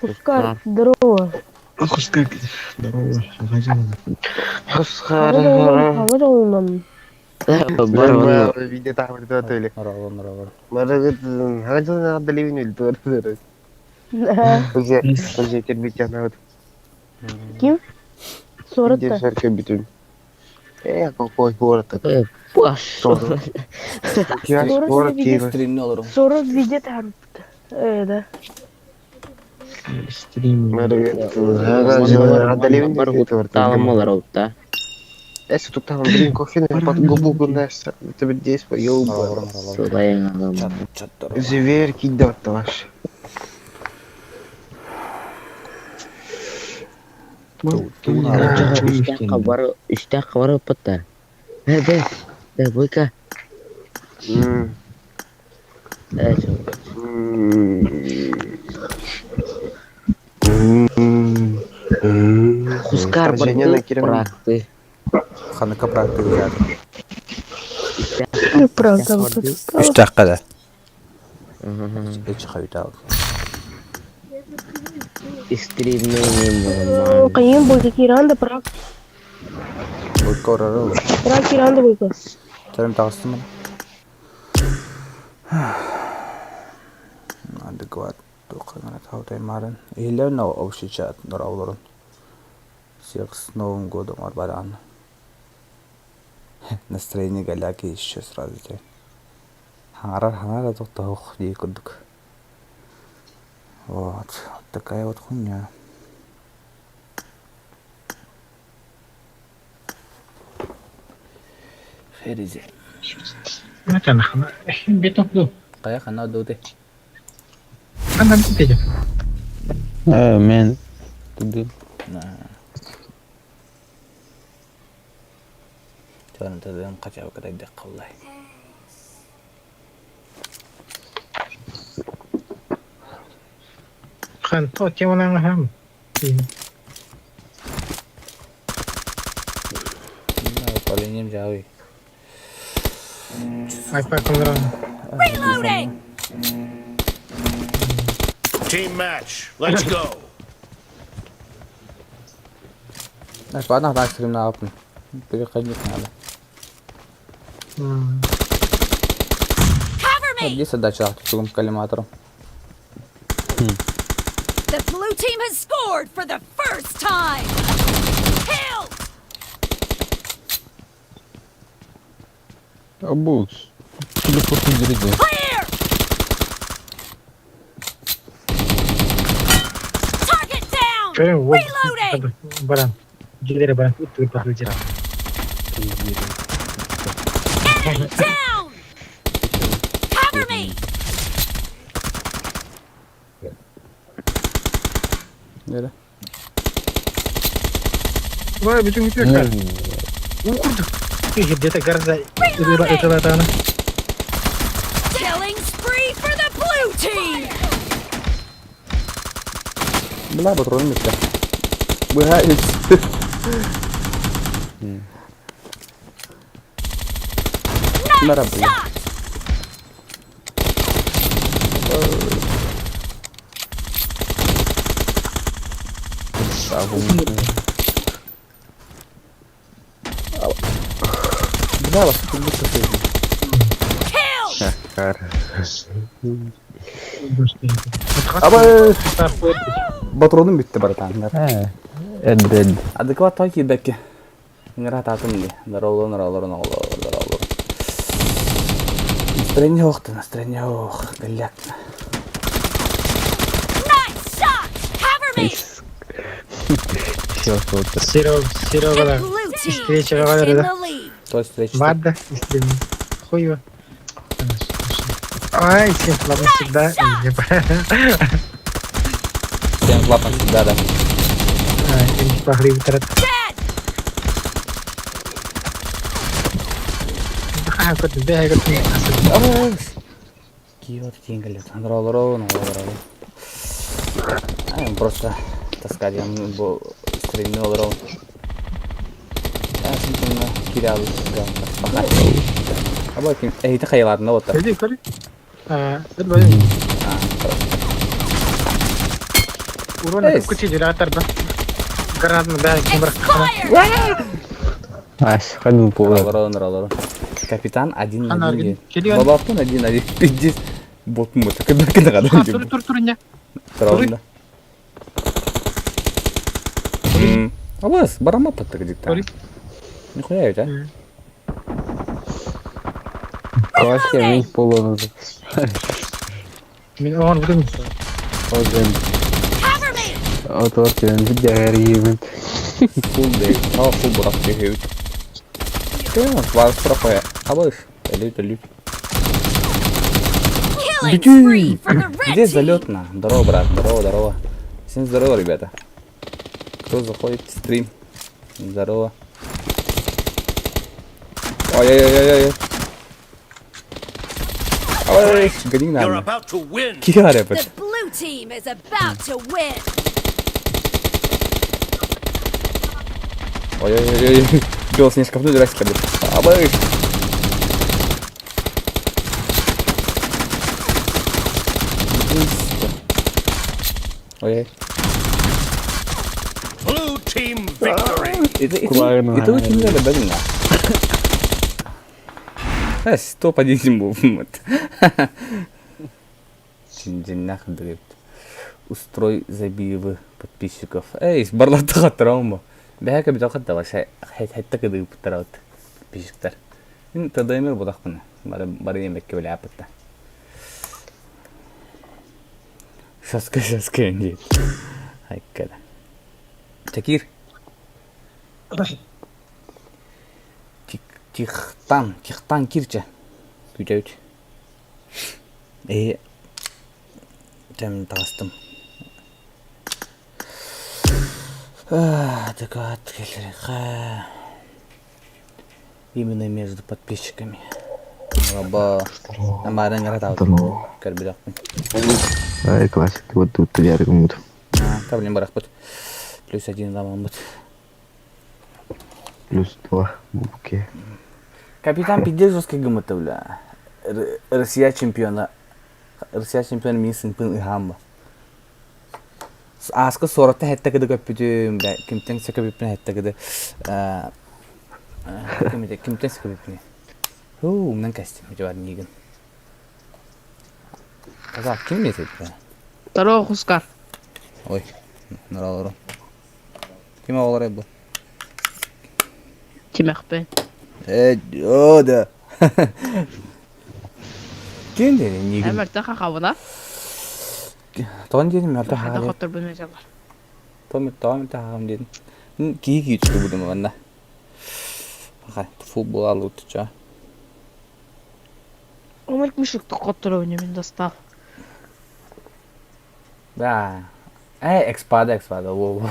Хускар, здорово. Хускар, здорово. Хаҥа дьолунан, хаҥа дьолунан. Видео Ким? Суорат Суорат видео таһаарбыт. Э, да. Стрим. Зверь кидет ваш. Үстээх хабары ыппыттар. Э, Бойка. Э, Хускар барды практы. Ханыка практы взяты. Правда. Үстэххэ да. Эч хойутаал. Стримный Кайын Бойка киранда прак. Бойка орары Прак киранда Бойка. Сәрім тағыстым. Адекват. Тоққанара таутай марын. Илер на общий чат нұрауларын. Всех с Новым годом, Арбаран. Настроение голяки еще сразу же. Ханарар ханара тоқтауқ дей күрдік. Вот. Вот такая вот хуйня. Херизе. Кая хана дуте. Мен. Туды. Чарын тадым кача кадайда каллай. Управлением жауи. Reloading! Team match. Let's go. Ладно, так стрим на апн. Переходить надо. Cover me! Где задача тугом коллиматором? The blue team has scored for the first time! Kill! Абукс. Телефон не зарядил. Clear! Target down! Reloading! Enemy down! Cover me! Нere? Reloading! Killing spree for the blue team! Бля, патрон бітті. Бля, Nice Merhaba. shot! Бля, вас тут быстро Kill! Аба, патроным бітті, братан. Эд-эд. Адекват той кидбекке. Ngara татым ди. Даролон, даролон, даролон. Настроение ох ты, настроение ох, голяк. Nice shot! Cover me! Все, что-то. The blue team is in the lead. То есть встреча. Всем лапам всегда, да. Dead! Киот кингалет. Даролон, даролон. А, он просто таскать, я бу стримни олорон. А, синтон кирял. Аба ким, эй, ты хайладна вот. Expired! Ась, ханын пула. Олорон, олорон. Капитан один на один. Бабаппын один на один. Пиздец. Ботун бу. Кыда кыда када. Тур тур тур не. Тур. Алас, барама паттык дикта. Нихуя ведь, а? Класс, я мин пула. Мин оған бүтүн. Озен. Cover me! Отор кelen видео Фул дей. А, фул бурак дей. Бар пропая. Абыш. Элют, элют. Killing spree for the red Где team! залетно? Здорово, брат. Здорово, здорово. Всем здорово, ребята. Кто заходит в стрим? Здорово. Ой-ой-ой-ой-ой. Ой, гони You're на. about to win. Киаре, The blue team is about to win! Ой-ой-ой-ой. Белоснежка внутрь раз ходи. Абыш. Ой. Blue team victory. Это, это, Правильно. это очень много да, А, стоп, один мувмент. Устрой забивы подписчиков. Эй, барлаттыга травма. Бәһәкә бит акыт дала хәтта кыды буттараут подписчиктар. Мин тадаймер будакпын. Бары бары емекке беле апытта. Шаска шаска инде. Айккада. Такир. Тихтан, тихтан кирче. Күтәүт. Э Тәм тагыстым. Так Именно между подписчиками. Раба. Амарын гаратау. Көрбүдәкпин. Ай, классик, вот тут яргымут. Таблин барахпыт. Плюс один заманбыт. Плюс два бубки. Капитан пиздец жесткий гымыты, бля. Россия чемпиона. Россия чемпиона мин сынпын ыхамба. Аска соротта хетте кыды көппүтүм, бля. Кимтен сөкөбүппүн хетте кыды. Кимте кимтен сөкөбүппүн. Ху, умнан костюм жабар нигин. Казак ким метет, бля? Здорово, Хускар. Ой, нұралары. Ким оғылар еді бұл? Тимәхпен. Э, о, да. Ким деді нигин? Әмәртә хахабына. Тоған дедім, мәрті Хада хаға хоттор бүлмә жалар. Том тоған хағам дедім. Кии кии түшті бұдым онда. Аха, футбол алу түча. Омар мышык хоттор ойнайм достал. Да. Э, экспада, экспада. Ол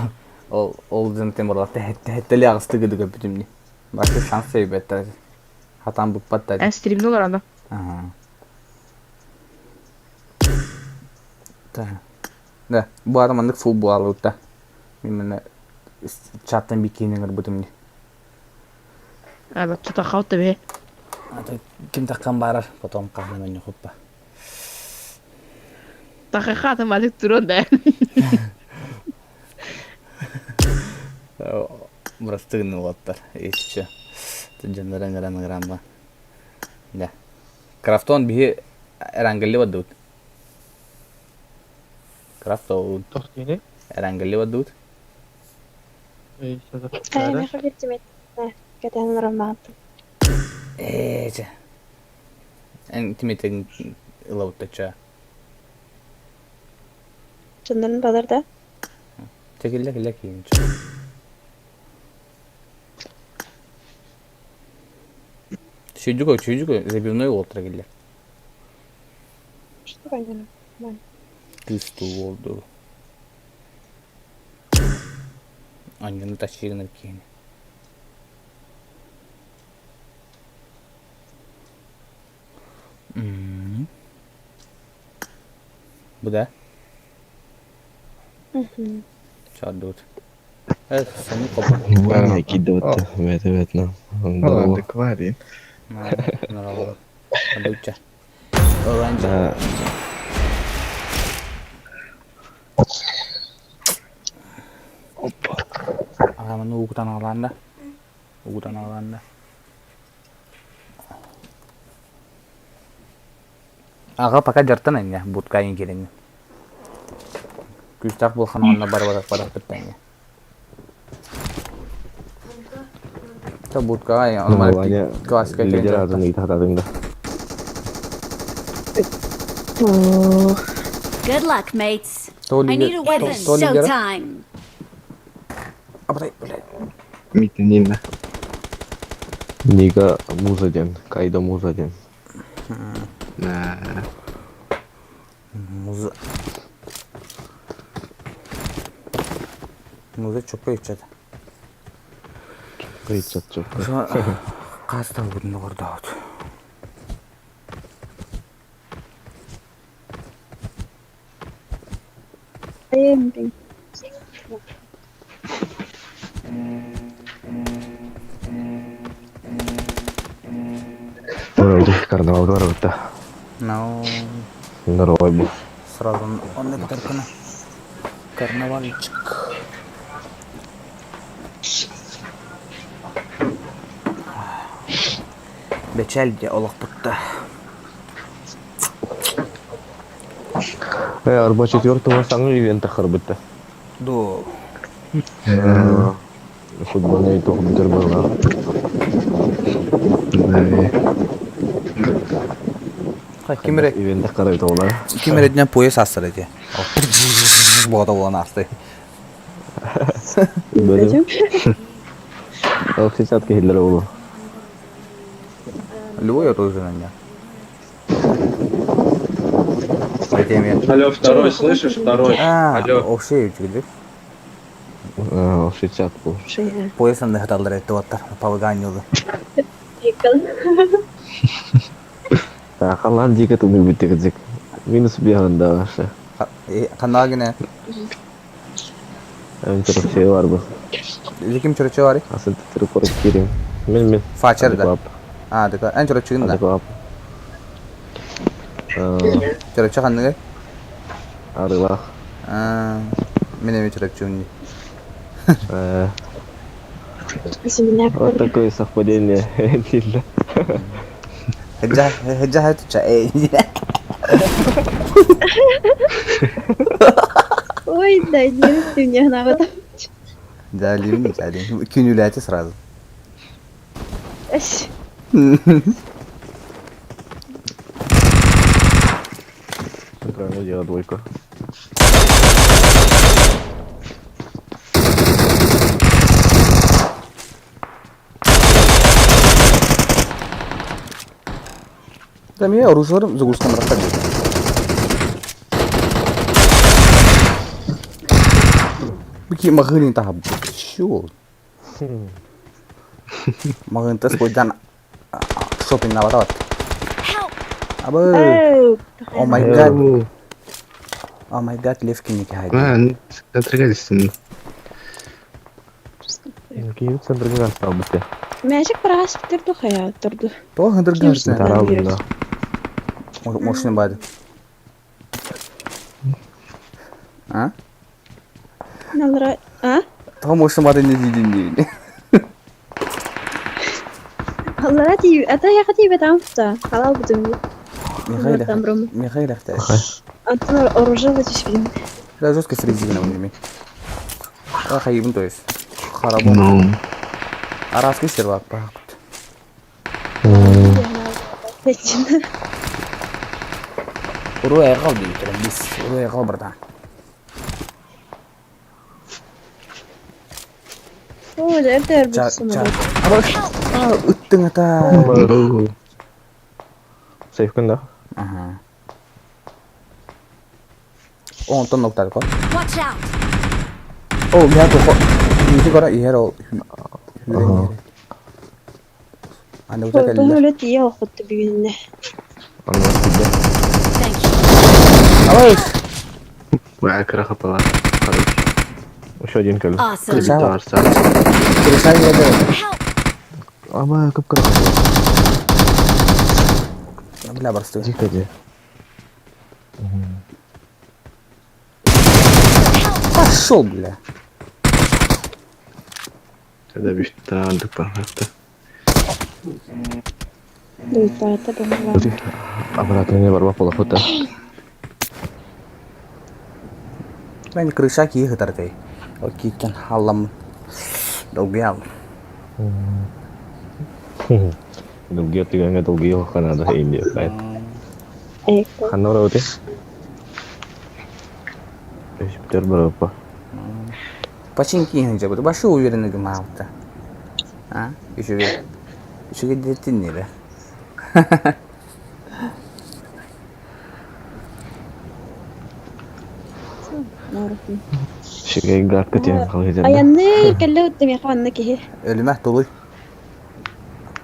ол ол зентен барлатты хеттели ағысты гыды көпүтүмни. Башы шанс себеттер. Хатан буппатта. Ә стримде олар анда. Ага. Да. Да, бу адамандык футбол алу да. Мен чаттан бикинен ырбытым. Ә, тута хаута бе. А ким таккан барар, потом кахнан не хуппа. Тахахата малик турон да. Мурастыгын улаттар. Ечче. Жандаран гран гранба. Да. Крафтон бихи эрангелли бадут. Крафтон Тохтини. эрангелли бадут. Эй, Ай, мен хабир Кэтэн романтым. Эче. Эн тиметен ылауттача. Жандарын баларда. Текилле килле кийинче. Чүйдүгө, чүйдүгө, забивной олтура килле. Что понятно? Кысту болду. Аньыны тащигыныр кийин. Бу да? Чардут. Э, сами копа. Ваня кидывать. Это это. Здорово. Адекватен. Норало. Адуча. Оранжа. Опа. Аҕаманы угутан аҕалаан да. Угутан аҕалаан да. Аҕа пока дьартан инньэ, будка киириннэ. Күүстээх буолхан онно бар барахпыт тэҥҥэ. Та будкаҕа Ну, Ваня, классика лидер атын ыйта хататыҥ да. Good luck, mates. I need a weapon. Showtime. Абатай, блядь. Митинина. Нига Муза диэн, Кайда Муза диэн. Муза. Муза чоппой иччат. Иччат чоппой. Хаста бүгүн олордоот. Вроде карнавалга барбыта. No. Здоровай был. Сразу он это только карнавальчик. Бэчэлдьэ олохпутта. Арба четвертого саҥа ивент тахарбыта. Ду. Футбольный итог бүтэр быһыылаах. Ким эрэ Ивент тахарбыта буолар. ким эрэ дьэ пояс астар эти. Буота буолан асты. Бөдөм. Ол сисат киһилэрэ буолуо. Любой оружие на меня. Алло, второй, слышишь? Второй. А, Алло. вообще үчүгэй. Ол сисат был. Пояс анны хаталлар этти оттар павыгаан Халан дико тумы бүттек Минус бьян да вообще. Ханнаа гине Эм чөрөкче бар бу. Ким чөрөчө бар? Асы тыры корып кирим. Мен мен. Фачер да. А, дека эн чөрөчүгүн да. Адекват. Чөрөчө ханныгы? Арылах. А, мен эми чөрөчүмүн. Вот такое совпадение. Дилля. Хеджа хеджа хэтча эй. Ой, да, не ты мне надо. Да, ливни, да, Күнүләти сразу. Правильно дело двойку. Да, мне оружие загрузкам расходили. Бики магынын тахаб. Шо? Магын тас койдан шопинг наварат. Абы. Oh my god. Oh my god, левки не кахайды. А, центрга Киев центрга астал бите. Мәжик парас битер хая турду. То хындырган. Таралында. Мощный бады. А? Налра, а? То мощный бады не дидин дейdi. Аллара ти, это я хотел бы там та. Халал бутым. Михаил Михаил Ахташ. Антон оружие вот здесь видим. Да жестко с резиной у меня. А хайбын то есть. Харабон. Ну. Араски сервак бак. Уруя гал дейт бис. Уруя гал братан. О, это Ча ча. А, ыттың ата. Сейф күн да. Ага. Онтон ноктар ко. Watch out. О, я то хо. Нити кора иһэр ол. Аны ута кэллэ. Өлө тие охотты бүгүнне. Thank you. Ой! Кыра хапала. Хорош. Еще один кэлл. Awesome. Крисава да. Ама кып кыра. Бля, барсты. Тихо де. Пошел, бля. Тогда бишта дупа. Дуйтаата баҕалаах. Обратно не барба полохута. Мен крыша кии хытартай. Ол кииттэн халлам долгуйаал. Долгуйа түгэҥҥэ долгуйуохха наада индия Ханна барабытый? Өспүтэр барыппа. Починки иһин Башы уверенно гымаабыта. А? Үчүгэй. Үчүгэй диэтин небе. Үчүгэй гардка тиэн халыйдырда. Айанныыр кэллэ утта миэхэ манна киһи. Өлүмэ тулуй.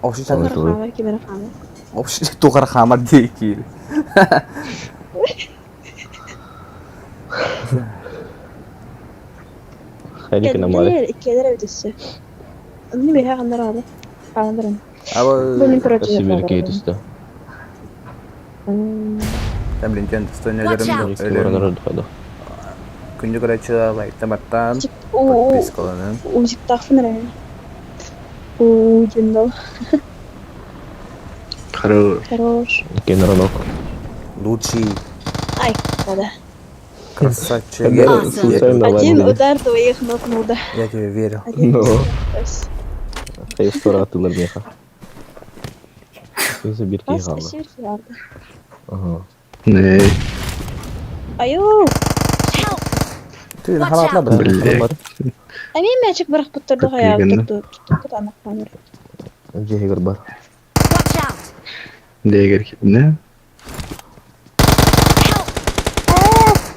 Общий Ой, тулуй. Хаамар ким эрэ хаамар. Общий тухар хаамар дии киир. Хайдик намары. Кэллэр иккиэлэр эбит өссө. Онно миэхэ ханна аҕала. Хаалан баран. Аба Блин, короче, Сибирь киһи түстэ. Там блин, тен достойно Watch out. өлөрүм. Күндү көрөөччү лайктан баттаан подпискаланын. Узиктаахпын эрэ. Уу, дьиндал. Хорош. Хорош. Кенранок. Лучший Ай, да. красавчик. Я, Awesome. Случайно Один лайк. удар твоих ног ну да. я тебе верю. Один. Ну. Раз. Хайыстар атылар меха. Сибирь киһи Бас хаалла. сверху, правда. Ага. Не, Айоо. Help! Ты Watch халатла out. бра. блядь. Эмиэ мээчик бырахпыттар да Кыргыгын. хайаабыттар тутан ахпаныр. Дьиһигэр бар. Watch out! Дегер не? Help!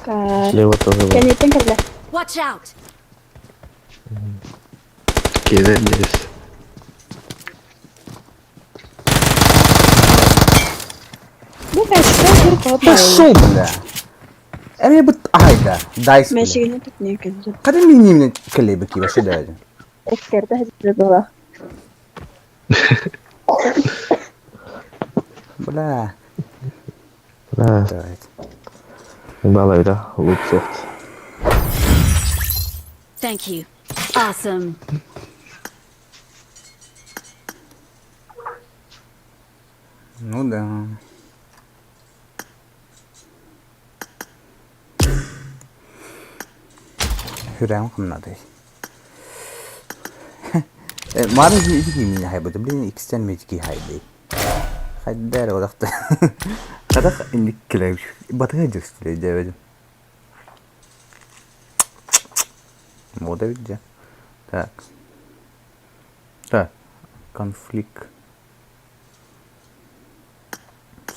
Кар. Слева тоже бар. Кэнниттэн кэллэ. Watch out! Кида здесь. Бу мээчиктэн кыр куһап Пошел, бля. Эми бут айда. Дайс, бля. Мээчигинэн тутнуя кэллэ. Када минимне келеби ки вообще да. Эккерде хадыр была. Бля. Да. Давайте. Балай да, лук софт. Thank you. Awesome. Ну да. Хүрэн хамнады. Мары ити мин хайбыты, блин, икстен метки хайды. Хайдар одакта. Кадах инник келеп. Батыга жүрсүлө дебедим. Мода видя. Так. Так. Конфликт.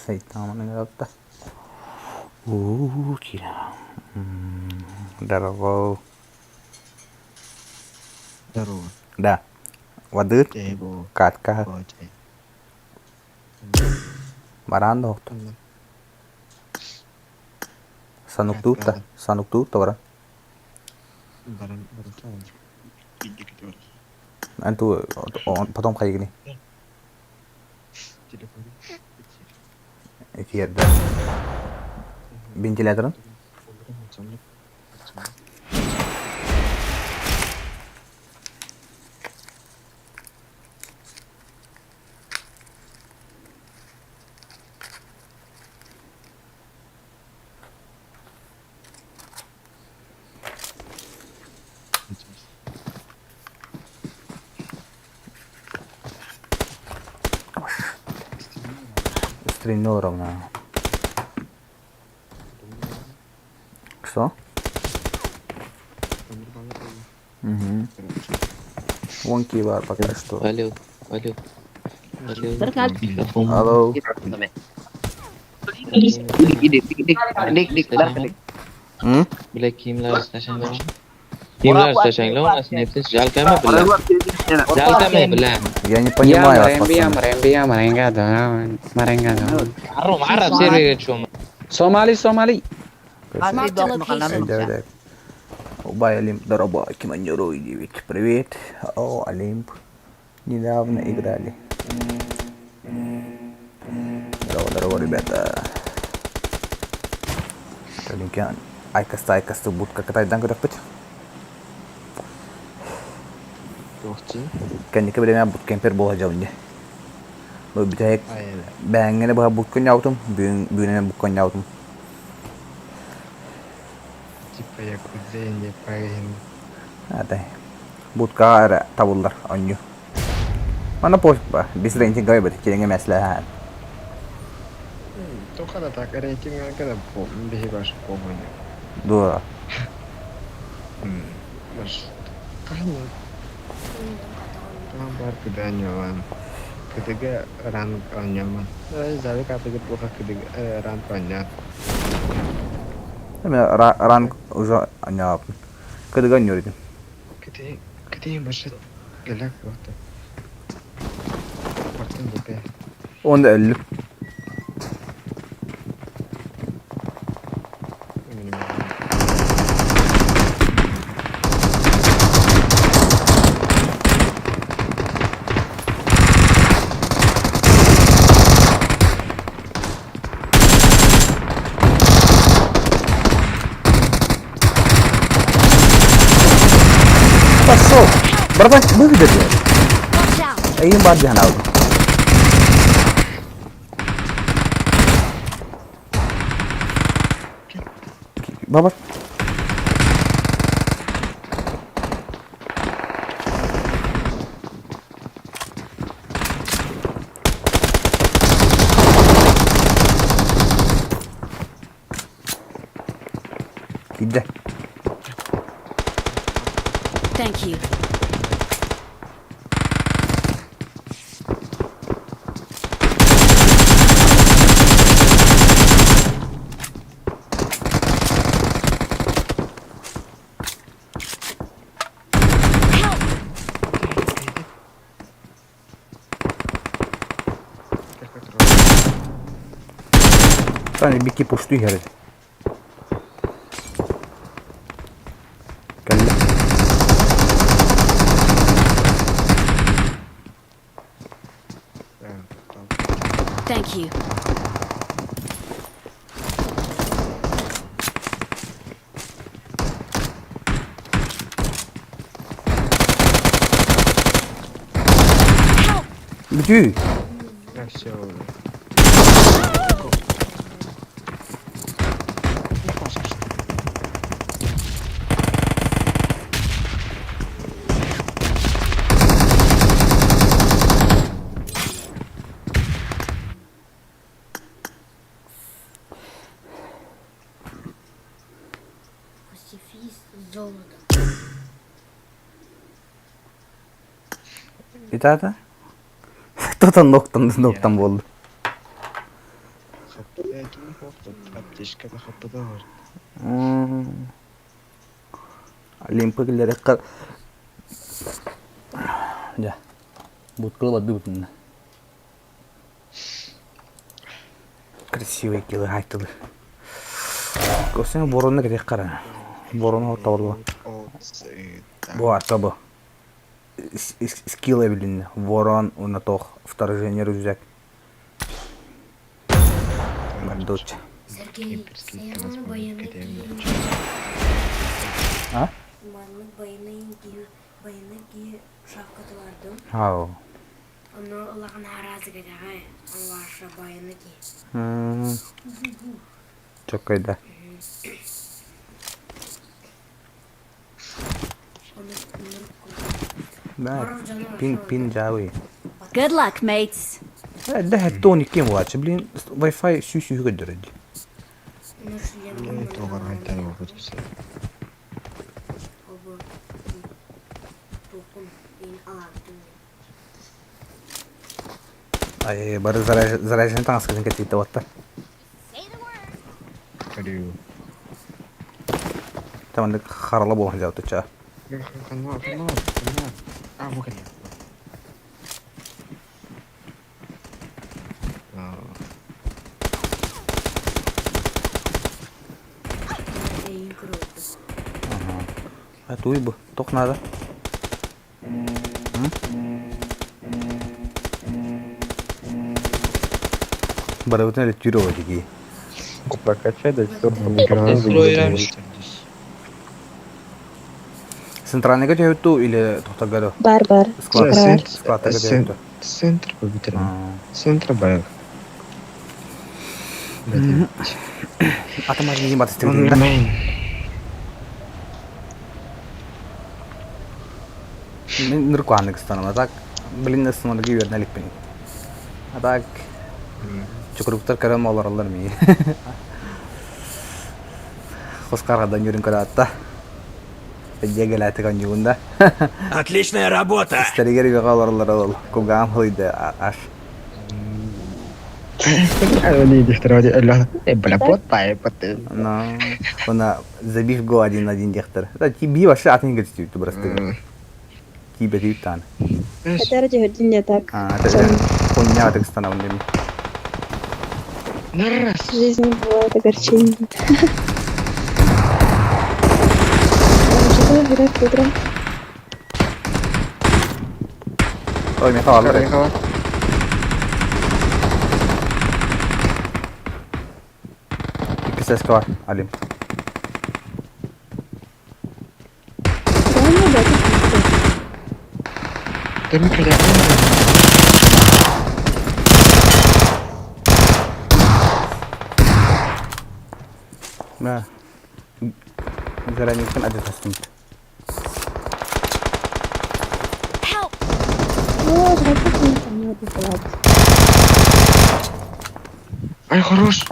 Сайтаманы yaptı. Uuu kira. Здорово. Здорово. Да. Воды. Его Катка. батя. Баран доктор. Сануктута. Сануктута бара. Баран, баран, Анту потом хайгни. Телефон. Эфир, да. Вентиляторын. Стрельнул ровно. Что? Угу. Вон кивар пока что. Алло, алло. Алло. Алло. М? Бля, kiyimlar tashlanglar. Kiyimlar tashlanglar, onasini epsiz. Жалко mi, бля? Жалко mi, бля? Я не понимаю вас, пацаны. Arab, arab serverga tushyapman. Somali, Somali. Marked a location. Давай, давай. Убай Олимп, здорово, Киманюру 9. Привет. О, Олимп. Недавно играли. Здорово, здорово, ребята. Кэлинки айкаста-айкасты будка кытайдан көрөхпүт. Туохчу? Кэнники бириэмэ буткемпер буола дьабын дии. Бу бүтэһик бэһэҥҥэ быһа бутка ньаутум, бүгүн бүгүнэн букка ньаутум. Типа якудза не парень. Атай. Будкаҕа эрэ табыллар онньу. Манна пофиг ба, без рейтинга бит, кириҥэ мэслэһээн. Тоха да так рейтинг да биһи баш помню. Дуо. Баш хаһан Там бар кыда ньуолаан. Кыдыга ранг оонньоомон. Завик атыгыт буха кыдыга ранг оонньоон. Мен ранг уже оонньообун. Кыдыга оонньуур этим. Кытыйын кытыйын башат гэлэк буолта. Бартын бупе. Онда өллүм. Пошел! Братан, выйдет. Watch out! Эйин бар диэн алдым. Баба. Киирдэ. Thank you. Help! Таня бики пушту иһэр Кэллэ. Thank you. Help! Бүтүү. Все. Итата? Кто-то ноктан ноктан буолла. Аптечката хаппыта бар. Олимпы киллэрэххэ Дьэ, будкалы бардыбытынна. Красивый килы хайтылы. Көсен вороны керек қара. Вороны табылла. Бу ата бу. Скилл эбилинне. Ворон, уна тох, вторжение рюкзак. Дочь. Сергей, А? Ау. Чоккайда. Да, пин пин жауи. Good luck, mates. Дэһэ Тони ким буолааччы? Блин, Wi-Fi сүүс үһү көрдөрөр дии. Ай, бары заряжен таҥаскытын кэтиитэ уоттар. Таманнык харала буолан дьаутуча. А туй бу, тох надо. Барыбытын электирует дии. Прокачай до четвертого экрана. Центральныйга түһэбит дуу или тохторго дуу? Бар бар. Склад. Бар. Складтарга түһэбит дуу? Центр побитер. Центр бар. Атым аргиги батыстырдым да. Мен ныркуаннык ыстанам, а так, блин, ысымарга үөрэнэ иликпин. А так, чукуруктар көрөн олороллор мии. Хускаргадан юрин көрөатта. Дьиэгэлээтик онньугун да. Отличная работа! Истэригэр үөҕэ олороллор ол кугаам хылыйды аш. Но, она забив гол один-один диэхтэр. Би вообще атын көстүүтү бырастыгы. Киибэтиит таан. Хотя ради не так. А, это хуйня так становлен. В жизни бывает огорчение. Что выбирать утром? Ой, Михаил, Икки ССК бар, Алим. Да. Заранее адетастымт. Help! Ай, хорош!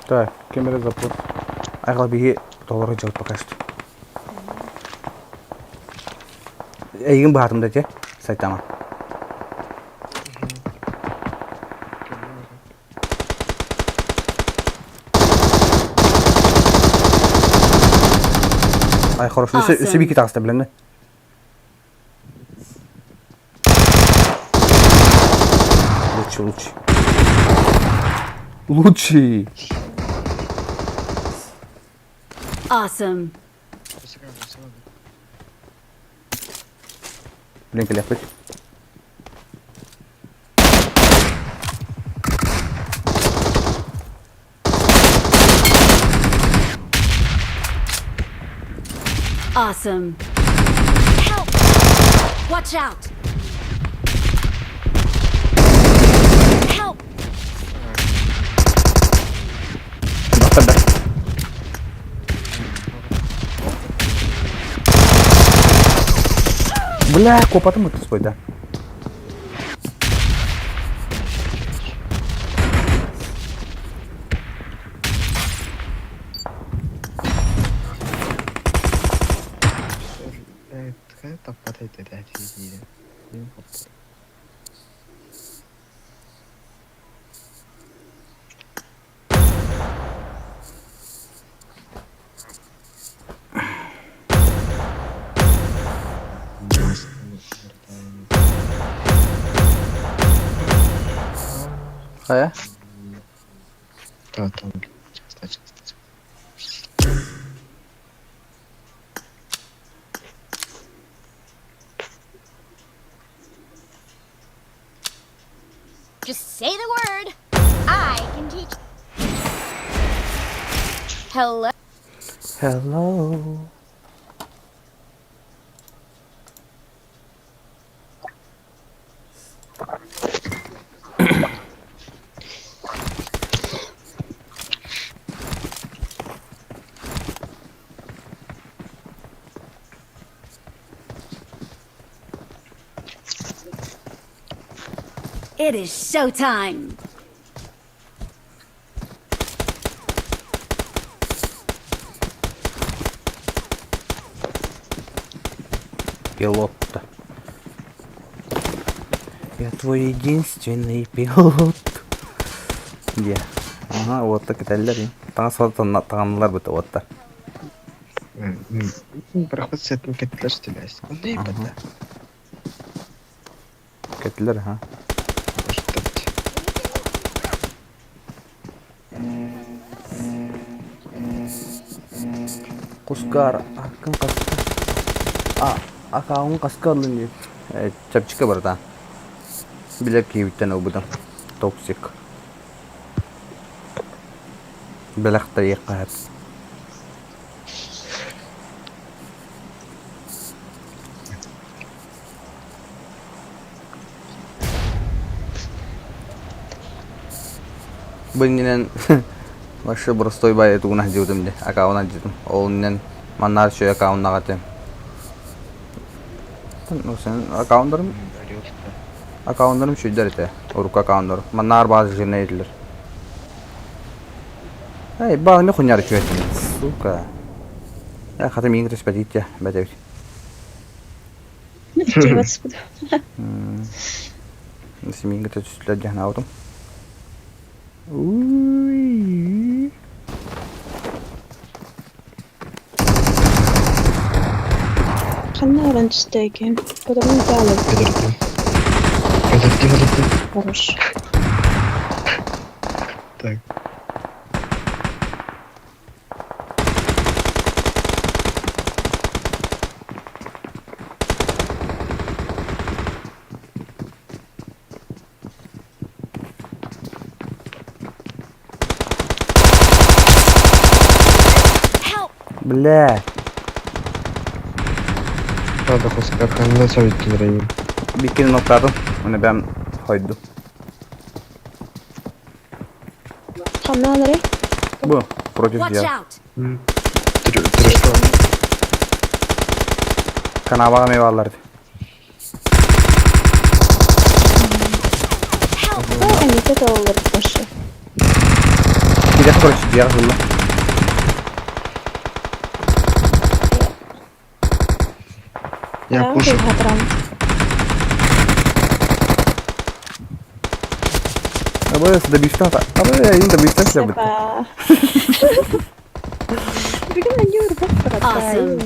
Так, камера запуск. Айгал беги, доллары делать пока что. Эйгин баатым да те, сайтама. Ай, хорошо. Үсі бики тағыста білемді. Лучше, лучше. Лучший. Awesome. Блин, кэлэхпит. Awesome. Help! Watch out! Help! Баттар Бля, копатым өтіс қойды. Хайа? Just say the word. I can teach. Hello. Hello. It is showtime. Пилот-то. Я твой единственный пилот. Где? Ага, вот так это Таҥас таҥнылар быта уоттар. Проход сетин кеттилер стилясь. Ага. Кеттилер, ха. Кускар аккын хаска аккаунун хаска ыллын диир. Чэпчэки барыта. Билэр киһибиттэн ылбытым. Токсик. Бэлэхтэриэххэ сөп. Бу иннинэн вообще простой бай тугун сылдьыбытым дии, аккаунт сылдьыбытым. Ол иннинэн манна үчүгэй аккауннаах этим. Сен аккауннарым аккауннарым үчүгэйдэр этэ, урукку аккауннарым. Манна арбаас жирнэй этилэр. Эй, баҕа хуйня үчүгэй сука. Э, хата миигин түспэтиит бэтэбит. Миигин кытта түстүлэр дии санаабытым. Ханна баран түстээкин? Потому таалып. Өлөрдүм. Өлөрдүм, өлөрдүм. Хорош. Так. Help! Бля, Правда, Хускар ханна советтилер биккини ноктаатым. Уонна бэйэм хойдум. Ханна аларай? Бу, против Watch дьиэ. out! Трешка. Канаваҕа эмиэ бааллар этэ. Help! Эмите толлар башы. Кириэх короче дьиэҕэ сылла. Я пушу. Хатрам. Абы добивта Абы ин добивта сябыт. Сапа. Бүгүн они урбак Awesome.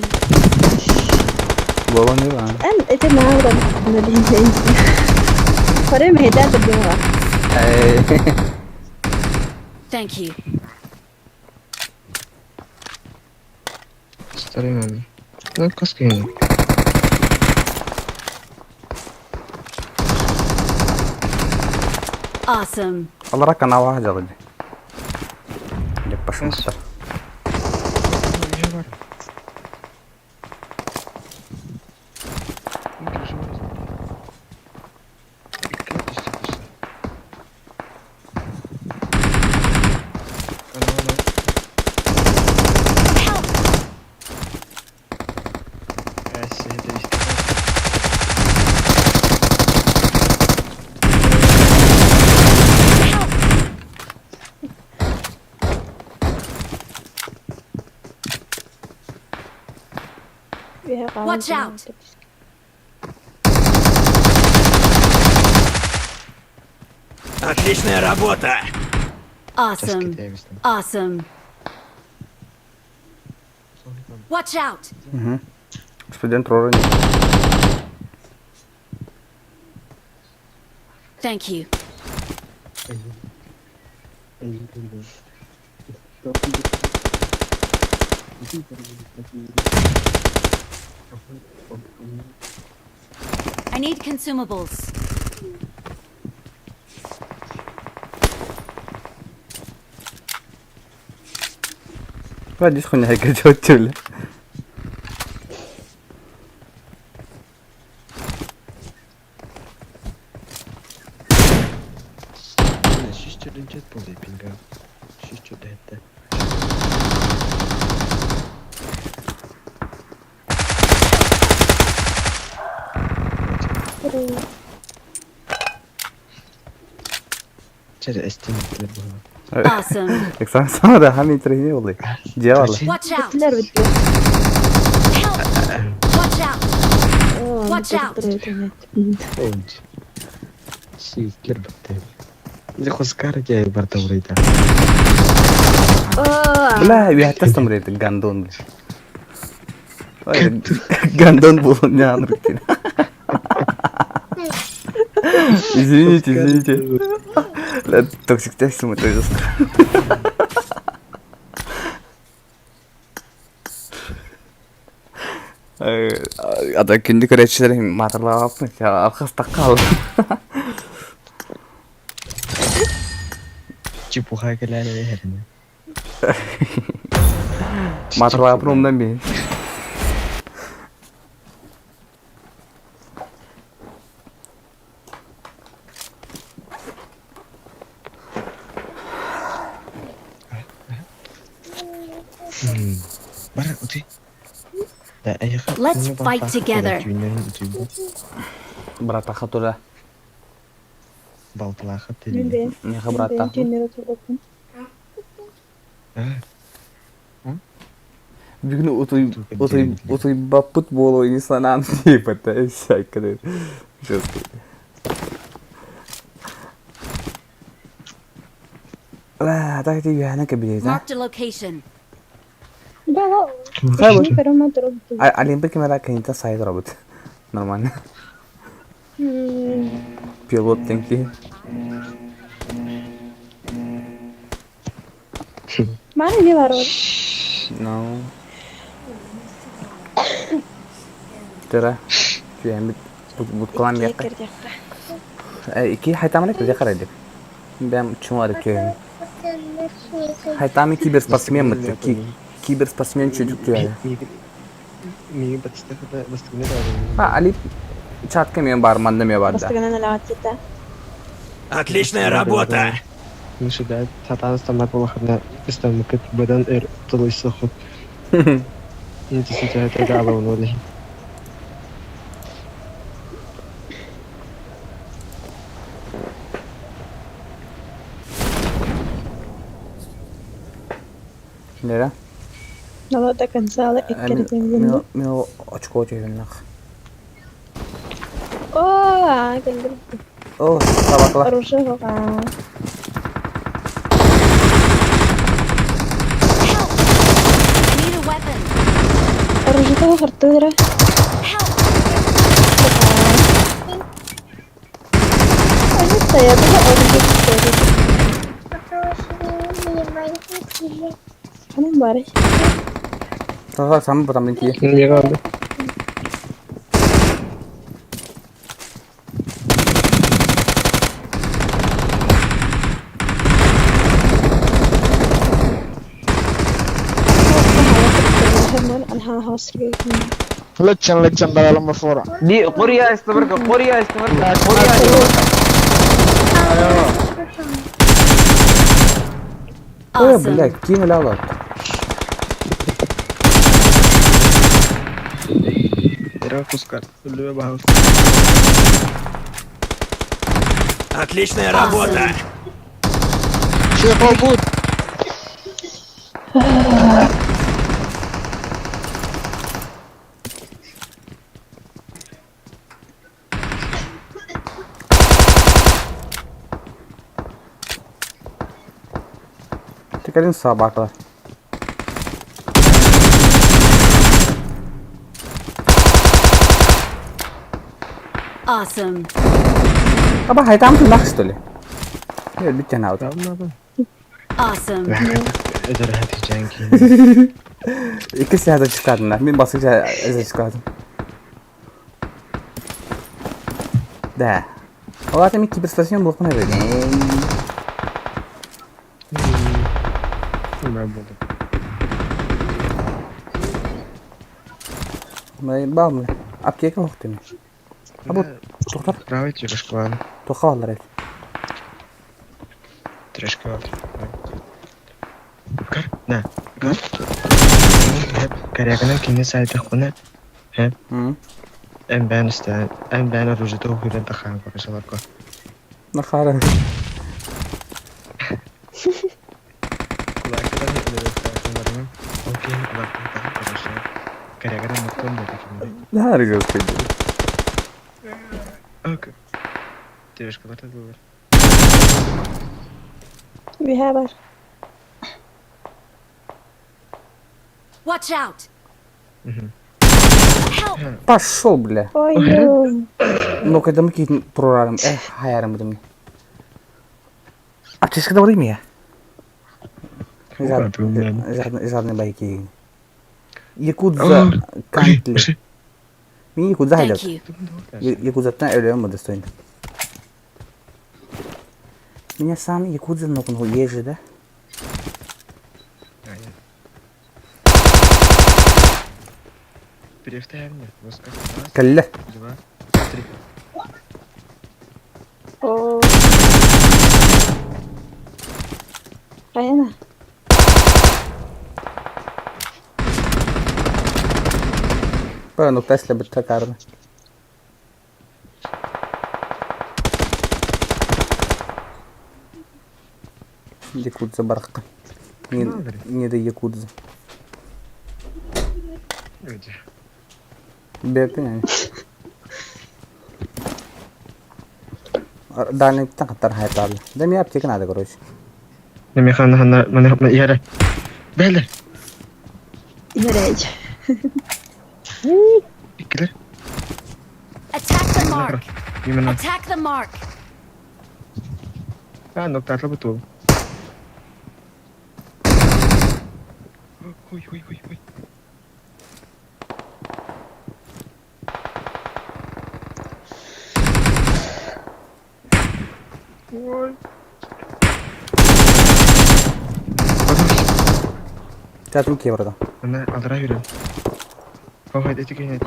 Буолан ива. Эн эти наавра налин. Хоре меда дебуа. Эй. Thank you. Старый надо. Ну, каски. Awesome. Алара канаваҕа дьалыды. Деп пашматтар. Help! Help! Watch out. Отличная работа! Awesome. Awesome. Watch out! Студент Рорани. Thank you. I need consumables. Бля, дис хуйня качал бля. Awesome. Экзамен самада хами трени болду. Дьиэ барла. Watch out! Битилер битти. Help! Watch out! Watch out. Бля, үһэттэ самрет гандон. Ой, гандон был не анрыктин. Извините, извините. Бля, токсик текстом это жестко. Ата күндү көрөөччүлэр маатарлаабаппын алхастах хаалла. Чепуха кэлээр иһэринэ. Маатарлаабаппын умнан биһин. Бар утуй. Да эйиэхэ Let's уҥа fight балтаах together. түүннэрин утуйбут. Братаха тура. Балтылаахха Мин тиийдим. бэйэм Миэхэ мин бэйэм бырааттаахпын. түүннэри утуйбаппын. Аа, Бүгүн утуй туга утуй диэбит утуйбаппыт буолуо ини санаан диэбэтэ всякое. Так ты үөһэнэ кэбиһиэтэ. Marked a location. Да, Хайбы. мин көрөм турабыт. Олимпик кэмэрэ кэнитэ сайы турабыт. Нормально. Пилот тенки. Маны не бар ол. No. Тыра. Түһэммит буткалаан Иккиэ биэххэ. кирдиэххэ. Ики хайтаманы кирдиэ харайдык. Бэм чуҥар күөһүн. Хайтами киберспортсмен мытты. Киберспортсмен чүдүк түһэ. Миигин батыстахына бастыгына да А, Али чатка мен бар, манна мен бар да. Бастыгынан элэҕэтситэ. Отличная работа! Мышыда сатаан ыстаммат буоллаххына ыстаммыккыт быдан өр тулуйсуоххут. Интиси төһөтө да алабын иһин. Nere? Налота консала Мен эккирдиҥ мен очко түһүннэх. Оо, кэллим. О, табакла. Оружие хоҕа. Help! I need a weapon. Оружие хартыыра. Help! Они стоят, это оружие стоит. Ханан баарый. Сага сам потом ки. Миэхэ онно. Lechan lechan dagaalama fura. Di qorya haysta marka qorya haysta marka qorya haysta. О, Awesome. блядь, ким ляла. Era кускар. Үлүө баһа. Отличная работа! Sheekhow guud. Текалин собака. Awesome. Аба хайтам тунах что ли? Я бүттен аут. Awesome. Өтөр хатыжан кийин. Икки сәдә чыккадым. Мин басып әзер чыккадым. Да. Олар мен киберспортсмен болып қана берген. Мен болдум. Май балмы. Аптека оқтым. Абу тоқтар. Правый трешка бар. Тоқа алар ел. Трешка бар. Көр, на. Көр. Корягына кине сайтах куна. Хэ. Эн бэн истэ, эн бэн оружие ухуйдан тахаан көрөсөлөргө. Нахара. Кулакыдан өлөрөстө Ол киһи кулактан тахан көрөсө. Корягына мактон деді кине. Нахара жестко. Окей. Трешка бар да. Үһэ бар. Watch out! Help! Пошел, бля. Ой, Ну, когда мы какие-то прорарым. Эх, хаярым будем. Аптечка да время. Жадный, жадный байки. Якудза кантли. Мин Якудза Thank хайдат. you. Якудзаттан өлөм достойно. Меня сам Якудза нокнул, есть же, да? Перевтаем мне. Раз, Кэллэ. два, три. О. Правильно? Бара Тесла битта карна. Якудза барахка. Не, не да Якудза. Где? Бэпин. Дальний хаттар хайтал. Да ми аптека надо, короче. Не хана хана мана хана яра. Бәле. Ярәй. Икелер. Attack the mark. Именно. Attack the mark. А, ноктатлы буту. Ой, ой, ой, ой. Ой. Театр кеврда. Ана алдыра yürüyorum. Baba hadi gene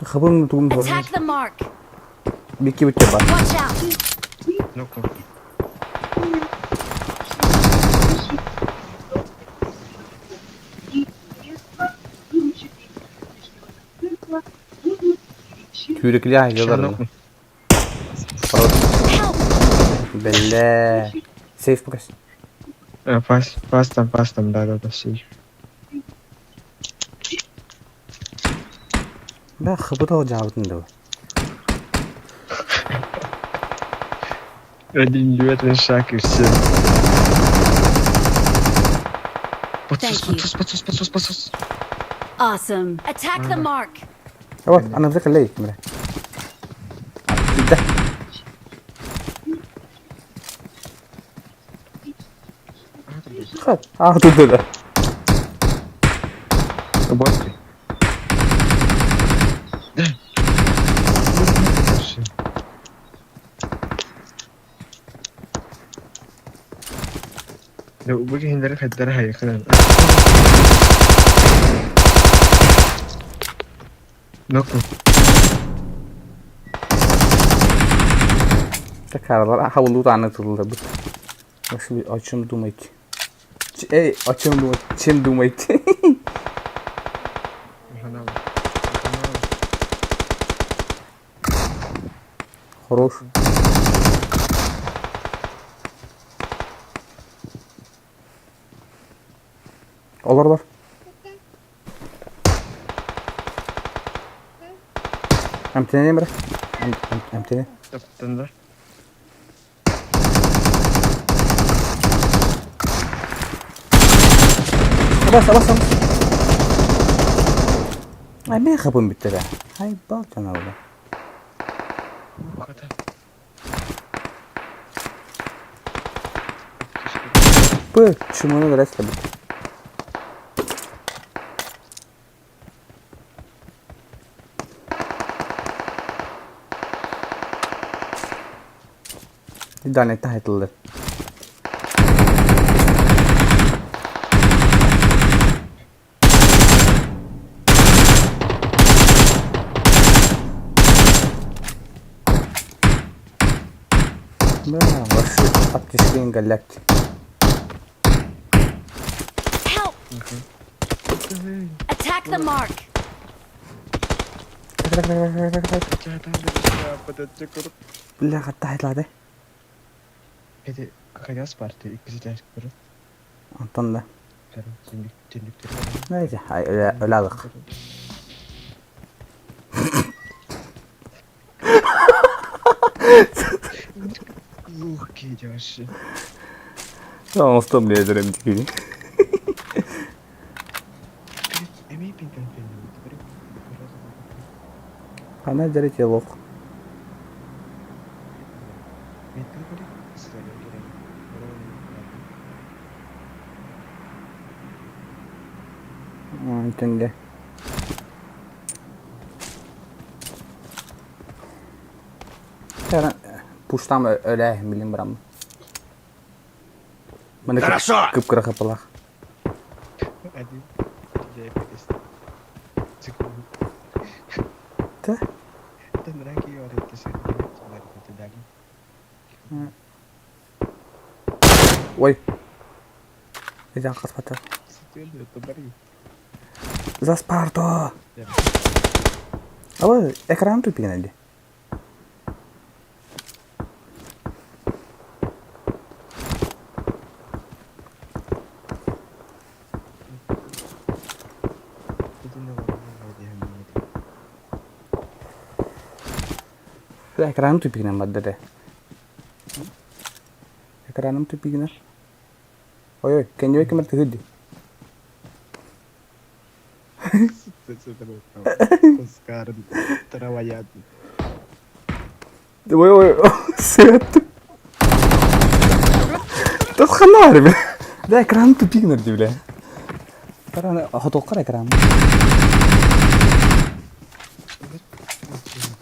Хабым тугум Attack the mark. Бики битте бар. Watch out. No. Türkli ayılar. Help. Бля. Сейф покажи. Пас, пас там, пас там, да, да, да, сейф. Да, хабыта жабытын да. Один девятый шаг и все. Подсос, Thank you. подсос, подсос, подсос, подсос. Awesome. Attack the mark. Вот, она взяла лей, бля. Да. А, тут да. Работай. Да. لو وجه هندرك هتدرها يا خلال نقطة Такая, хавлут она тут О чем думаете? Эй, о чем думаете? Чем думаете? Хорош. Олар бар. Әмтене бир. Әмтене. Таптында. Бас, бас, бас. Ай, мен хабым битте да. Ай, бал жанабы. Б, чуманы рәсле бит. Дальний тайтл. Да, вообще аптечка галактик. Help. Attack the mark. Бля, тайтл Эти какая спарты иккизитер көрө. Антон да. Түндүктөр. Нейсе, öyle Луки жашы. Оңостон биле дикини. Эми пинтен пин. Ана жарете лох. Итинде. Пуштам өлө билим барам. Маны Хорошо! кып-кыра хапылах. Один, две, секунду. Та? Ой. Эден хаспата. За Спарту! Ала экран тупигнали. Экран тупигнен баддade. Экраным тупигнер. Ой-ой, кенжебек кемер тыгыди. Ой, ой, свет. Тасханар, бля. Да, экран тупигнер, бля. Экран, хотолкар экран.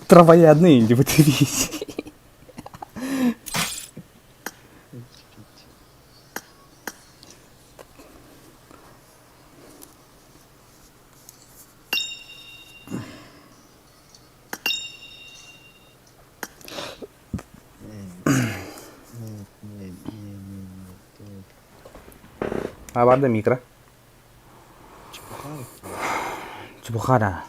Травоядные, иди вот видишь. А барда микро. Чепухара.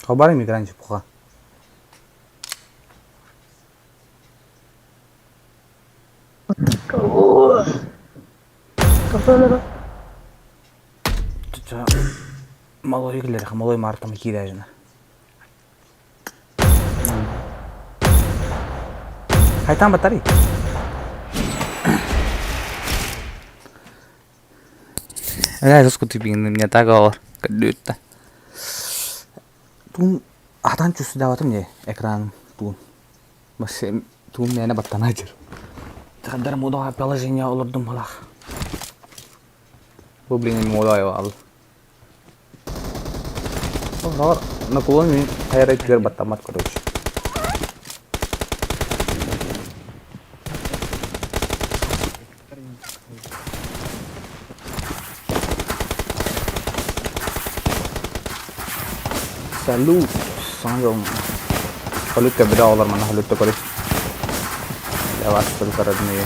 Хабары мигран чепуха. Малой килер, малой мартам кирәжина. Хайтан батарей. Älä joskus tyypin minä takaa lyttä. Tuun atan чувствую даватым не экран туун. Бас туун мені баттана жыр. Тағдар мода положение олордум халах. Бу блин мода ал. Наклон мен қайрай түгер баттамат короче. Салют. Саңгыл. Халют кабида олар мана халют көрі. Левас родные.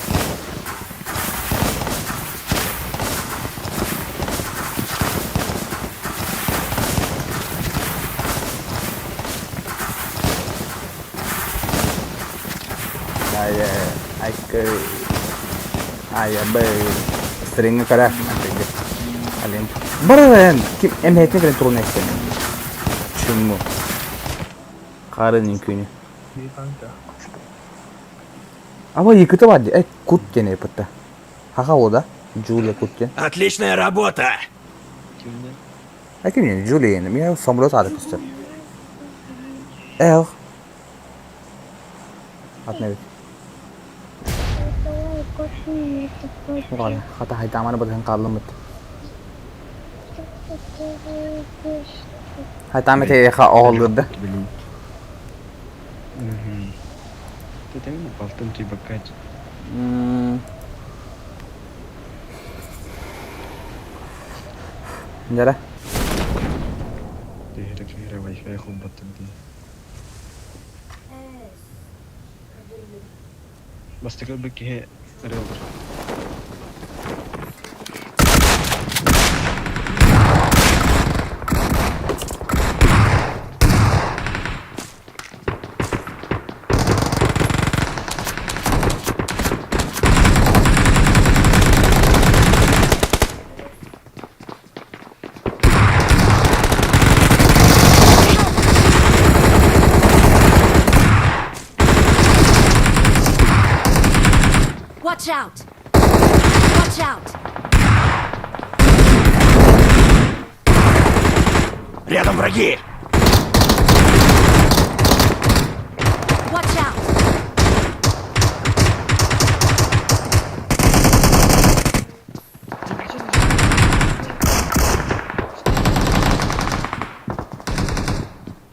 Ай, стринг кара. Баран, ким эмхетне кирен турун эстен. Чуму. Қарын күні. Аба екіті бар де. Эй, кут дене пытты. Хаха о да? Джулия кут ден. Отличная работа! Ай ким не Джулия енді. Мен самолет ады күсті. Эх. Ат не бит. Хата хайтаманы бадын қалымыт. Хайтамы те ха оғылырды. Нere? Watch out! Watch out! Рядом враги! Watch out!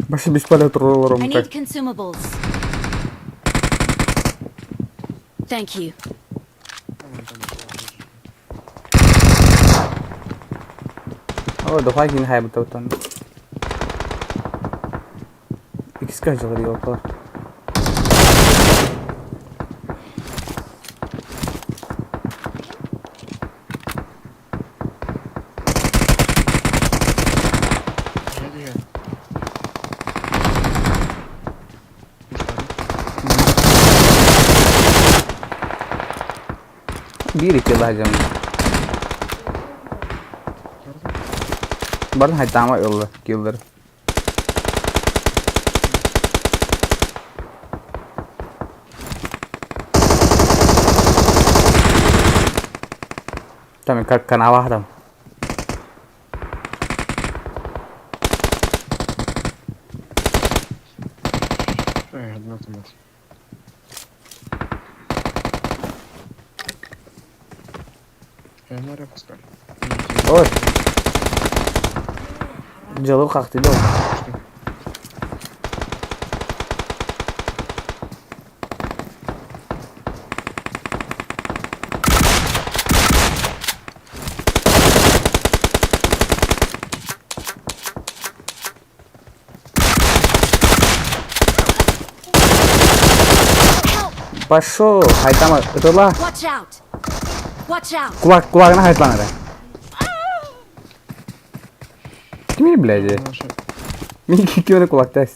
Башы бесполезно туралар I need consumables. Thank you. О, давай кин хайбыт оттон. Иккискэ дьылы елкалар. Биир икки лаһдьам. Барын хайтаама ылла киллер. Там как канава там. Ой. Дьолу хахты доо. Пошел, хайтама, ытыла. Watch out! Watch out! Кулак, кулагына хайтлан эрэ. Кими, блядь? Мин кимини кулактас.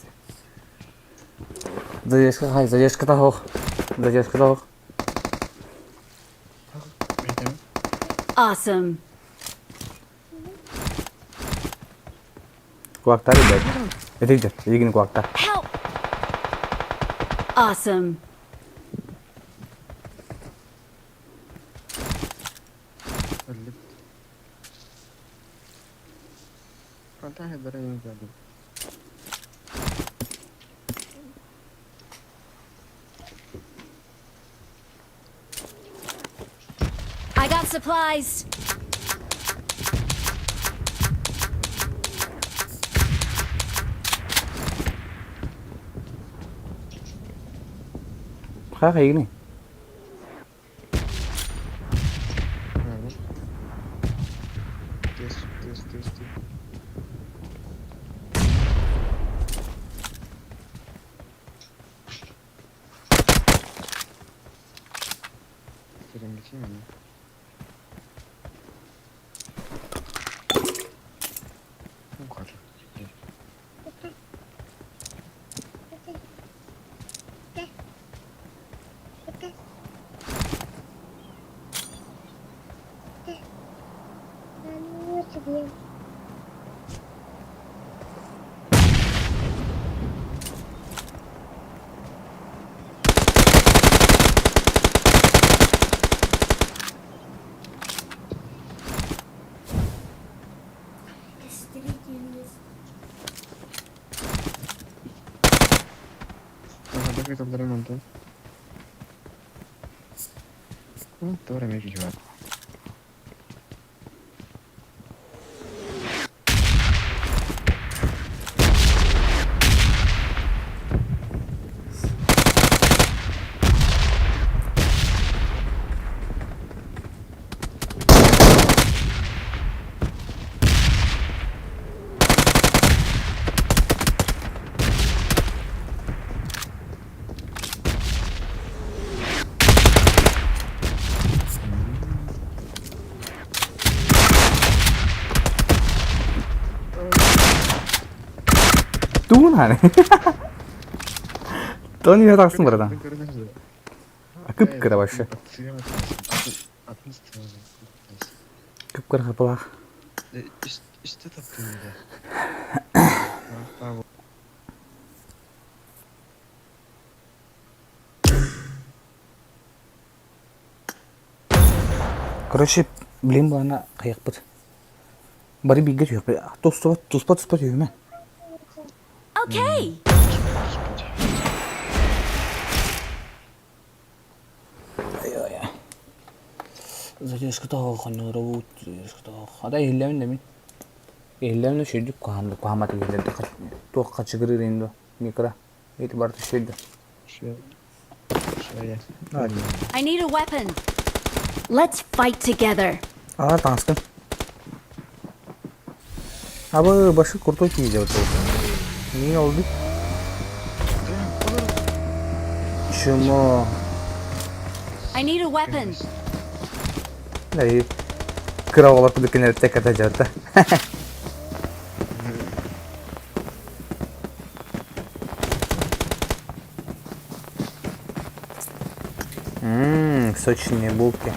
Задержка хай, задержка тахох. Задержка тахох. Awesome. Кулактар, блядь. Это идет, игин кулактар. Help! Awesome. I got supplies. Ха, игни. Туун ханы. Тони тахсан братан. Кып-кыра вообще. Кып-кыра хапалах. Короче, блин, буана кайыкпыт. Бары бииргэ түһүөхпүт. Туспа туспа туспа түһүмэ. Okay. Задержка того, ханнарабут, задержка того. Ада иһиллэбин да мин. Иһиллээн үчүгэйдик куһаҕан куһаҕан иһиллэр туох хачыгырыыр ини дуо микро ити барыта үчүгэй дуо I need a weapon. Let's fight together. Aa таҥаскын. Абы башы крутой киһи дьэ Не oldu? Чмо. I need a weapon. Эй, кыра оҕолор курдук кинилэртэ ката дьарда. Ммм, сочные булки.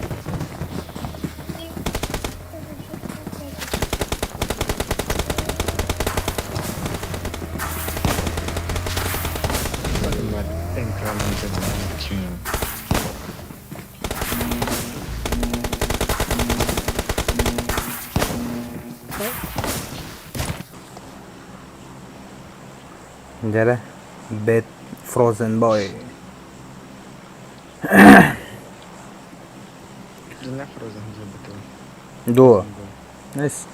Дьэрэ, Bad Frozen Boy. Дуо? Nice.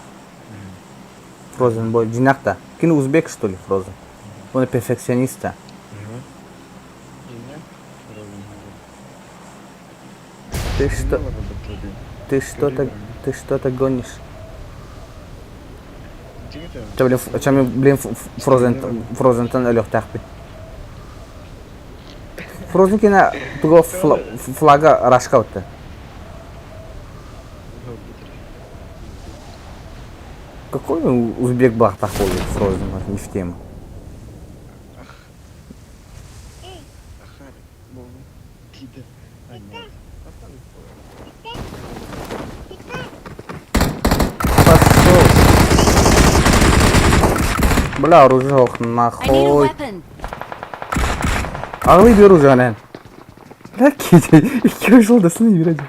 Frozen Boy. Дьиҥнээх Кини узбек, что ли, Frozen? Он перфекциониста. Ты что? Ты что-то, ты что-то гонишь. Чэ, блин, Frozen, Frozen-тан өлүөхтээхпин. Frozen кина туга флага рашка утта. Какой узбек бахтах болит Frozen, не в тему. Пошел. Бля, оружие нахуй. Ағлый бер уже, анан. Бля, кетей. Икки жыл дасын береді.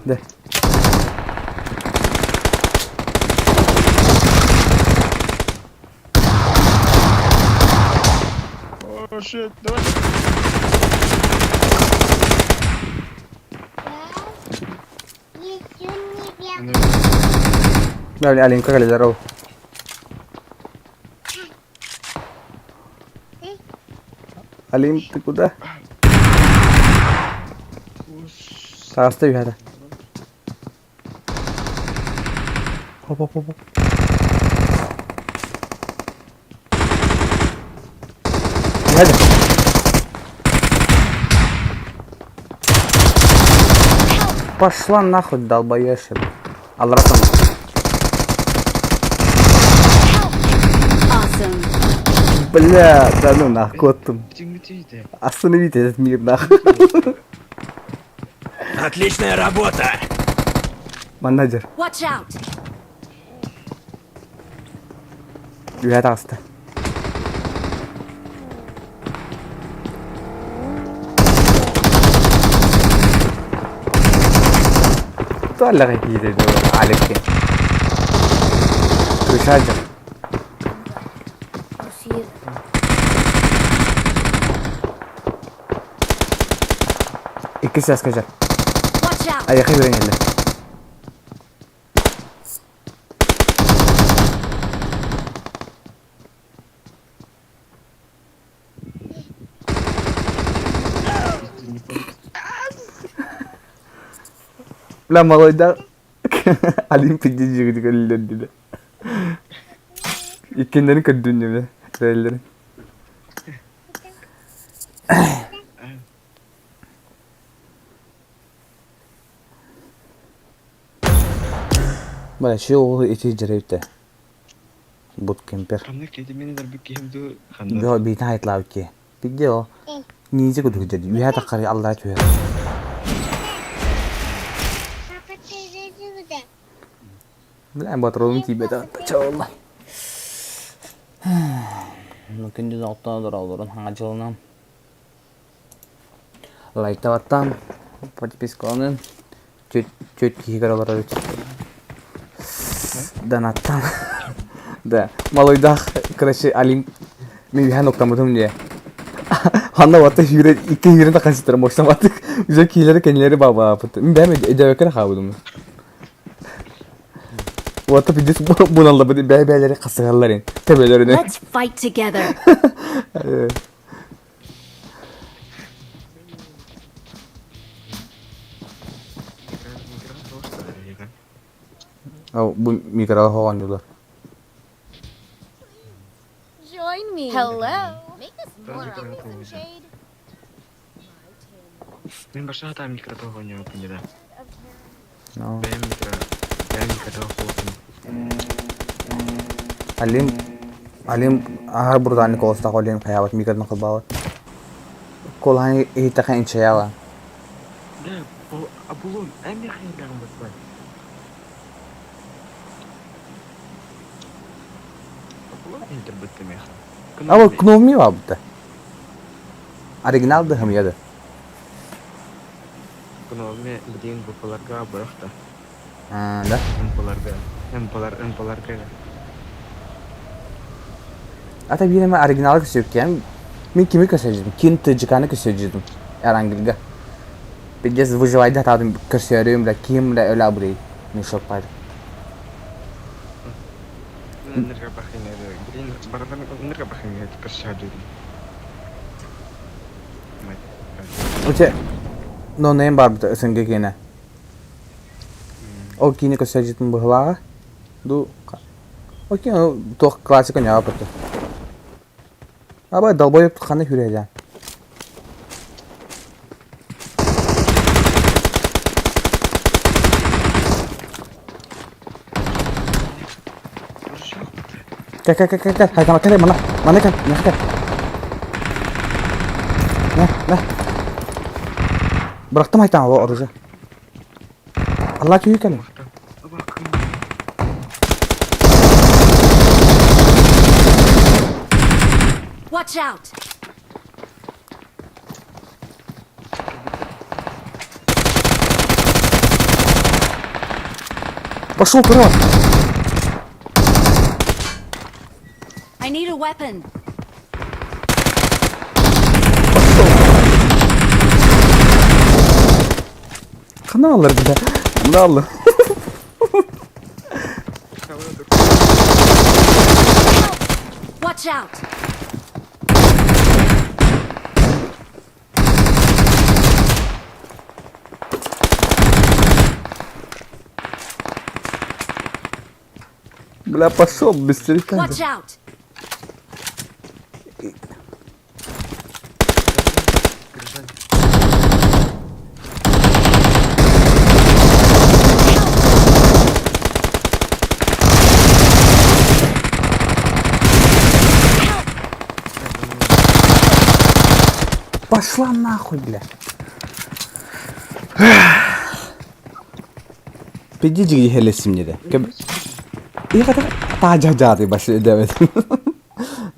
Да. О, shit, давай. Бля, Алинка, кали, здорово. Алим, ты куда? Оставь это. Оп, оп, оп. Надя. Пошла нахуй, долбоёшь. Алратан. Бля, да ну нахуй, кот Остановите этот мир, нахуй. Отличная работа! Менеджер. Watch out! Үһэ таҕыста. Туаллаҕа киирэр Алекке. Крышаджа. Иккис чааска Watch out! Айахы берен кэллэ. Бля, малайда Олимпик дьиҥ өллөрдүлэр. Иккиэннэрин көрдүн бля, рэллэрин. Бля, ще ол ити дьэрэбитэ. Буткемпер. Ханнык киһи дэрбик киһим дуу Бо биитин хайтлаабыт киһи. Бидде о. Ниндзя курдук дьэ. Үһэ таххары аллара түһэр. Бля, батырылым тиийбэтэ. Чалла. Күндүз оттон олорон хаҥа дьылынан лайктабаттан подпискаланын түөрт киһи көрө олорор эбит. Донаттан. Да, малыйдаах, короче, Алим мен үһээн октаммытым дии. Ханна батта сүүрэн, икки сүүрэн тахсан сытар муостаматык. Уже киһилэри кэннилэри баабааппыт. Мин бэйэм өйдөөбөккө эрэ хаалбытым. Уота пиздец буналлабыт бэйэ-бэйэлэри хасыһалларын, төбөлөрүнэн. Let's fight together. Бу микроҕа оонньуулар. Join me. Hello. Make this more. Give me some shade. Мин барса сатаан микротох оонньообуппун дьэ да. Бэйэм микро бэйэм микротох буолтум. Алим Алим аһар бурдааны колостаах олин хайаабат микротон холбаабат. Куолаһын иһиттэхэ инчэйэҕэ. Да, Абулон, эн михаилдаҕын бытпай. Абулон интербытты меха. Аба кновми бабыта. Оригинал да хымыйа да. Кновми билигин букваларга бырахта. Да. МПларга, МПлар, МПларга. Ата биир эме оригиналы көсөккем. Мин кими көсөжүдүм? Кин ТЖКны көсөжүдүм. Эрангилга. Пиздец выживайды атадым көрсөрүм да ким да өлө абырый. Мешок пайды. Уче, но нейм бар бит СНГ киэнэ. Ол киини көсөжүтүн быһылааҕа. Ду Окей, туох классика ньаа быты. Аба долбоеб ханы хүрэлээн. Кэ кэ кэ кэ кэ хайдама кэ мана мана кэ мана кэ. На на. Бырахтым айтан ол оружие. Алла күйі кәлі. Watch out! Пошел кросс! I need a weapon. Хана алар бля. Мына алла. Watch out! Бля, пошел быстрее. Watch out! Пошла нахуй, бля. Пиди хелесим dedi. İyi kadar taca cari başı ödemedim.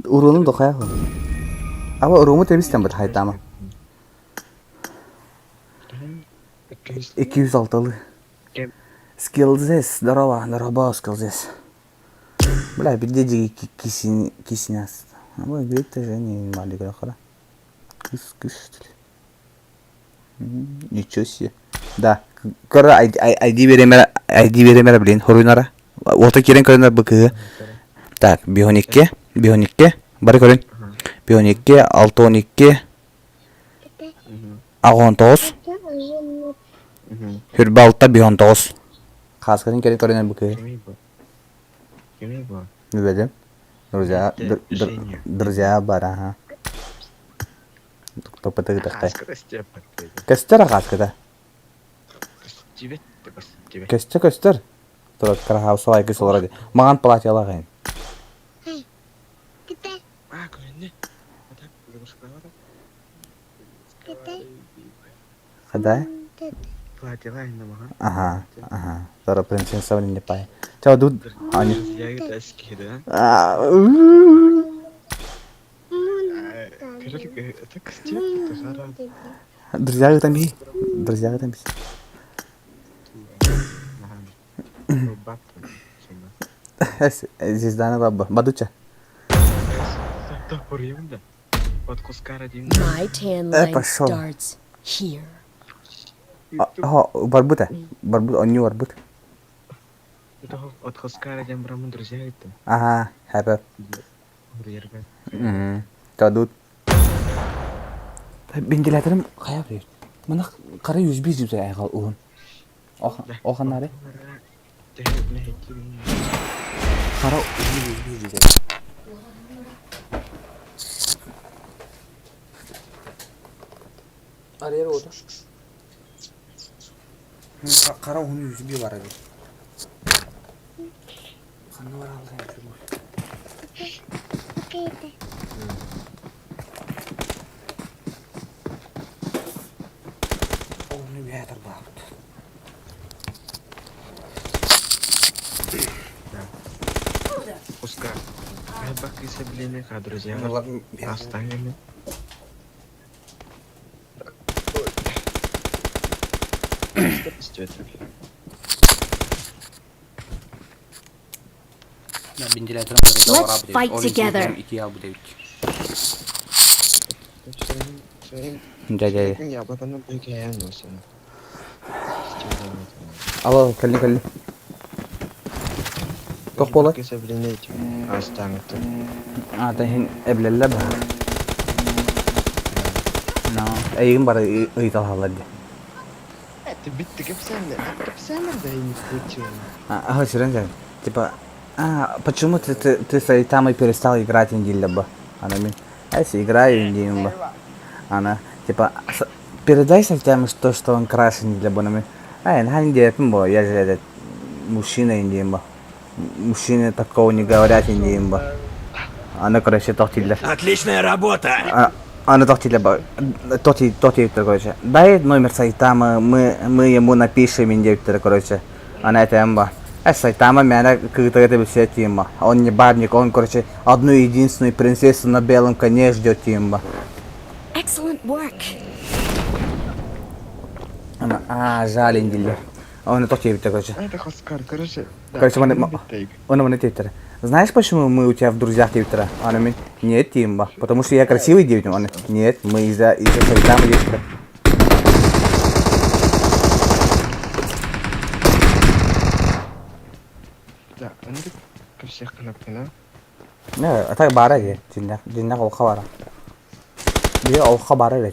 Urunun dokaya koy. Ama urumu temizden bit haytama. 206-lı. Skillzes, здорово, здорово, Skillzes. Бля, пиди кисин кисинас. Ama грек же не маленькая хара. Кыс кыс что ли. Ничего себе. Да. Кора ID беремер ID беремер блин хоруйнара. Ота кирен көрөнөр бу кыһы. Так, бионикке, бионикке, бары көрүн. Бионикке, 612, 19, Хүрбэ алта бионтоҕус. Хааскатын кэлин көрүнэр бу кыһы. Билбэтим. Друзья, друзья бар, ага. Топпытыгытахтай. Көстөр хааската. Көстө көстөр. Турат карахаусалай кыс олорор. Маған платьялағайын. Хада? Ага, ага. Тора принцесса не пай. Чао, дуд. Аня. Друзья там би. Друзья там би. Звездана баба. Бадуча. My tan line пошел. starts here. Барбута. Барбут, он не барбут. От Хоскара диэн бараммын друзья ыыттым. Ага, хэпэ. Кадут. Вентиляторым хайа бир. Мана кара 101 жүз айгал уһун. Оханнары. Кара 101 жүз. Арыйар уота. Хара уһун USB бар эбит. Ханна бар алган Ону үһэ тарбаабыт. Пускай. Друзья, останем. Let's fight together. Дьэ, дьэ. Алло, кэлли кэлли. Тох буолар? Аата иһин эблэллэ баһа. Эйигин бары ыйыталаһаллар дии. Ты битти кэпсээннэр, кэпсээннэр да не включил. Ага, серьезно? Типа, а, почему ты там и перестал играть индилляба? Она мне, а если играю индиимба. Она, типа, передай Сайтаме, что он краше индилляба. Она мне, а, я я же этот мужчина индиимба. Мужчины такого не говорят индиимба. Она, короче, тохтиллер. Отличная работа! Она тохтиллер, тоти, тоти, короче. Дай номер Сайтама, мы ему напишем индиктор, короче. Она это эмба. А Сайтама меня кыгытыгы все тимба. Он не бабник, он, короче, одну единственную принцессу на белом коне ждет тимба. Excellent work. Она, а, жаль, индиллер. Он тохти, короче. Это Хоскар, короче. Короче, он мне твиттер. Знаешь, почему мы у тебя в друзьях твиттера? Она мне, нет, Тимба. Потому что я красивый девять. Он, нет, мы из-за Сайтама твиттера. Да, они ко всех кнопки, Не, а так бара же. Жиннах, жиннах олха бара. Бие олха бара эле.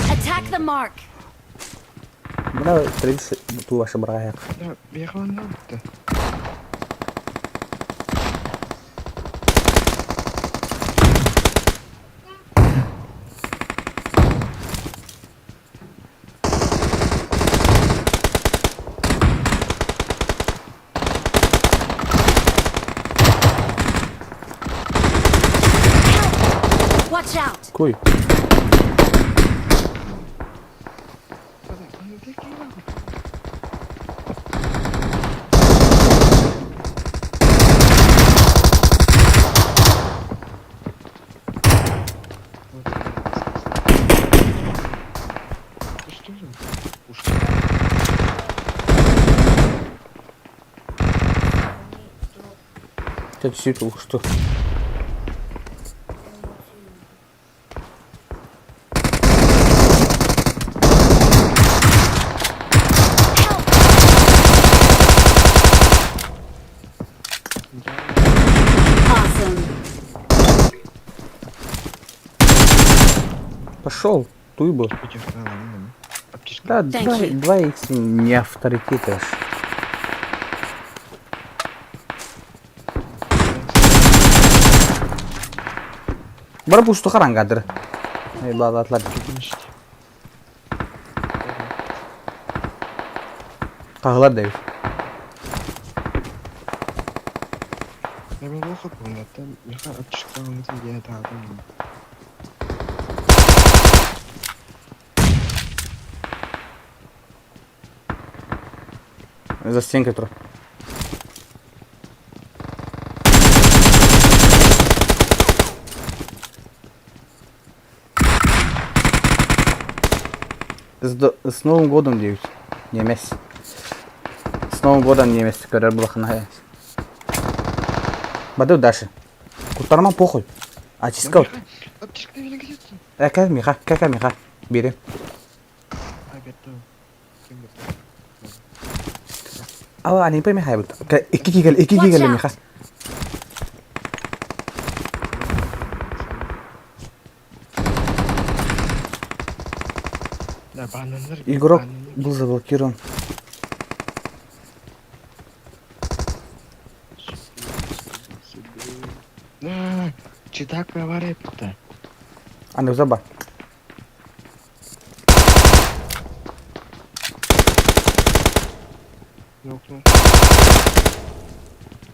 Attack the mark. Мына тридцать ту ваша бараяк. Да, бегала на Watch out. Куй. Что же? Что что? Awesome. Пошел, туйбу. Да, 2 х не авторитет аж. Бар пусту харангадыр. Эй, бла бла. Кагылар дейбит. Я плохо помню, там меха аптечка я да, За стенкой тур. С Новым годом, девять. Немес. С Новым годом, немес. Көрөр булахына. Баду дальше. Кутарма похуй. А чискал. Аптечка Э, как миха, как миха. Бери. Ала они пойми хайбут. Икки кигел, икки Watch кигел out. миха. Игрок был заблокирован. Читак бавар эппитэ. Аны заба.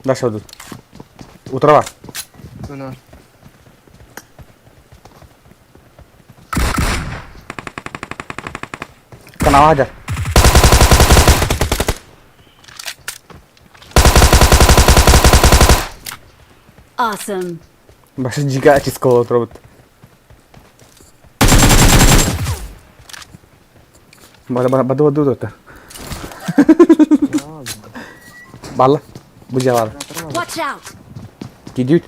Дальше идут. Утрова. Канал Адер. Awesome. Башы жига ачискола отробут. Бада бада бада бада бада. Балла. Бу жавар. Watch out. Кидют.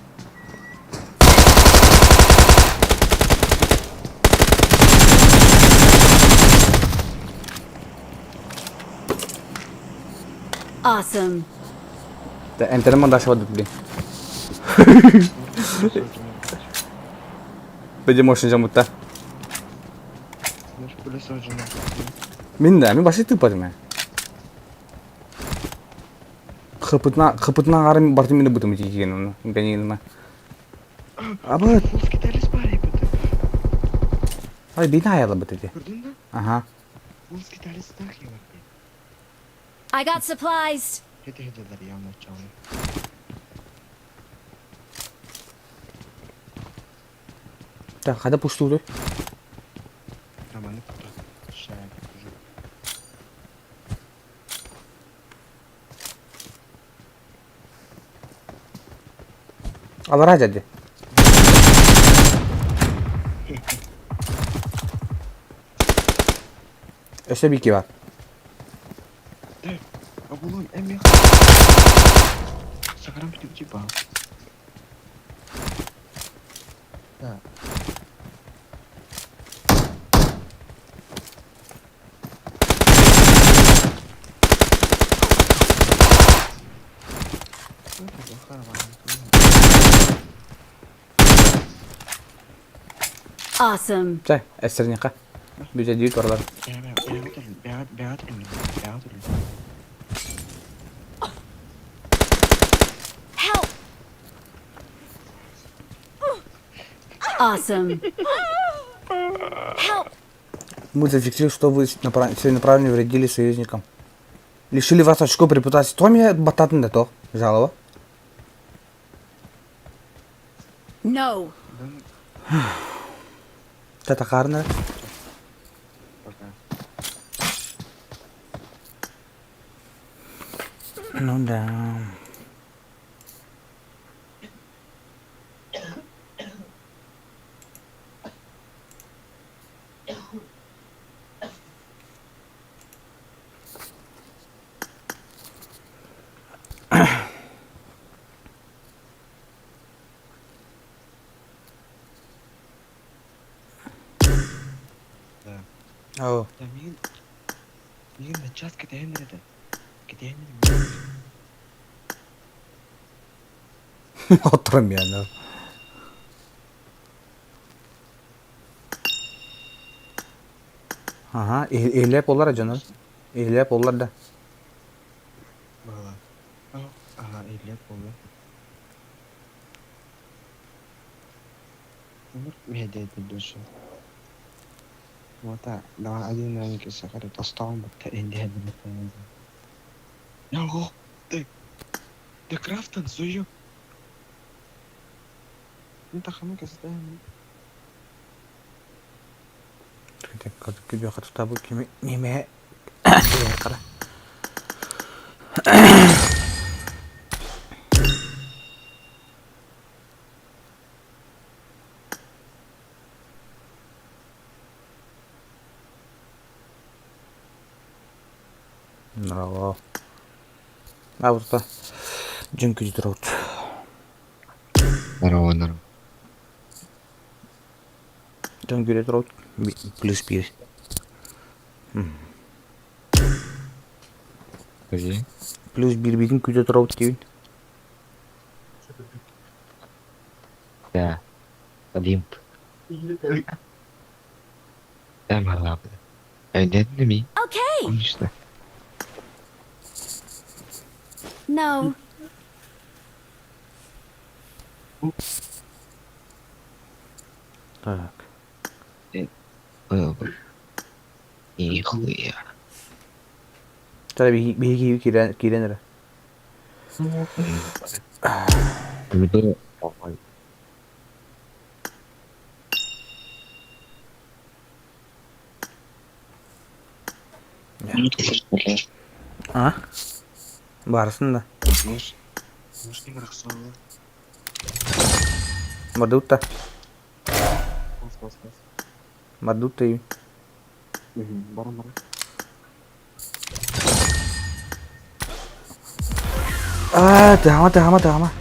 Awesome. Энтерман дальше воду блин. Беде мошын жамутта. Мин да, мин башы тупадым мен. Хыпытна, хыпытна арым бартым мені бутым деген оны. Генилма. Аба. Ай, бина аяла бутыды. Ага. I got supplies. Так, хада пуштуды. Алара дяди. Өсө бики бар. Awesome. Чай, эстерника. Бүжә дүйт орлар. Help. Awesome. Help. Мы зафиксировали, что вы целенаправленно вредили союзникам. Лишили вас очков репутации. То мне бататын да то. Жалоба. No. Татакарна. Ну да. Ау. Отромяна. Ага, илеп олар жаным. Илеп олар да. Неме. Кара. Браво. А вот это. Джинки дроут. Здорово, здорово. Джинки дроут. Плюс пир. Плюс биирбитин күүтэ турабыт диибин. Да. Олимп. Да, могла бы. Нет, не Okay. Конечно. No. Так. Было бы. Нихуя. Чара биһиги киирэн киирэн эрэ. А? Барысын да. Мадутта. Мадутта и. А, тахама, тахама, тахама.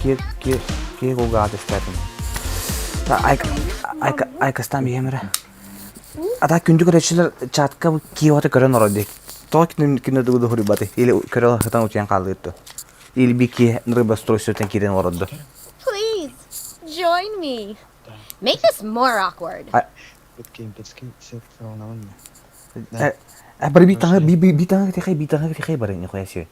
Ке, ке, ке кулгаат истээтим. Айка, айкастан биһиэм эрэ. Ата күндү көрөөччүлэр чатка киота көрөн олорор дии. Тоҕо кинини тугу да суруйбатый? Или көрө сытан утуйан хааллыыр дуо? Или бики рыбостройствоттан киирэн олорор дуо? Please, join me. Make this more awkward. Бары би таҥа би би таҥа тихай би таҥа тихай бары нихуя себе.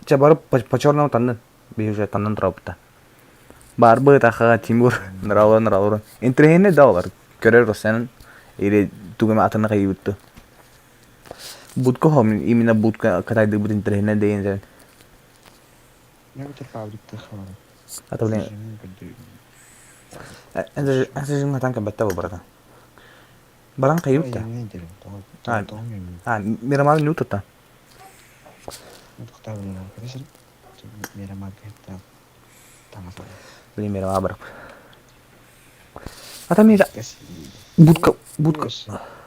Чэ бары по черному таннын. Би уже таннын турабыта. Барбы таха Тимур ныралар ныралар. Интриһинэ да олар. Көрөр Росенын или тугума атыны кайыбытты. Будка хом именно будка катайдыбыт интриһинэ дейин А то блин. Это же танка бетта братан. Баран кайыбытта. А, а Мирамар не утата. Блин, Мирамар барап. А там будка будка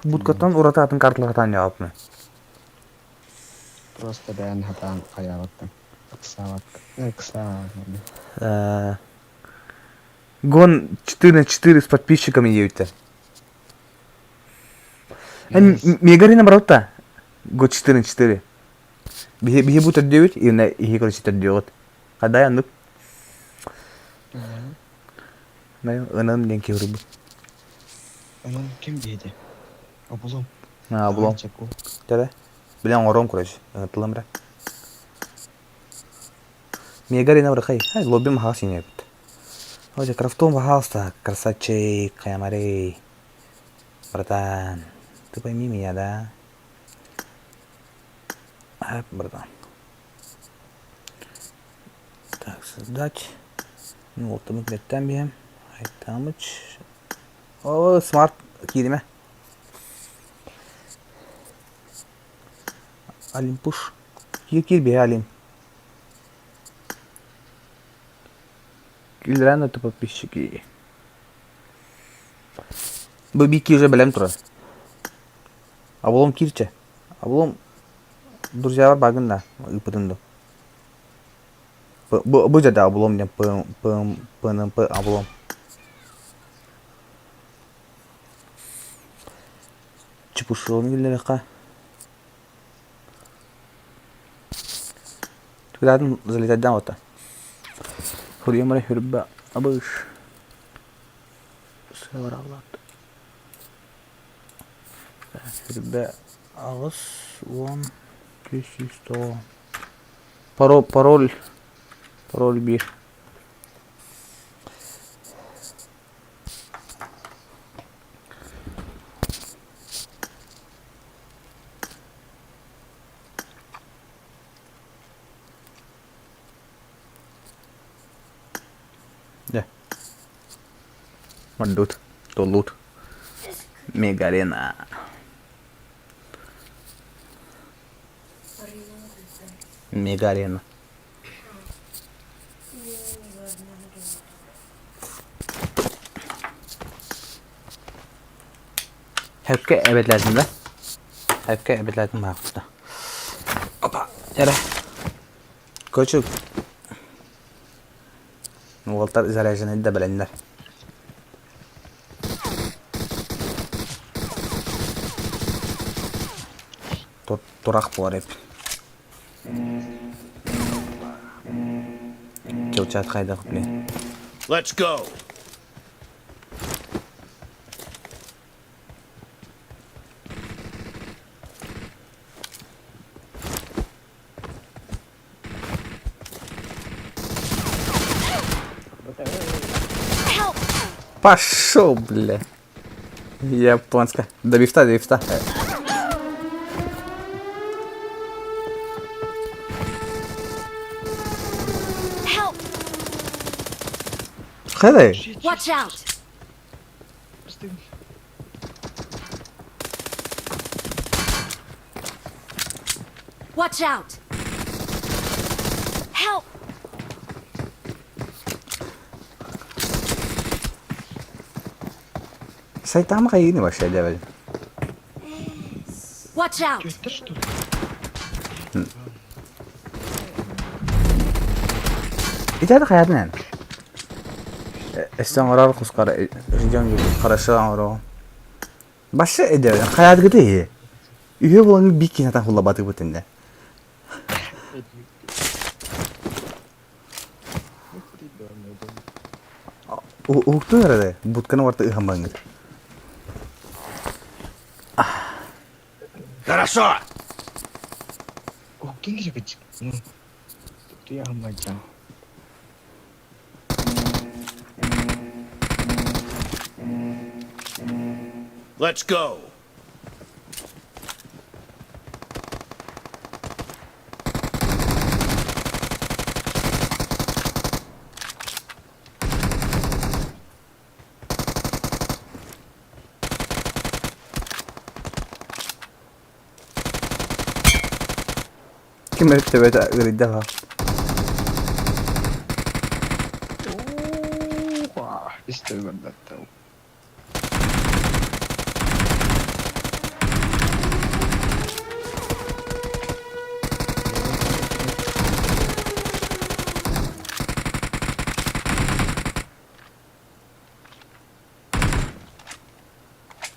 будкаттан ураты атын карталар яапны. Просто бэйэн хатаан хайаабаттан. Ыксаабат. Ыксаа. Гон 4 на 4 с подписчиками едете. Мегарина наоборот-то. Год 4 на 4. Биһи бу төрдүөбүт, и иһи короче төрдүөҕүт. Хадай аннык. Ынан диэн киһи Онон ким диэти? Обулум. А, булом. Тере. Билен ором короче. Тылым бре. Мегарина врахай. Ай, лобби махас инебит. Ой, крафтом пожалуйста, красавчик, каямарей. Братан, ты пойми меня, да? А, братан. Так, создать. Ну, вот мы беттен Айтамыч. О, смарт кириме. Алим пуш. Кир кир бе Алим. Килрен это подписчики. Бу бики уже билем турар. Аболом кирче. Аболом друзья багын да ыпытын да. Бу бу жада аболом диэн П П ПНП аболом. Чепушилны киллереха. Куда залетать да вот. Хурьямара хурба абыш. Севаралат. Хурба агыс он 100. Пароль пароль пароль бир. Да. Мандут. Толут. Мегарена. Мегарена. Хэпкэ эбэтлээтим да? Хэпкэ эбэтлээтим маахпыта. Опа, эрэ. Короче, уолтар заряженный да бэлэннэр. Турах буолар эбит. Килчат хайдах блин. Let's go. Пошел, бля. Японская. Добивта, добивта. Help! Хайдай. Watch out! Watch out! Help! Сайтама хайыны вообще дебел. Watch out! Түөттэр что ли? Итәді хаятын. Эстен орар кускар ждем хорошо оро. Башы эде хаят гыты. Үйе болан бик кинатан хула баты бутенде. Укту nerede? Бутканы варты ыхамбаңыр. Хорошо. Уктун кирбит. Ну. Ты аммачан. Let's go. Ким өрттөбөт ырыйдаға. Истебендаттау.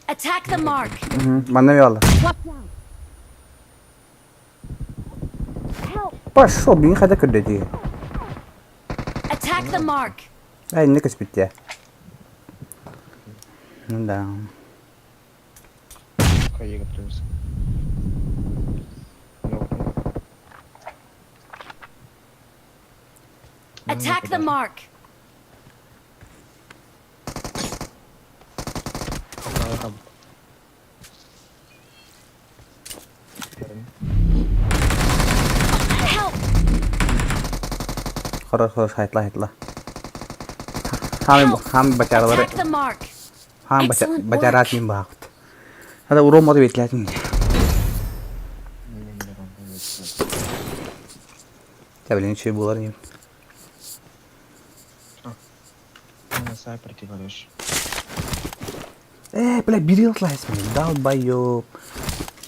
Attack the mark! Манна ялла. Watch out! Help! Пошел, блин, хотя куда Attack the mark! Ай, не каспите. Ну да. Хайга плюс. Attack the mark! Help! Хорош, хорош, хайтла, хайтла. Хам, хам бачаралары. Attack the mark! Хам Excellent бачарат work. мин баақыт. Хада урон моды бетлятин. Та блин, че булар не. Сайпер ты говоришь. Бля, бери лайс, блин, долбоёб.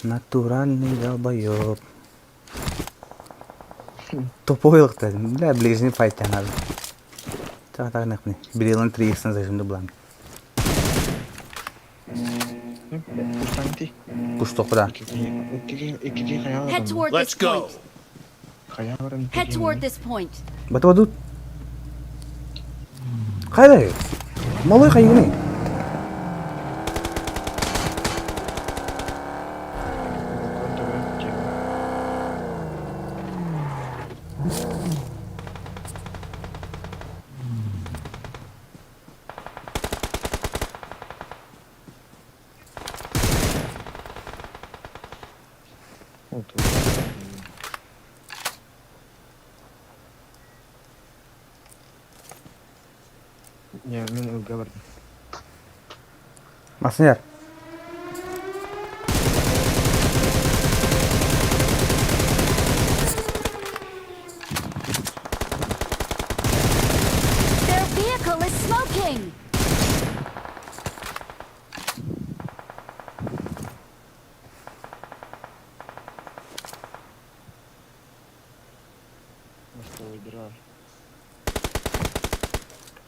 Натуральный долбоёб. Тупой лықты. Бля, ближний файт надо. Так, так, нахуй. Берилан 3 х зажим блан. Пуштанти. Пушток, да. Head toward Let's this go. point. Head toward this point. Батыбадут. Қайда? Малой қайгыны. Не, мен ылга бардым. Масынер. Their vehicle is smoking! Может,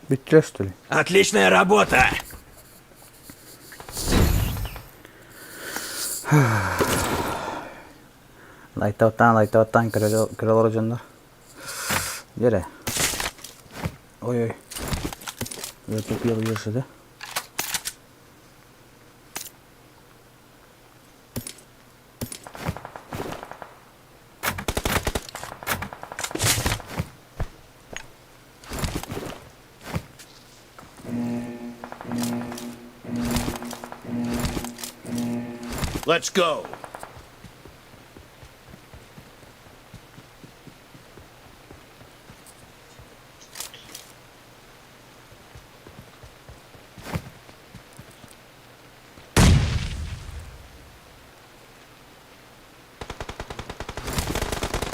Биттер, что ли? Отличная работа. Лайтабаттаан, лайтабаттаан көрө олорор дьоннор. Дьэрэ. Ой-ой. Тупил да? Let's go.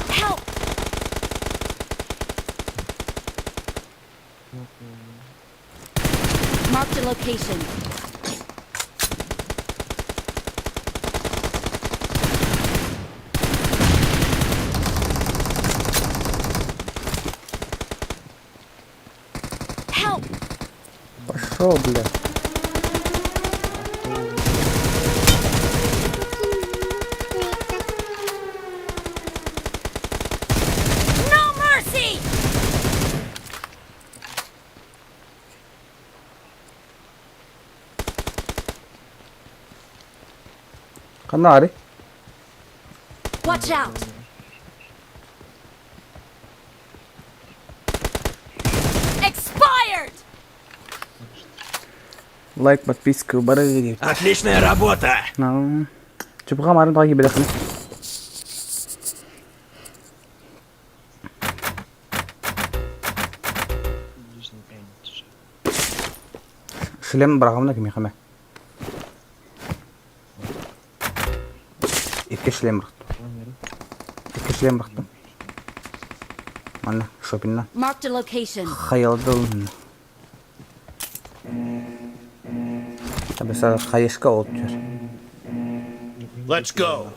Help! Marked a location. Help! Пошел, бля. No mercy! Ханна Watch out! Expired! Лайк, подписка, бары Отличная работа! Чупха марын тағы белехни. Шлем бырағымна кими хаме. Икки шлем бырахтым. Икки шлем бырахтым. Манна шопинна. Marked a location. Хайалдыл. Mesela хайышка отур. Let's go.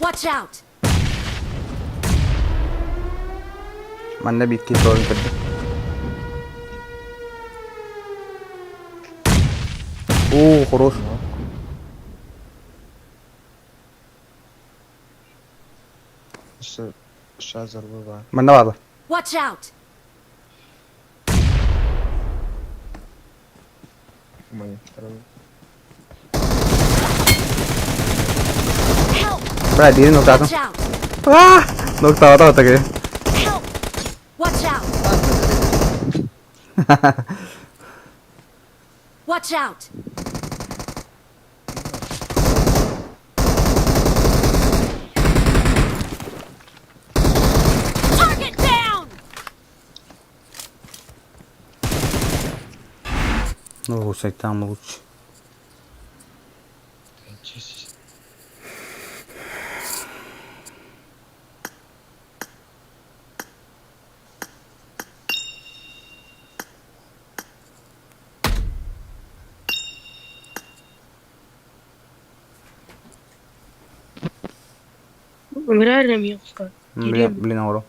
Watch out! Манна битки тоғын кірді. О, хорош. Манна барды. Watch out! Help! Бра, бири ноктаатым. Watch out! Ноктаата отаке. Help! Watch out! Watch out! Target down! Ну, там лучше. Реально мелко. Блин, блин, оро.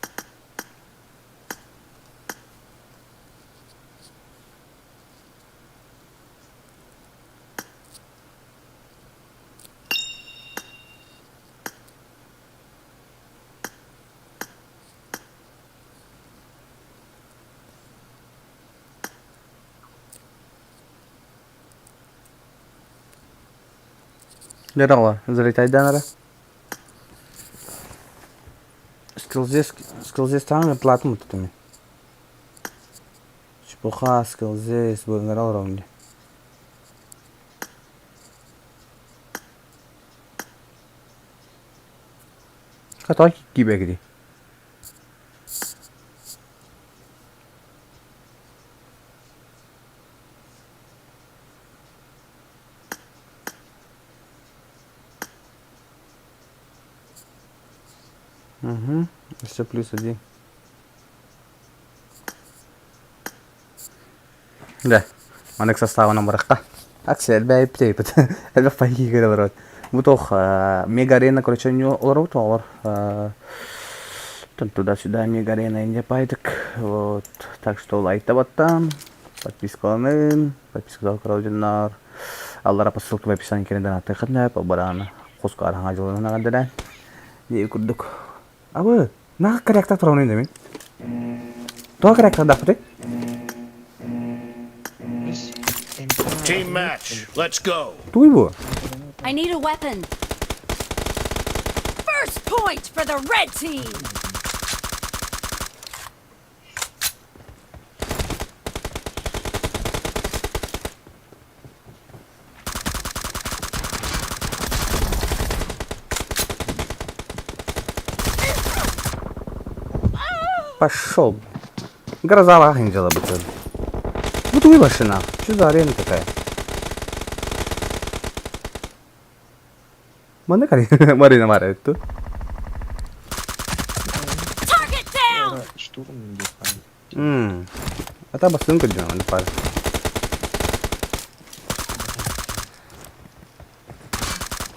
Здорово, залетай, Данара. Скилзес там платму тутами. Чепуха, скилзес, бунгарал ровни. Катай кибегди. Угу. Все плюс один. Да. Манек составына бараққа. Акция элбэ эптейпит. Элбэ файки көрө барат. Бу туох Мега Арена, короче, олоробут оҕолор. Туда-сюда Мега Арена инде пайдык. Вот. Так что лайктабаттан, подпискаланын, подпискалар көрө Аллара по ссылке в описании кирен донаттыхын барааны хоско архаңа жылынан аганделен. Дии курдук. Абы, нах корректа турабын демин. Тоҕо корректа Team match. Let's go. Туй бу? I need a weapon. First point for the red team. Пошел. Гроза лахин дела бы. Вот выброшена. Что за арена такая? Маны Марина Мария ту. Target down. Штурм не А та басынка дьон пар.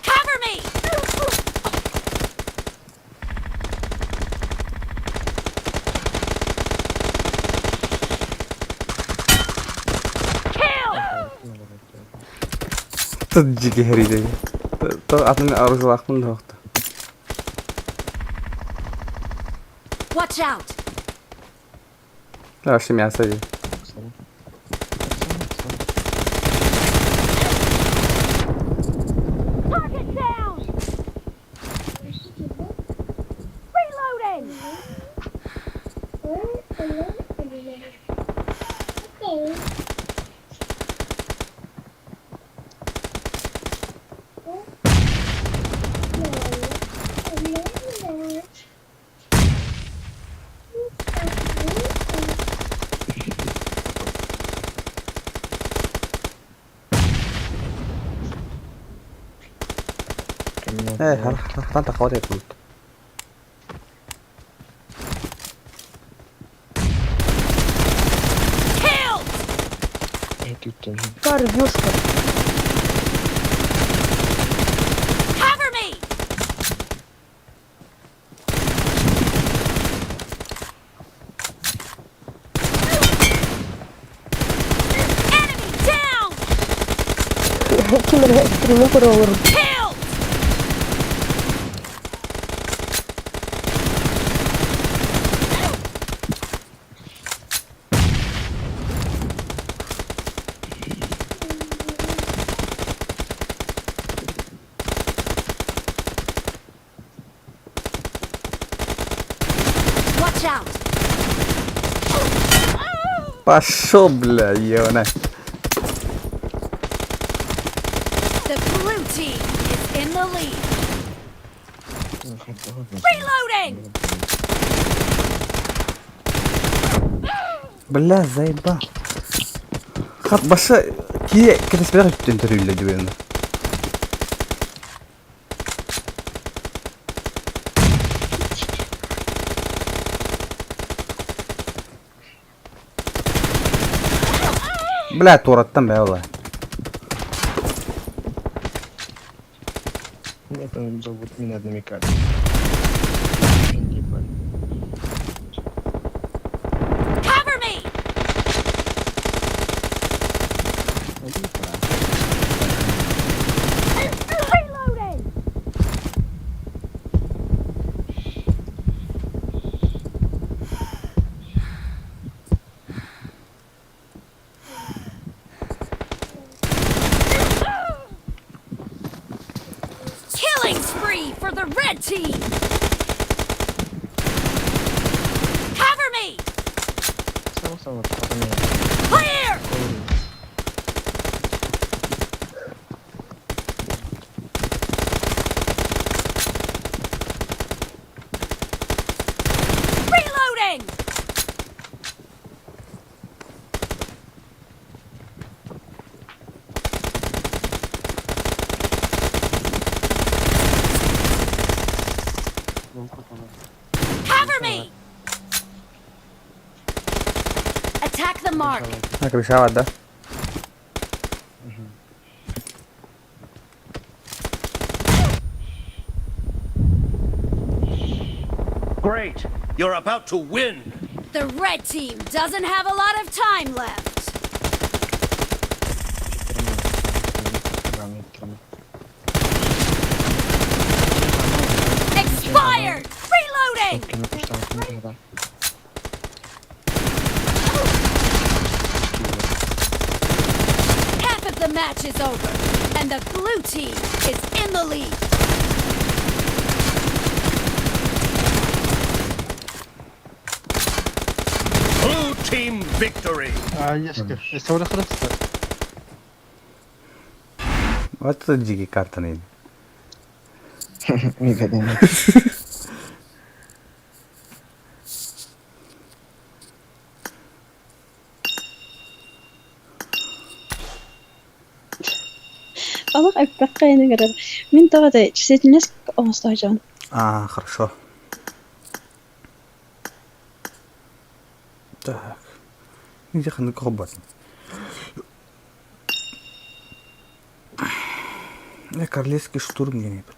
Cover me. Kill. Тут дикий херидей. То атын оружие тохта. Watch out. Вообще мясо. Target down. Reloading. Э, хатан хватит тут. Kill. Кар, вёшка. Cover me. Enemy down. Кимер стримы көрө Kill. Watch out. Пошел, бля, ебаная. The blue team is in the lead. Reloading. Бля, заеба. Хат баша ки кетеспер интервью дибен. Бля, тураттан бә ола. Меня там зовут, не надо намекать. Cover me. Reloading. Killing spree for the red team. Cover me. Clear. Reloading. Cover me. Attack the mark. Накрышава, да? Great. You're about to win. The red team doesn't have a lot of time left. Expired! Reloading! Half of the match is over, and the blue team is in the lead. Blue team victory. Вот это дикий карта. Олох эппэххэ ыҥырар. Мин тоҕо да чувствительность оҥосто сылдьабын. А, хорошо. Так. Где ханнык холбатын? Королевский штурм где-нибудь.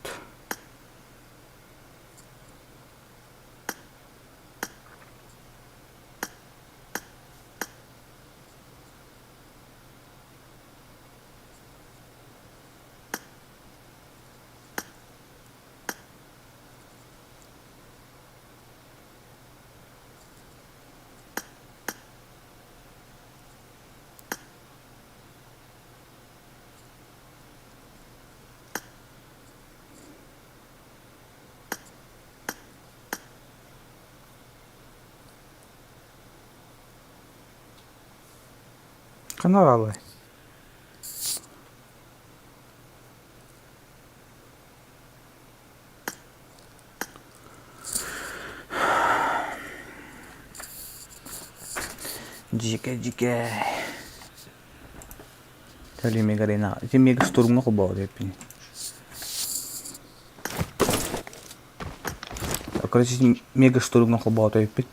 Каналы. Дьике дьике. Тали мегарина. Ити мега штурмҥа холбоо диэппин. Короче, мега штурмҥа холбоото эппит.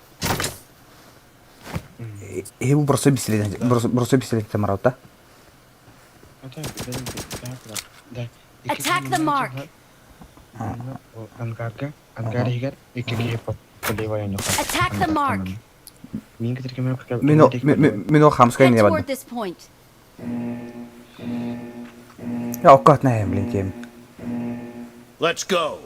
Эһи бу просто бисилетен просто бисилетен мараута. Attack the mark. Ангарга, ангар иһигэр икки киһи полевой оонньуохха. Attack the mark. Мин кытары Мин ол хамскай Head не toward бардым. this point. Я оккат наһайым блин тиэм. Let's go.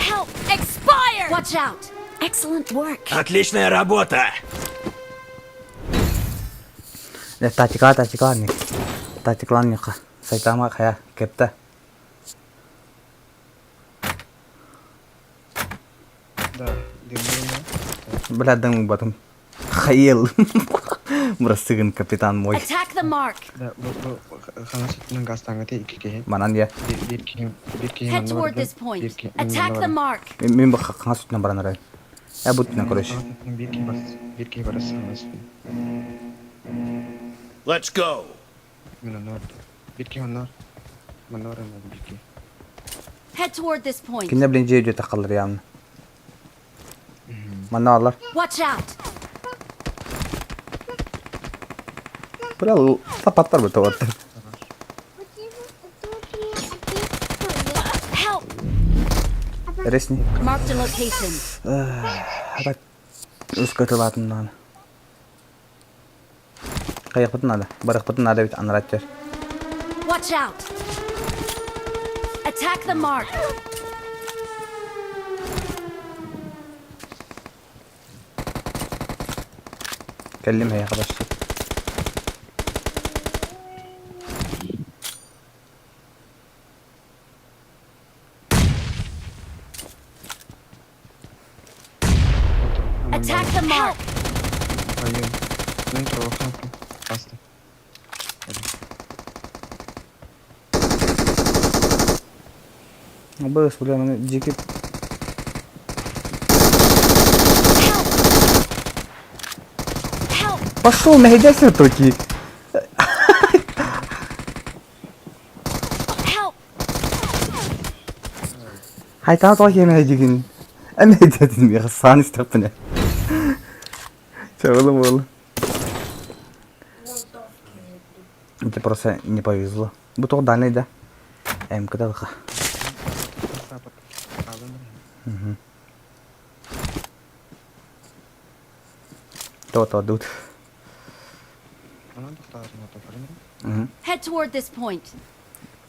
Help! Expired! Watch out! Excellent work. Отличная работа. Тачикла тачикла Тачикланньыха. Сайтама хая кепта. Да, дымный. Бля дым батым. Хаел. Бырастыгын капитан мой. Attack the mark. Да, бу бу ханас өттүнэн гастааҥҥыта икки киһи. Манан я. Биир киһи биир киһи Head манна toward барда, this point. биир киһи манна Attack the барда. mark. Мин бу хаңас үттүнэн баран арай. Я буттунан короче. Ханас өттүнэн биир киһи барс, биир киһи барас ханас өттүнэн. Let's go. Мин онно бардым. Биир киһи онно манна баран биир киһи. Head toward this point. Кинне блин дьиэ дьиэ тахаллар явно. Манна алар. Watch out! Бля сапаттар бу тоҕоттор. Help! Ресни. Marked a location. Хата ускатылаатын наана. Хайахпытын надо. Барахпытын надо бит анраттер. Watch out! Attack the mark. Кэллим эйиэхэ барсыы. Attack the mark. Айыы. Мен туруохха Баста. Быс, бля, маны дьики Help! Help! Пошел, найдяся токи. Хайтаҕа тоҕо киэмэйдигин? Эмэйдэтин миэхэ саан истэхпинэ. Чэ, буолла. Тебе просто не повезло. Бу тоҕо дальний да? МК-да То-то дут. Head toward this point.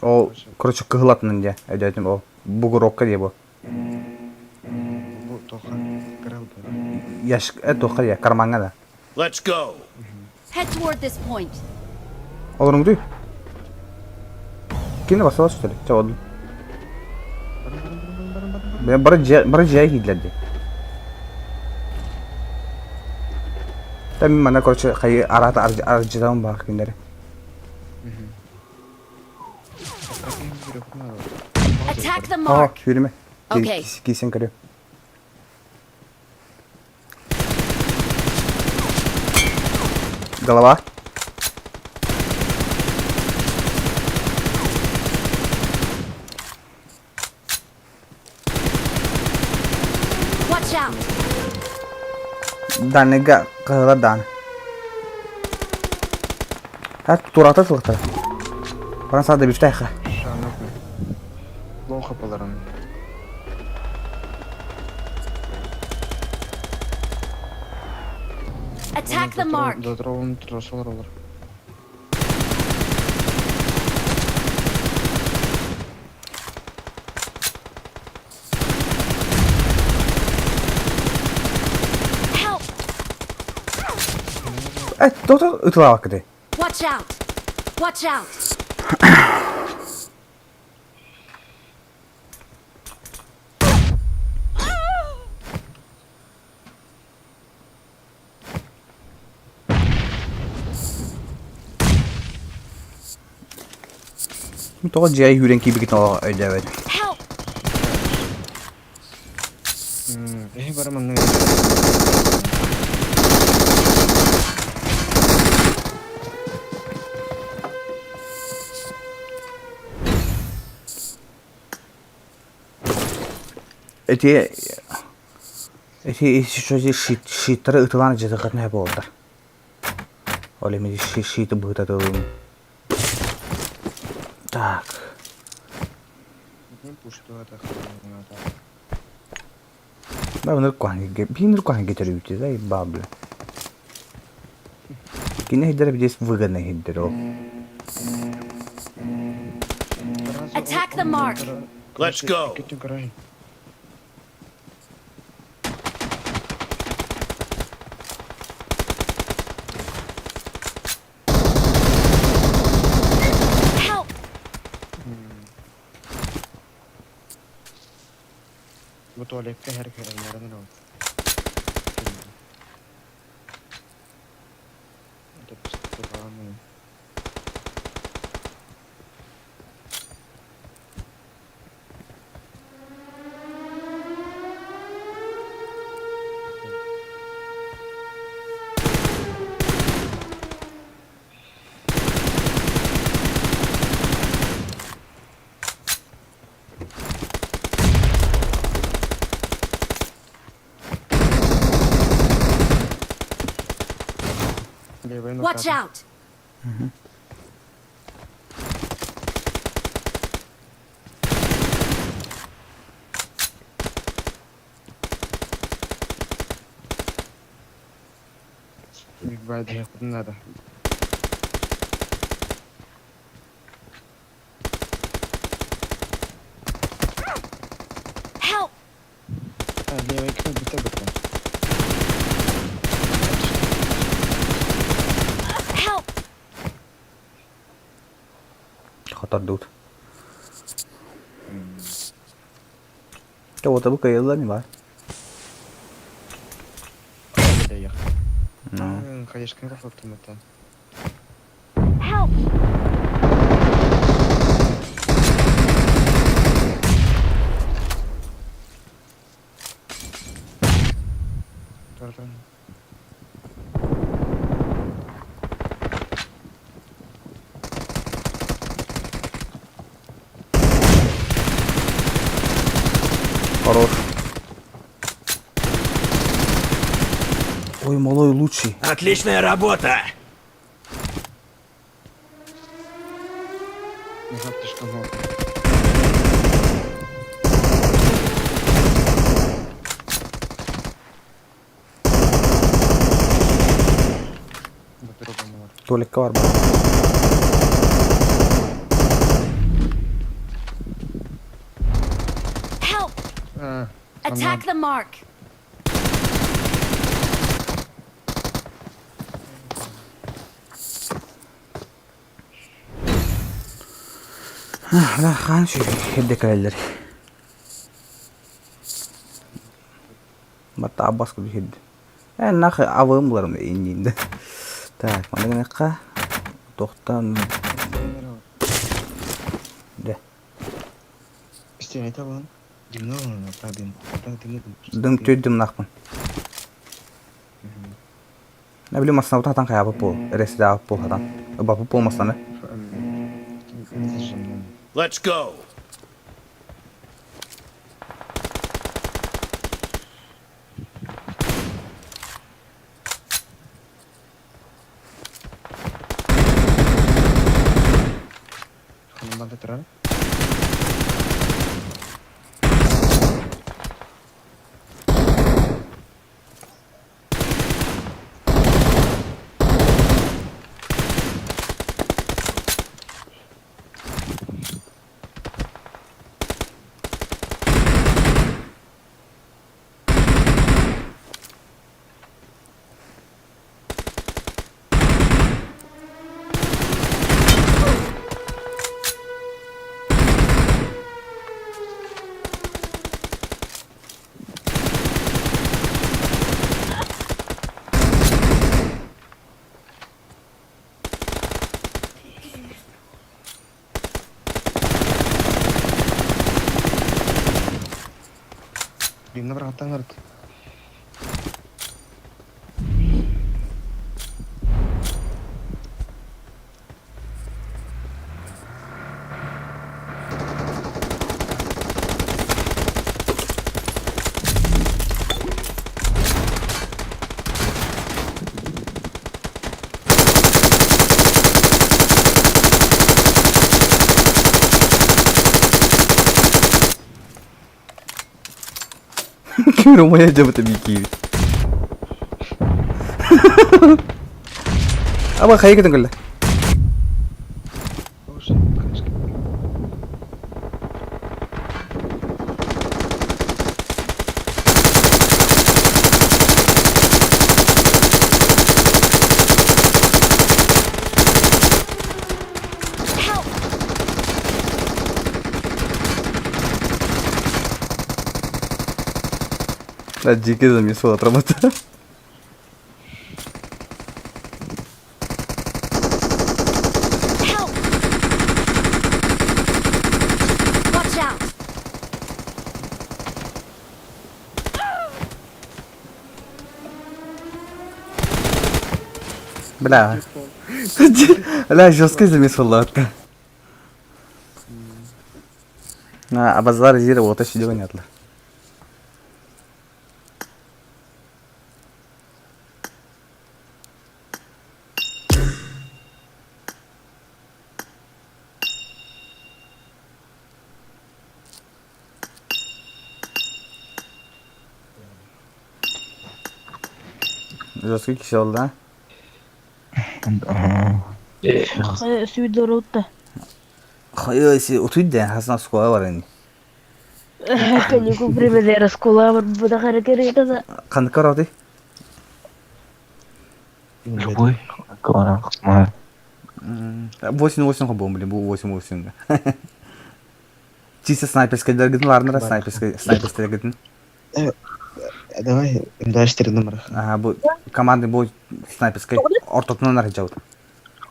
Ол, короче, кыһылатынан дьэ, өйдөөтүм ол. Бугурокка диye бу. Бу тоха кырал Яш, тоха я, карманга да. Let's go. Head toward this point. Олоруҥ Кини басала что ли? Чэ, олду. Бары дьиэ, бары дьиэ киирдилэр дии. Та мин манна, короче, хайы араата ардьытабын баар кинилэри. Attack the Aa, mark. сүүрүмэ. Окей. Киирсэн көрүө. Голова. Watch out. Дальныйга кыһыла даан. Ха, турата сылыктара. Баран саада бифтайха. Плохо поларан. Attack the mark. Дотровун тросолар олар. Help. Э, то-то ытылаабаккыты. Watch out. Watch out. Тоҕо дьиэ үүрэн киирбиккитин олох өйдөөбөтүм. Help. Эһи бары манна Эти эти эти щиттары ытылаан дьытыхатна буолдар. Ол эми щиты быһыта тылым. Так. Да, бинер кухан гетерүүтэ да бабла. Кини хиддер здесь выгодно хиддер ол. Attack the mark. Let's go. Help. Бу туалекка һэр кэрэннэрин ол. Это пустыганы. Watch out. Надо. Help. Левый кнопка бутылка. Help. Хотордут. Кого-то бы каялла не бар. Ну. Конечно, как это. Help. Хорош. Ой, малой лучший. Отличная работа! Назад слишком много. Туалекка бар. Help! Attack the mark. Хаан үчүгэй кэлэллэр. Батта Аббас курдук иһирдэ. Ээ нах абыым буларым инниинде. Так, маны гыныахха туохтан дэ. Дым түрдүм нахпын. Били массыынабыт хатан хайаабыт буол, эрэстэбит буол хатан. Ыбаппыт буол массыынаны. Let's go. Ким моя дьабыта бикиибит. Аба хайа көтөн кэллэ. Help! Да, дикий замес отработал. Help! Watch out! Бля. Бля, жесткий замес боллаатка. На, абазар зира вот еще понятно. Жесткий киши ол да. Сүйдөрүттэ. Хайы, си утуйда хасна скола бар энди. Каникул приведера школа бар буда харакерета да. Кандык карады? Любой. 8-8 хобом, блин, бу 8-8. Чисто снайперская дергитин, ларнара снайперская, снайперская дергитин. Давай, М24 номер. Ага, бу команды бу снайперская ортотунан арыжабыт.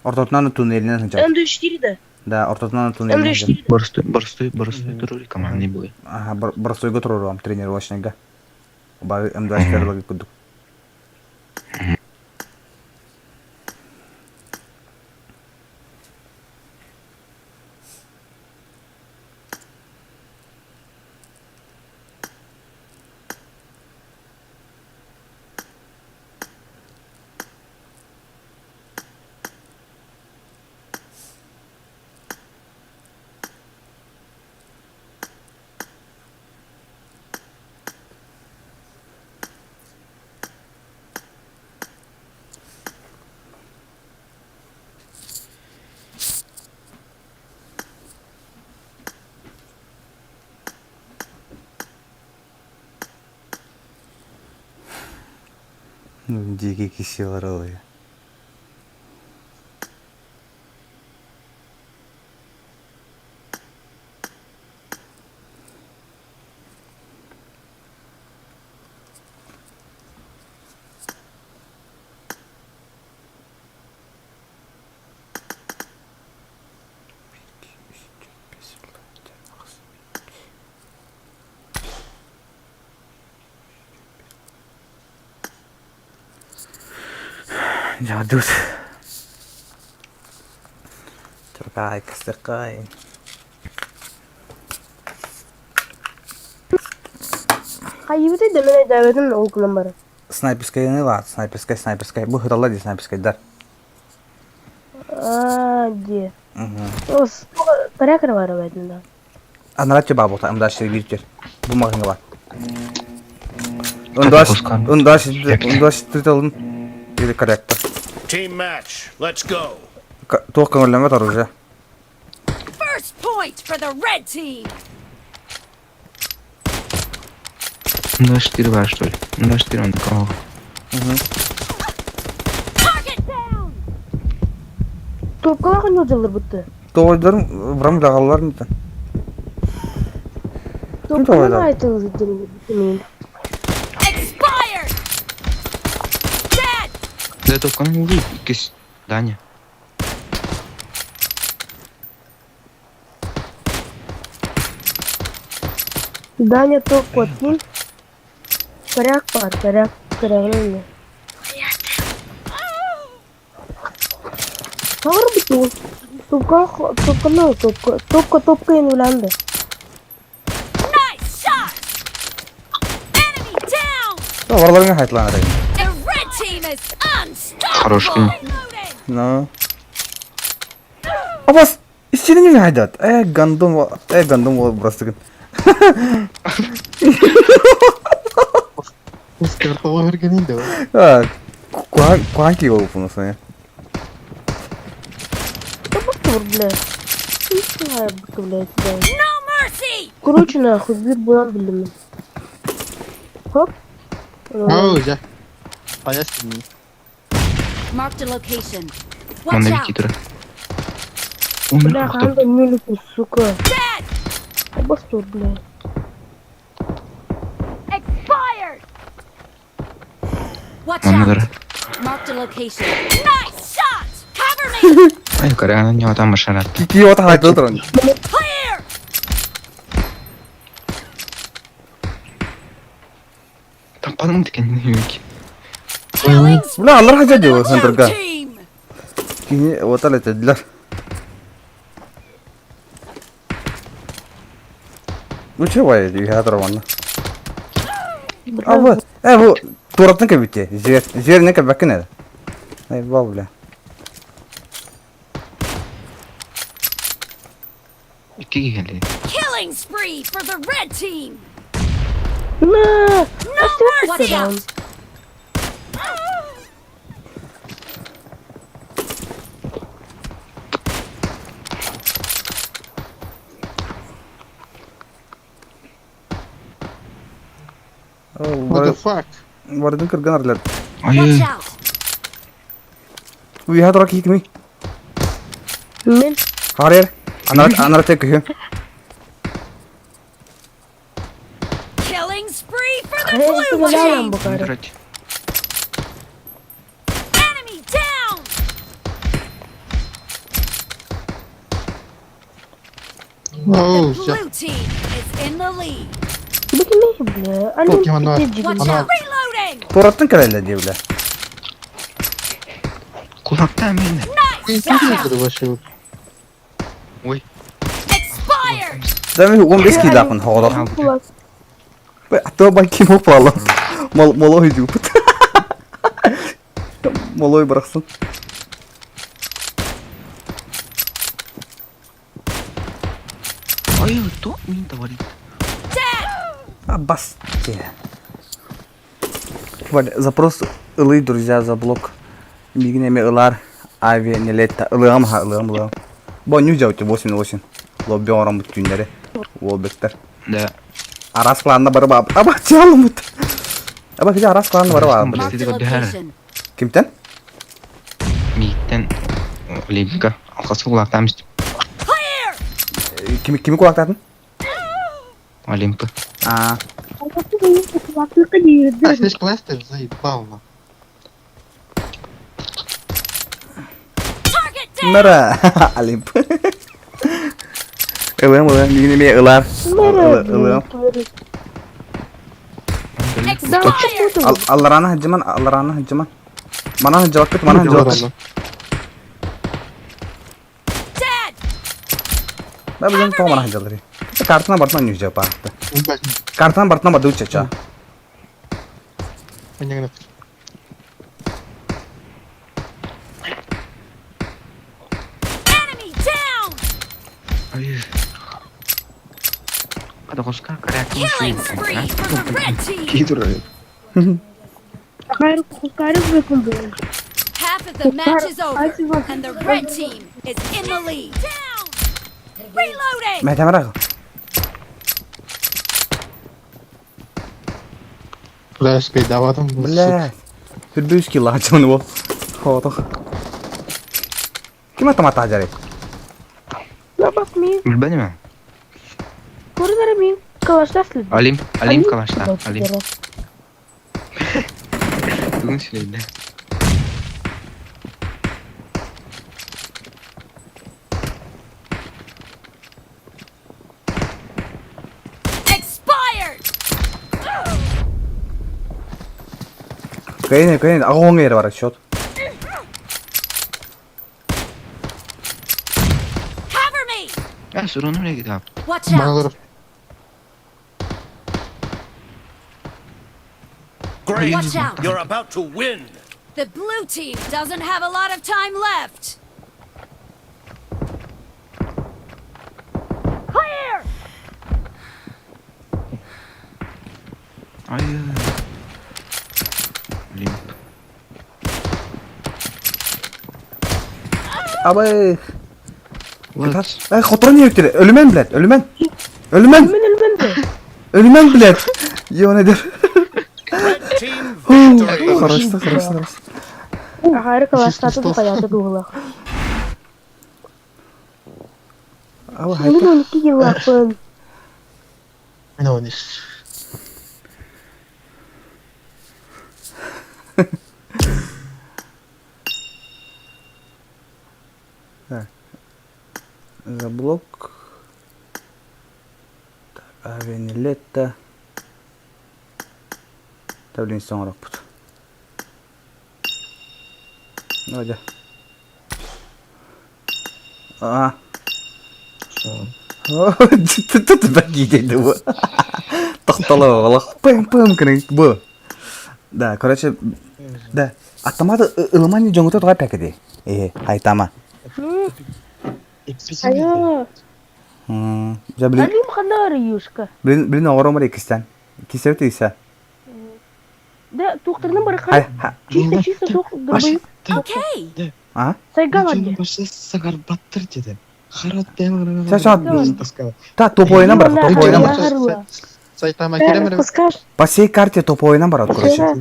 Ортотунан туннелинен хынчабыт. М24 да. Да, ортотунан туннелинен хынчабыт. М24. Борстой, борстой, борстой турури командный бой. Ага, борсойго турурам тренировочныйга. Бары М24 лагы кудук. Дикий кисилар ылыы. Дьаадут. Туркай, кыстыкай. Хайыбыты дэмэн өйдөөбөтүм ол гынан баран. Снайперскайыны баар, снайперскай, снайперскай. Бу хыталлар дии снайперскайдар. Аа, дии. Порядок бар эбэтин да. Анара чыба бута, ымдаш биир Бу маҕаһыыҥҥа бар. Ындаш, ындаш, ындаш тытылын или корректор. Team match. Let's go. Туох көҥүллэммэт оружие. First point for the red team. 0-4 бар, что ли? 0-4 он такого. Target down. Топкалаах ньуодьалларбытты. Тоҕойдорум бырам лаҕаллар митэн. Ким Топкалаах тоҕойдор? айтылыдым. Expired. Dead. Да топканы улуу иккис. Даня. Даня топку откинь. Коряк бар, коряк, корягын Хагыр бит Топка, топка, топка, топка, топка инвлянды. Nice shot. Enemy down. Варларыңа хайтланар. The red team is unstoppable. Хорош кинул. Reloading. Ну. Абас, истини не хайдат. Э, гандон, э, гандон бол просто. А, куанки его выполнил, Топка, бля. Блядь, да. No mercy. Короче, нахуй, бир булан билдим. Хоп. Marked a location. Watch Манна out. бити тура. Он Бля, кто? ханда мюлики, сука. Dead. Абастур, бля. Expired. Watch Манна out. дара. Marked a location. Nice shot. Cover me. Ай, коряна не там машина. Кики вот хайтлар. Clear. Там падам таки не юки. Killing spree Бля, аллар for хажа the дио blue сентерга. team. Кини вот алетедилер. Ну че вай, я манна. А вот, э бу тураттын кебитте. Жер, жер не кебеккен эди. Эй, бал бля. Икки киһи Killing spree for the red team. На! No mercy. Watch out. What the fuck? Бардын кырган арлар. Watch Ай, out. Уя турак кикми. Мен Харер. Анар анар тек күхү. Killing spree for the Эй, blue билалам team. бу кара. драть. Enemy down. The blue team is in the lead. Бикми, бля. Алим Watch out. Reloading. Тураттын киреле ди бля. Кулакта мен. Nice shot. Ой. Expired. Да мен 15 килакын хоодох. А то баки мог пало. Мол молой жупут. Молой бырахсын. Ай, кто мен товарит? А басте. Валя, запрос ылый, друзья, за блок. Мигнеме ылар ави не летта. Ылыам ха, ылыам, ылыам. Бо ню жауты 8-8. Лобби орам түннери. Уолбектер. Да. Арас кланна барып аба чалымыт. Аба киһи араас клан бары баар. Marked a location. Кимтэн? Мииттэн Олимпика алхасы кулаактаам истим. Кими кими кулаактаатын? Олимпы. Аа. А, кластер заебал нахуй. Нара Олимп. Ылыам ылыам миигин эмиэ ылар. Ылыам. Алларана хадьыман, алларана хадьыман. Манан хадьыбаккыт, манан хадьыбаккыт. Да билим тоҕо манан хадьаллар. Картына бартынан ньүһдьэ паахта. Картынан бартынан барды учача. Enemy down! Killing spree for the red team! Half of the match is over, and the red team is in the lead. Down! Reloading! Мэхэмэрэх. Флешкой даватым. Бля. Хүрбүүс килла хачманы бол. Хотох. Ким автомат ажары? Лабак мин. Билбэним. Көрүнэр мин. Калаштаслы. Олимп, Олимп калашта, Олимп. Бүгүн сүлейде. Expired! Кайын, кайын, ағоң ері бар, счет. Cover me! Я суруну не китап. Watch out! Great. Watch out. You're about to win. The blue team doesn't have a lot of time left. Clear! Ай. Олимп. Абай. Ай, хоторон ебиттер. Өлүмэн, блядь, өлүмэн. Өлүмэн. Өлүмэн, блядь. Ё, дер. Red team victory. Хорошо, хорошо, хорошо. Ахары калаштаты бухаята дугулах. Аба, Мин он iki yılлаппын. Мен он үш. За блок. Так, авианилетта. Таблин соңрак бут. Давай. А. Тут бәки бу. Тохтоло, Аллах. Пым пым кенен бу. Да, короче, да. Автомат ылымани жоңгута тугай пәкеди. Э, айтама. Айо. Жа блин, Алим хандар юшка. блин, блин оромар икистен. Кисеп тисе. Да, тухтырның бары Хай, хай. Чисто чисто тух дурбай. Okay. А? Сайган анде. Башы сагар баттыр деді. Харат дем. Ша, ша. Та топ ойынан бар, топ ойынан бар. Сайтама келем. По всей карте топ ойынан бар, короче.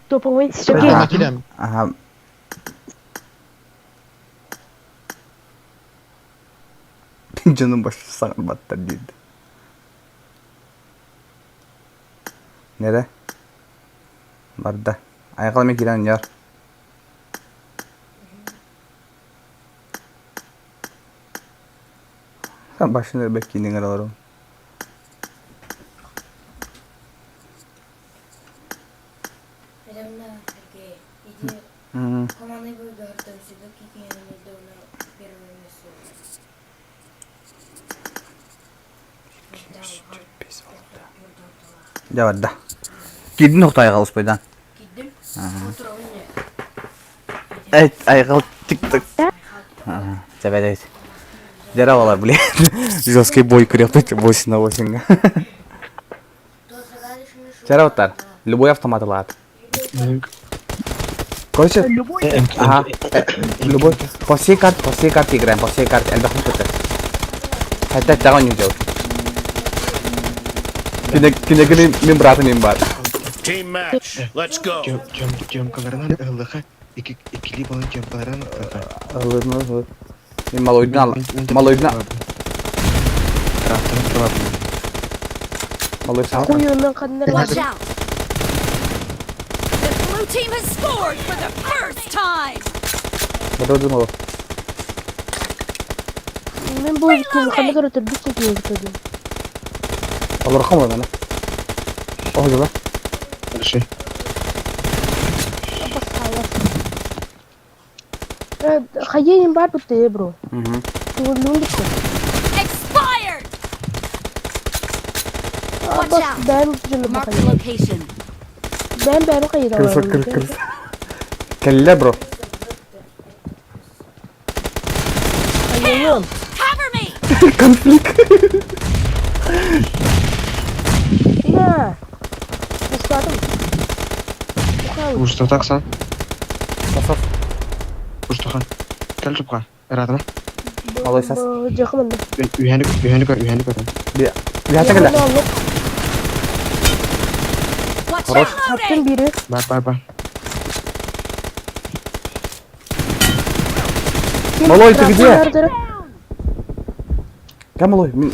Топовой. Сайтама келем. Ага. Жаным башы сагар баттыр дейді. Нере? Барда. Аяқал мен кирен яр. Sen başını bekleyin alırım. Жабарда. Кирдин тоқта айғал успайдан. Эт, айғал тик-тик. Жабар Жара блин. Жесткий бой крепит 8 на 8. Жара Любой автомат лад. Короче, ага, любой. По всей карте, по всей карте играем, по всей карте. Эльбахун пытыр. Хотя тагын не делать. Кинегини мен братым мен бар. Team match. Let's go. Тёмкаларынан ыллыха, иккилии буолан тёмкаларынан ыллыха. Ыллыдын ыллыд. Мен малойдун ал. Малойдун. Тракторын турабын. Малой сал. Хуйунан ханнар Watch out! The blue team has scored for the first time! Бадырдым ол. Мен бу ким ханнар өтөрбүт ким өтөрдүм. Олор хам олор. О, жыла. Хорошо. Хайын бар бутты бро. Мгм. Тугулун бутты. Expired! Watch Бас out. бәм жылы Mark the бахайын. location. Бәм бәм кайда. Кырсы кыр кыр. Келле бро. Хайын. Cover me! Конфликт. На. Устадым. Ухал. Ушта таксан. Сасас. Уштахан. Кел тупка. Ыратыма. Малой сас. Жакын. Үйәні үйәні көр, үйәні көр. Бията келе. Watch Хорош. out! Саттын Loading! бири. Бар, бар, бар. Малой, ты где? Кем малой? Мен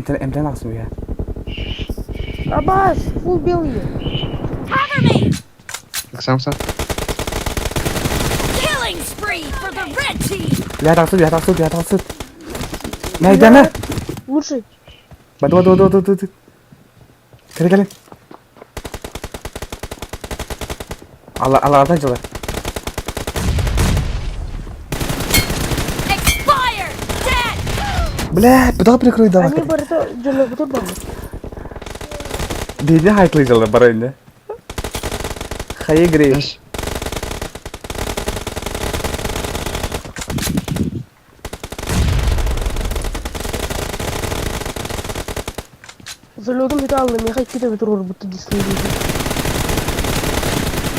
МТ МТ алсын я. Абас, фул белый. Cover me! Ыксам, ыксам. Killing spree for the red team! Бията алсын, бията алсын, бията алсын. Найдана. Лучше. Бады бады бады бады бады. Келе келе. Ала ала ата жылы. Expired! Dead! Бля, буда прикрой давай. Они барыта жылы бутыр бар. Бейне хайтлы жылы бар енді. Хайы грей. Эс. Заледым бит алды, мен хайт кете бутыр бутты дислей.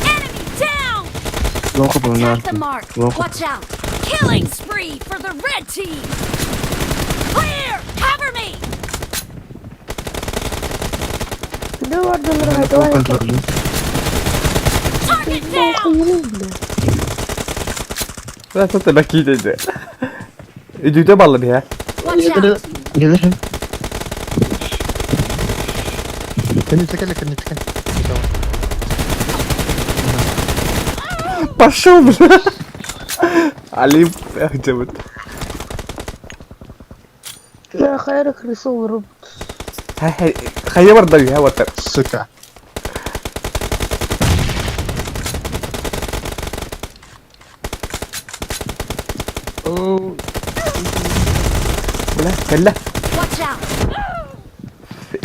Enemy down! Лоха был на Attack the mark! Лоха. Watch out! Killing spree for the red team! Clear! Cover me! Бile бар жылы хайт. Контролю. Target down! Бля, тут бәки дейді. Үдүдө баллы бия. Watch out! Гелер. Пошел, бля. Али, где вот. Я хайры крысол робот. Хайы бар да бия вот. Сука. Бля, келле. Watch out!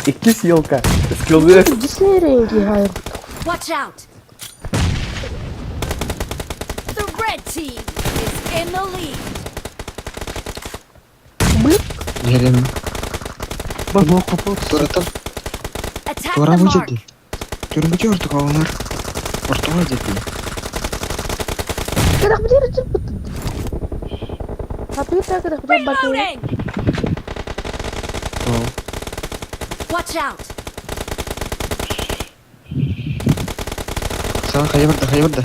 Икки съелка. Скиллы. Дислей ренги хайр. Watch out! The red team is in the lead! Гелем. Туратан. Attack Тура the бу mark! жети. Көрбүчү ортуга олар. Ортуга жети. Кадах бир жыл бутты. Хапита кадах бир бакы. Reloading! О. Watch out! Сага хайы барда, хайы барда.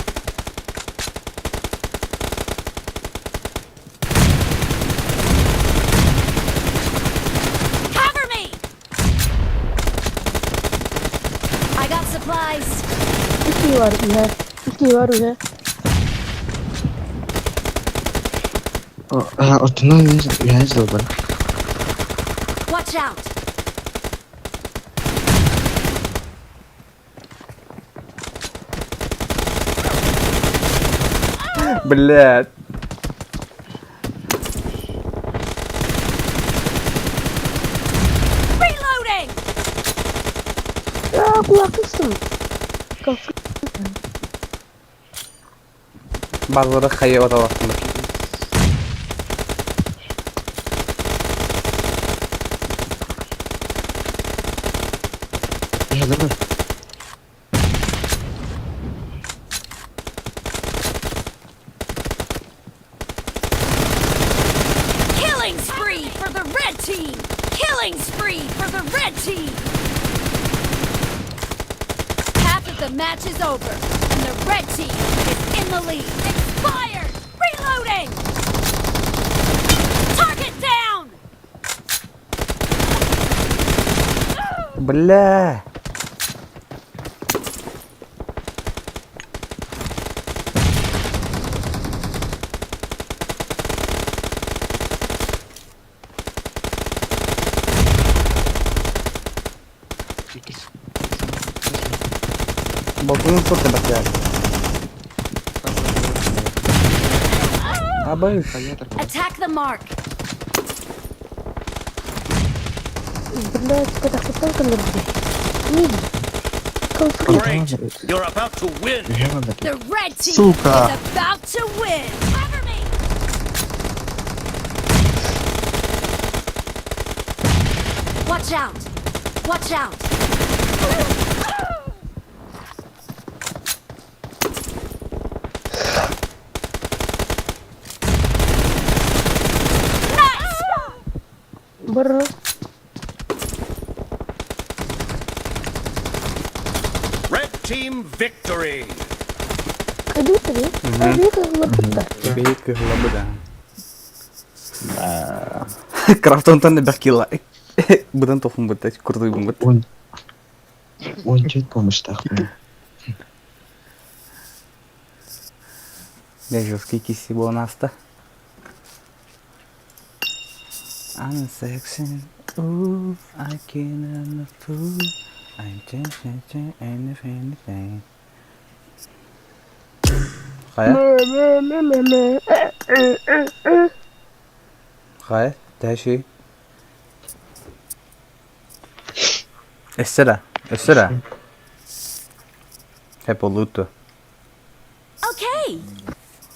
Cover me! I got supplies. İki var ühe. İki var ühe. Ортунан үйәні жыл бар. Watch out! Бля. Reloading! Ya kulak kıstım. Konflikt. Bazıları хайы бата бақтында. Гелер бар. Killing spree for the red team! Killing spree for the red team! Half of The match is over, and the red team is in the lead. Expired! Reloading! Target down! Бля! Балконун сотка бакыар. Абыш. Attack the mark. Блядь, катахтан кылырды. Great. You're about to win. The red team Сука. is about to win. Cover me. Watch out. Watch out. Nice! Бр. Red team victory. Кадютри. Бейт кыһылабыда. Крафтонтан да бакила. Будан тофун бутта, курдуй бут. Он он чуть помощь-тахпын. Я жесткий киси буолан I'm sexy, ooh, I can't fool. I'm just anything. Хайа? Хайа, тэши. Эссера, эссера. Хепо луту. Okay.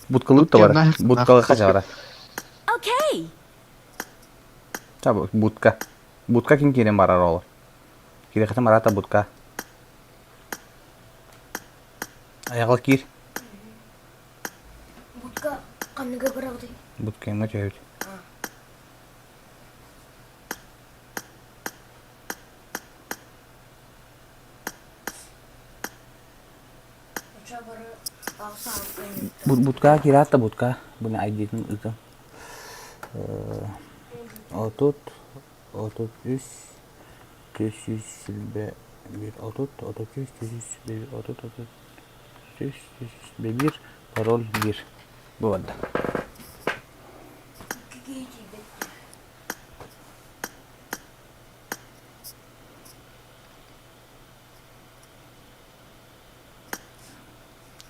Будка луту бара. Будка хача бара. Okay. Чабы, будка. Будка ким кирен барар ол. Кире хата марата будка. Аяғал кир. Будка қанныга барабыт. Будка эңе төһөт. Будка кирата будка. Буны айдитин ытым. Отут, 33, 321, 30, 33, 321, 30, 33, 321, пароль 1. Бу барда.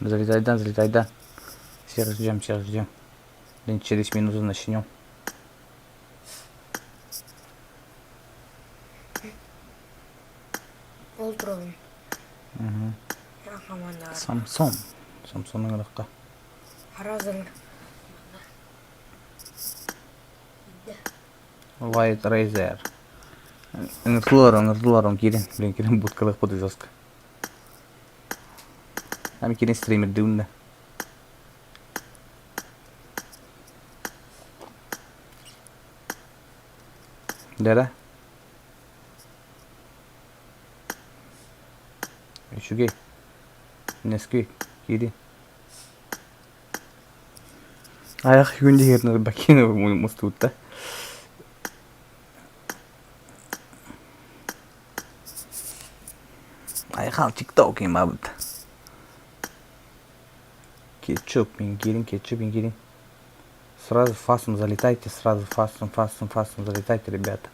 Залетай, да, залетай, да. Всех ждем, всех ждем. Блин, через минуту начнем. Ол турабын. Угу. Команда. Самсон. Самсонның ырыққа. Харазын. White Razer. Ыңыртылар, ыңыртылар, он кирен. Блин, кирен будкалык буду жестко. Ами кирен стример дыунда. Да-да. Үчүгэй. Нескүй. Кири. Аяқ күнде ерін бакины мустуутта. Айхал TikTok имабыт. Кетчуп, мен кирин, кетчуп, мен кирин. Сразу фастом залетайте, сразу фастом, фастом, фастом залетайте, ребята.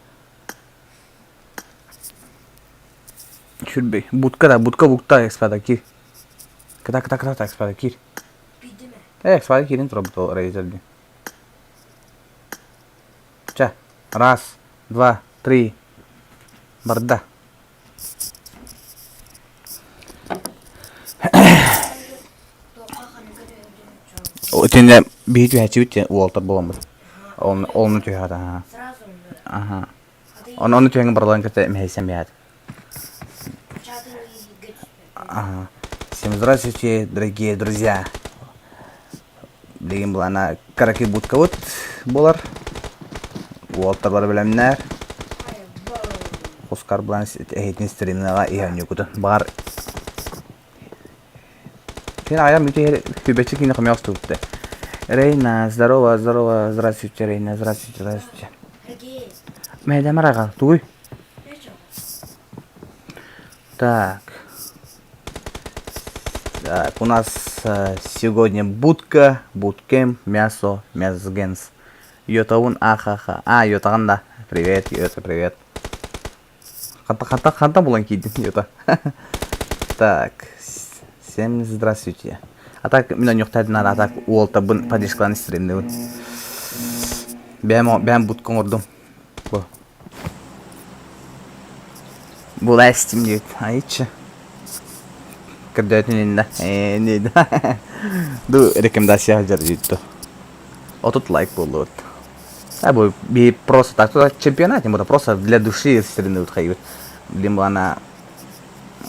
Чүрбей. Будка да, будка букта экспада кир. Ката ката ката экспада кир. Э, экспада кирин тура рейзерди. Ча. Раз, два, три. Барда. Отинде биһи түһээччибит уолтар буоламмыт. Ол олну түһэт аха. Аха. Оны оны түһэҥ барылан кытта мэһэйсэн биһэт. Ага. Всем здравствуйте, дорогие друзья. Билигин булана караки будкабыт буолар. Уолтар бар билэмнэр. Хускар булан эһитин стримнаға иһэн юкутун. Бар. Кини айам бүтэ хүбэчи кини хомя устубутта. Рейна, здорово, здорово, здравствуйте, Рейна, здравствуйте, здравствуйте. Мэйдэмэр аҕал, тугуй? Так. Так, у нас сегодня будка, буткем, мясо, мясгенс. Йотабын ахаха. А, йотаҕын да. Привет, Йота, привет. Ханта, ханта, ханта булан киирдин, Йота. Так, всем здравствуйте. А так, мин онньуктаатын а так уолтабын поддержкалаан стримнибин. Бэйэм, бэйэм будка оҥордум. Бу. Буластим диэбит. Айыччы. Көрдөөтүн иннэ. Ээ, диэди. Ду рекомендация сылдьар диэбит. 30 лайк буоллубут. А бу би просто так туда чемпионат не буду, просто для души стримныбыт хайбыт. Блин, была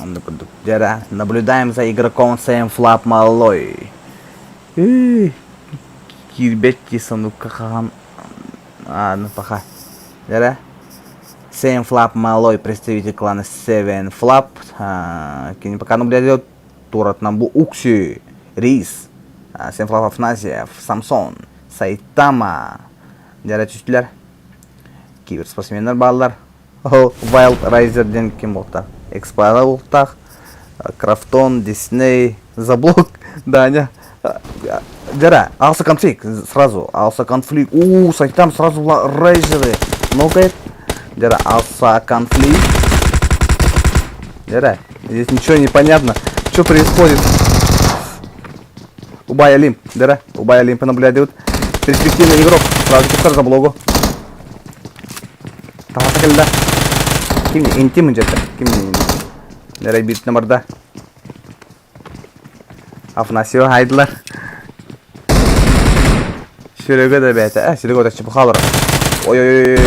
оннук курдук. Дьэ, наблюдаем за игроком Сэм Флап Малой. Киирбэт дии сонукка хаһан а, ну пока. Дьэ, Сэм Флап Малой, представитель клана Seven Flap. Кини пока наблюдает туратынан бу Укси, Рис, Сэм Флап Афанасьев, Самсон, Сайтама. Дьэ, түстүлэр. Киберспортсменнар бааллар. Wild Riser диэн ким буолта? Экспара буолтаах, Крафтон, Дисней, Заблок, Даня. Дьара, Алса конфликт, сразу, Алса конфликт. У, там сразу рейзеры. Ну-ка, Дьара, Алса конфликт. Дьара, здесь ничего не понятно. Что происходит? Убай Олимп, Дьара, Убай Олимп наблюдает. Перспективный игрок, сразу кустар за блогу. Таһата кэллэ. Ким интим дьэтэ? Ким Нэрэй бииртэн барда. Афанасьева хайдылар. Серега да бэйэтэ. Э, Серега вот чепуха олорор. Ой-ой-ой,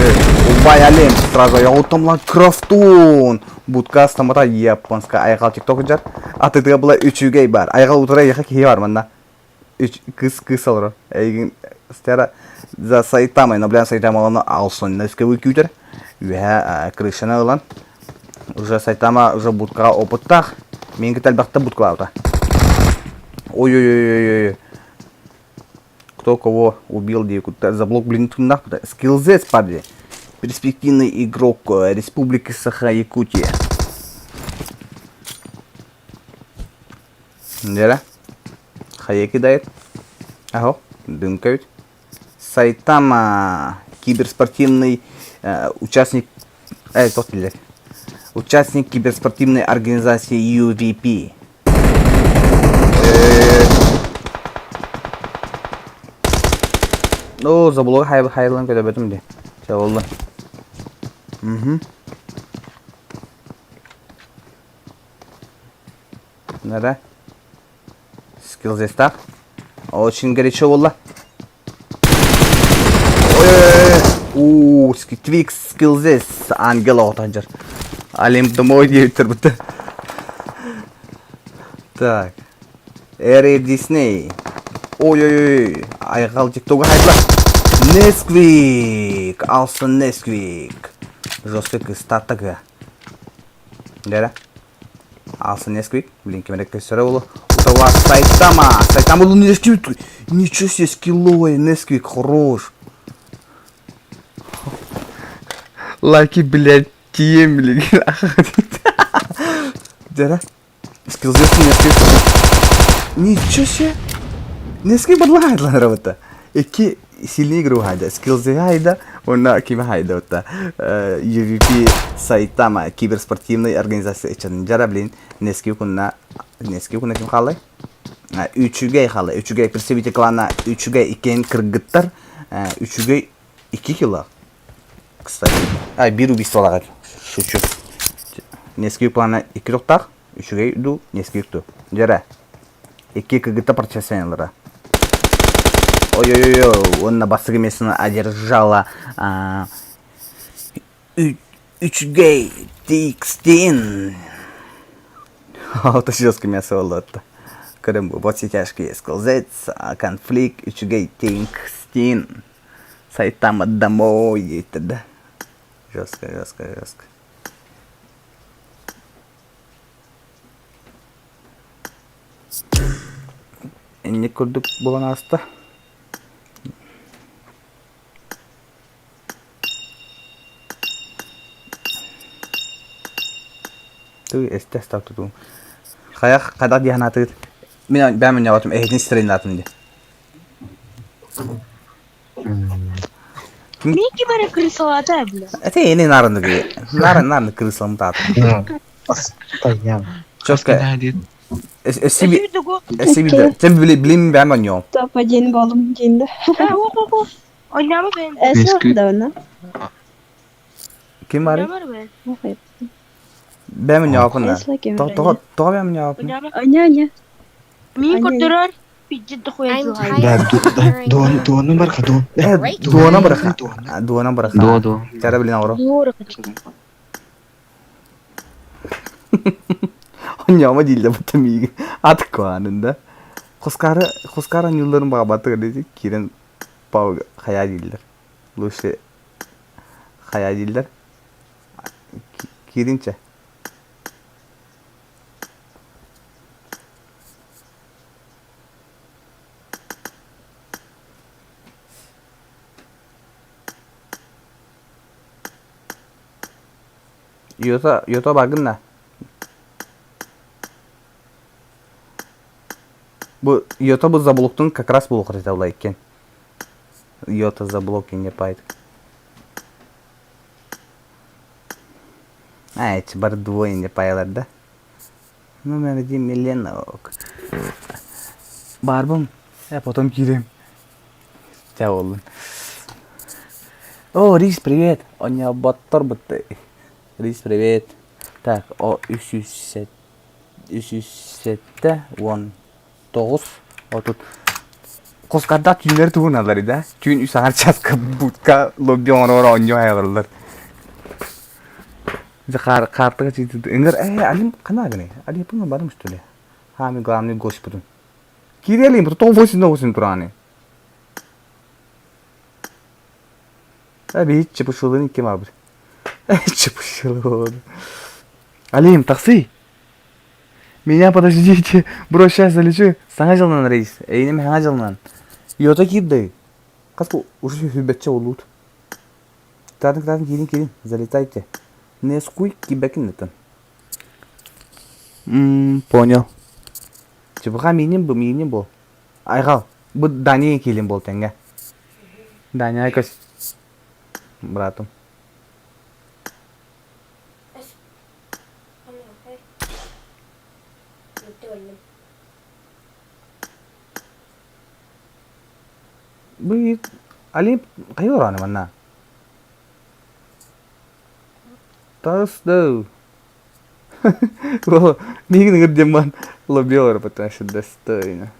убай Алим сразу оттомлан Крафтун. Будка стамата японская айҕал тикток дьар. Атытыга была үчүгэй бар. Айҕал утара яха киһи бар манна. Үч кыс кыс олорор. Эйигин стера за Сайтамой, но блин Сайтама оны алсонна өскөбү күүтэр. Үөһэ крышаны ылан уже Сайтама уже будкаҕа опыттаах. Мин кытта элбэхтэ будкалаабыта. Ой-ой-ой-ой-ой. Кто кого убил, дии кутта заблок блин туннах Скиллзет падли. Перспективный игрок Республики Саха-Якутия. Дьэрэ. Хайа кидает? Аһо, дымка ведь. Сайтама, киберспортивный участник, тот билэр. Участник киберспортивной организации UVP. Ну, забыл хайлан көтөбөтүм ди. Чэ болла. Угу. Да-да. Скилл здесь так. Очень горячо буолла. Ой-ой-ой. Твикс скилл здесь. Ангел оҕотон Олимп домой диэбиттэр бутта. Так. Эри Дисней. Ой-ой-ой. Айҕал тиктога хайдла. Несквик. Алсын Несквик. Жесткий кыстаттага. Дера. Алсын Несквик. Блин, ким эрэ көстөрө буолуо. Утала Сайтама. Сайтама был Несквик. Ничего себе, скилловый Несквик, хорош. Лайки, блядь, тием, блин. Дьэ, Скиллзесын Несквик. Ничего себе. Несквик бадла работа. Икки сильный игру хайда. Скиллзе хайда, уонна кими хайда отта. UVP Сайтама киберспортивный организация ичен. Жара, блин, Несквик уонна Несквик уонна ким хаалай? Үчүгэй хаалай. Үчүгэй представитель клана Үчүгэй иккиэн кыргыттар. Үчүгэй 2 кило. Кстати. А, биир убийстволаҕар. Шучу. Несквик плана икки тохтаах. Үчүгэй ду, Несквик ду. Дьэрэ. Икки кыргытта профессионаллара. Ой-ой-ой, уонна бастакы миэстэни одержала Үчүгэй Тикстин. Жесткое мясо болуотта. Көрөн бу во все тяжкие сколзец, конфликт Үчүгэй Тикстин. Сайтама домой диэбиттэр да. Жестко, жестко, жестко. Инник курдук буолан ааста. Тыы эстэ став тутуум. Хайах хайдах дии санаатыгыт? Мин бэйэм онньоҕотум эһитин стрейнатым дии. Мики бары крысалата, бля. Это ини нарындыгы. Нарын нарын крысалым таатым. Постоянно. Четко. Эсиби эсиби Тем били билим бэйэм онньоҕум. Топ один болум диин да. Ойнама ben. Эсэ давно. Ким бары? Бэйэм онньоҕоппун да. Тоҕо тоҕо бэйэм онньоҕоппун? Оня оня. Мин көрдөрөр пиджит дохуя Да, дуону барха дуон. Дуона барха. Дуона барха. Дуо дуо. Чара билин оҕоро. Онньоҕомо дииллэр бутта миигин. Ат куанында. Хускары хускары ньылларын баҕабаттык диэти киирэн пау хайаа дииллэр. Лучше хайаа дииллэр. Кииринчэ. Йота йота баргын да. Бу йота бу заблоктун как раз булук этэ иккен. Йота заблок не пайт. А, эти бар двое не паялар да. Номер один Миленок. Барбым. Я потом киирем. Чэ буоллун. О, Рис, привет! Онньоботтор бытты. Рис, привет. Так, о, 307 19 отут. Кускарда түүннэр туһуналар да. Түүн үс аҥар часка будка лобби оҥорор оонньуу айалалар. Дьэ хаартыга чийтит ыҥыр ээ алим хана гыный? Алиппын барым что ли? Хаами главный гость бутун. Киирэлиим бу тоҕо восемь восемь турааны. Э биһи чепушилын ким абыр. Чепушилын. Алим, такси. Меня подождите, бро, сейчас залечу. Саҥа дьылынан рейс. Эйиним саҥа дьылынан. Йота киирдэй. Хас уже хүбэтчэ улуут. Кытаатын, кытаатын, киирин, киирин. Залетайте. Нескуй кибекин Понял. Чебуха миним бу, миним бу. Айҕал, бу Дания киилин буол тэҥҥэ. Даня көс. Братым. Бу Олимп хайа ороны манна? Тас да. Миигин ыҥыр диэн баан лобби потому что достойно.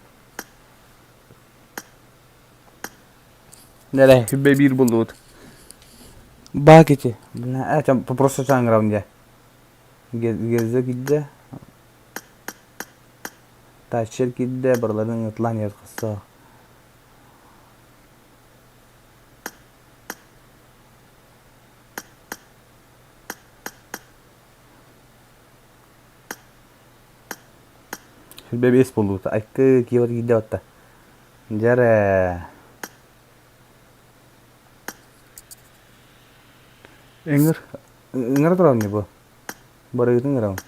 Нэрэ, күбэ биир буллубут. Баак ити. Просто чаҥырабын дьэ. Гезэ киирдэ. Тачер киирдэ, барыларын ыҥырталаан иһэр хосто. Сүрбэ биэс буолуута. Айкы киэбэр киирдэ батта. Дьэрэ. Ыҥыр. Ыҥыра турабын дии бу. Барыгытын ыҥырабын.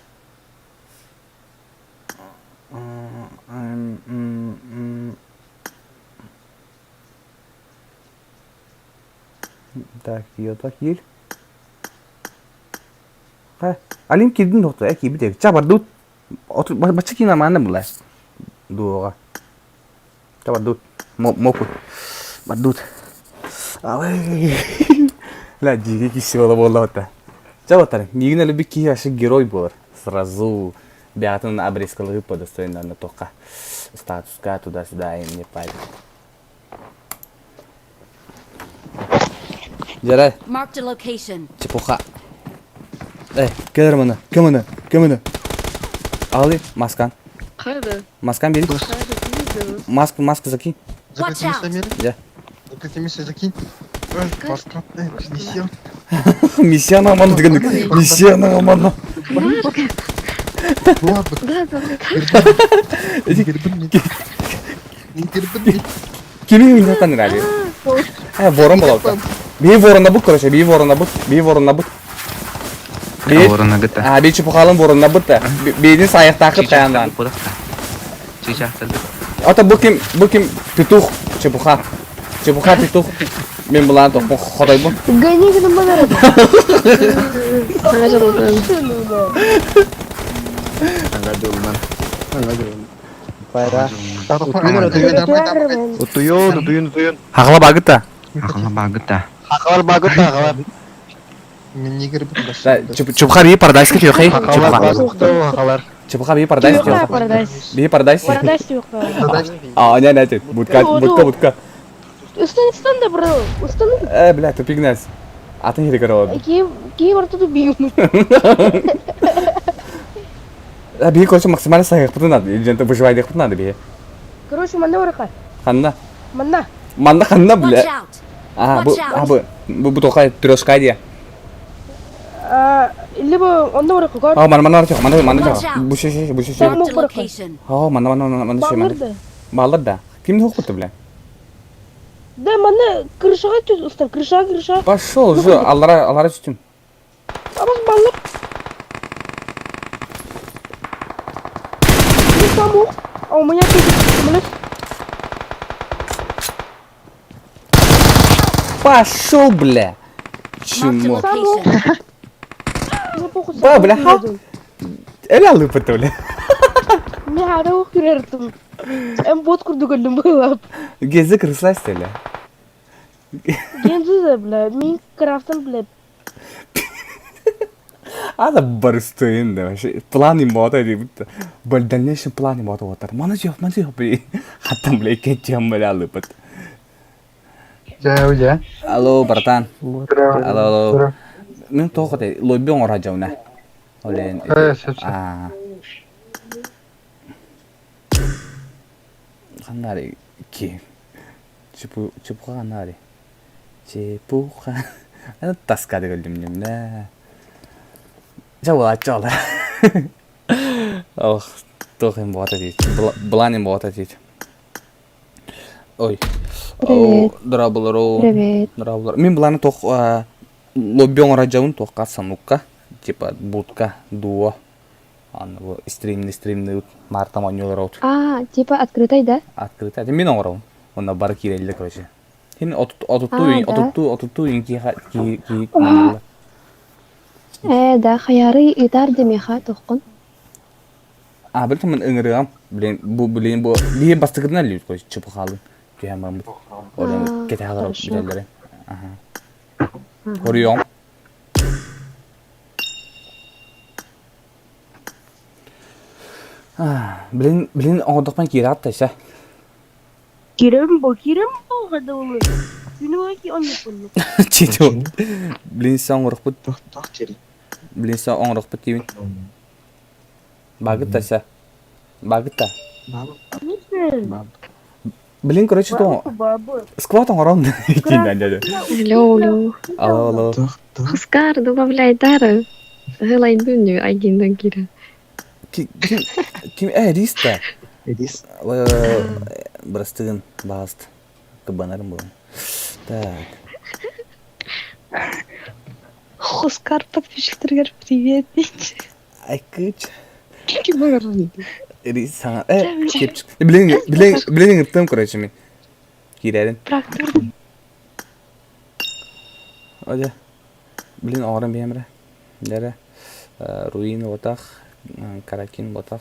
Так, Йота киир. Алим киирдин доктор, э киирбит эбит. Ча бардут. Бачча киин амаанна була. Дуоҕа. Ча бардут. Мопу. Бардут. Алай. Ла дьиги киси бола буолла Ча батар. Миигин өлбүт киһи вообще герой буолар. Сразу бэйэтин обрезкалыы по достоинству тоққа. Статуска туда-сюда им не пайда. Дьэрэ. Marked a location. Чепуха. Эй, кэл маны, кэл маны, кэл маны. Али, маскан. Хайда. Маскан бери. Маску, маску закинь. Watch out. Да. Закинь, закинь. Маска, миссия. Миссия наман деген. Миссия наман. Ладно. Кими ыйнатан ирали? Э, ворон болалта. Би ворона бут, короче, би ворона бут, би ворона бут. Би Ворона гыта. А, би чепухалын ворона бут да. Бейдин саяқтақы таяндан. Ата бу ким, бу ким петух, чепуха. Чепуха петух. Мен булан тоқ, ходай бу. Гони к нам Утуйун, утуйун, утуйун. Хақла багыта. Хақла багыта. Хақалар багыта, хақалар. Чепуха би парадайска түйөхей. Хақалар багыта, хақалар. Чепуха би парадайс Түйөхей парадайс. Би парадайс. Парадайс түйөхей. А, не, не, будка, будка, будка. Устан, устан да, бро. Устан. Э, бля, тупик нас. Атын хири көрө. Ки, ки барта тупик. А би короче максимально саяқпытын надо. Жента выживай деп надо би. Короче, манна барака. Ханна. Манна. Манна ханна, бля. А, бу, а, бу, бу, бу тоқай трешка дия. А, либо онда барака кор. А, манна манна барака, манна манна барака. Бу ши ши, бу ши ши. А, манна манна манна манна ши манна. Баллар да. Ким не бля? Да, манна крышаға түс, устав, крыша, крыша. Пошел же, аллара, аллара түстүм. Абас баллар. Ну там ух, а у меня тут самолет. Пошел, бля. Чмо. Ба, бля, ха. Эля лыпыты, бля. Не, ара ух кирертим. Эм бот курдугалым была. Гези крыслась, бля. Гензи, бля, мин крафтым, бля. Ада барыстыын да вообще. Планы мода деп. Бл дальнейший планы мода отар. Мана жоқ, мана жоқ, бля. Хаттан, бля, кетем, бля, лыпыт. Жа, жа. Алло, братан. Алло, алло. Мен тоқытай, лобби оңыра жауна. Олен. А. Қандари ки. Чепу, чепуха қандари. Чепуха. Ана таска дегелдим немне. Жаула, жаула. Ох, тоқым бота дейт. Бланим бота дейт. Ой. Привет. Дұрабылар, Привет. Дұрабылар. Мен бұланы тоқ лобби оңыра жауын тоққа санукка, типа будка, дуо. Аны бу стримни стримни мартам ойнолор от. А, типа открытой, да? Открыто. Мен оңырауын. Онда бар кирелли, короче. Сен отутту, отутту, отутту инки ки ки. Э, да, хаяры итар демеха тоққын. А, білтім мен ыңырығам. Блин, бу, блин, бу. Бие бастығына лют, короче, чепухалын. Түйәм бамбыт. Одан кете халар бүтәлләре. Ага. Көрüyorum. Блин, блин, оңдықпен кире атты, ша. Кирем бо, кирем бо, қада олы. Күні ки он yapın. Чичо. Блин, сен оңрық бұт. Блин, сен оңрық бұт деймін. Багыт та, Багыт та. Блин, короче, то сквот оңрон. Алло, алло. Алло, алло. Хускар, добавляй дары. Гылай дүню айгиндан кире. Ким, ким, э, Риста. Рис. Брастыгын баст. Кабанарым был. Так. Хускар подписчиктерге привет. Айкыч. Ким Риса. Э, кепчик. Блин, блин, блин, ыртым, короче, мен. Кирерин. Оде. Блин, оғырым бемірі. Дәрі. Руин отақ. Каракин ботақ.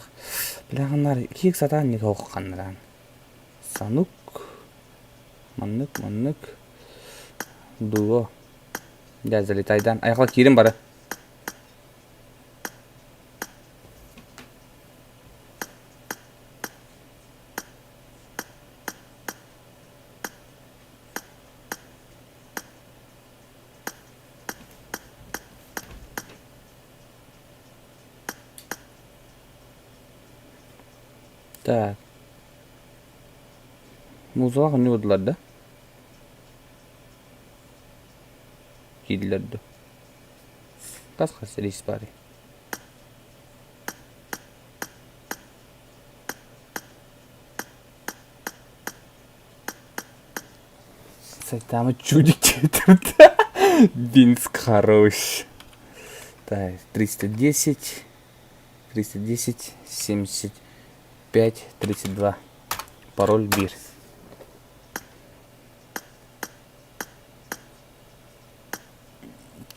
Бля, қандар, киік сатан не тоққанныран. Санук. Маннык, маннык. Дуо. Дә, залетайдан. Аяқла кирим бары. Так. Музыка не одылар да? Кийдилер да. Кас рейс бары. Сайтама чудик кетірді. Винск хорош. Так, 310, 310, 75, 32. Пароль бир.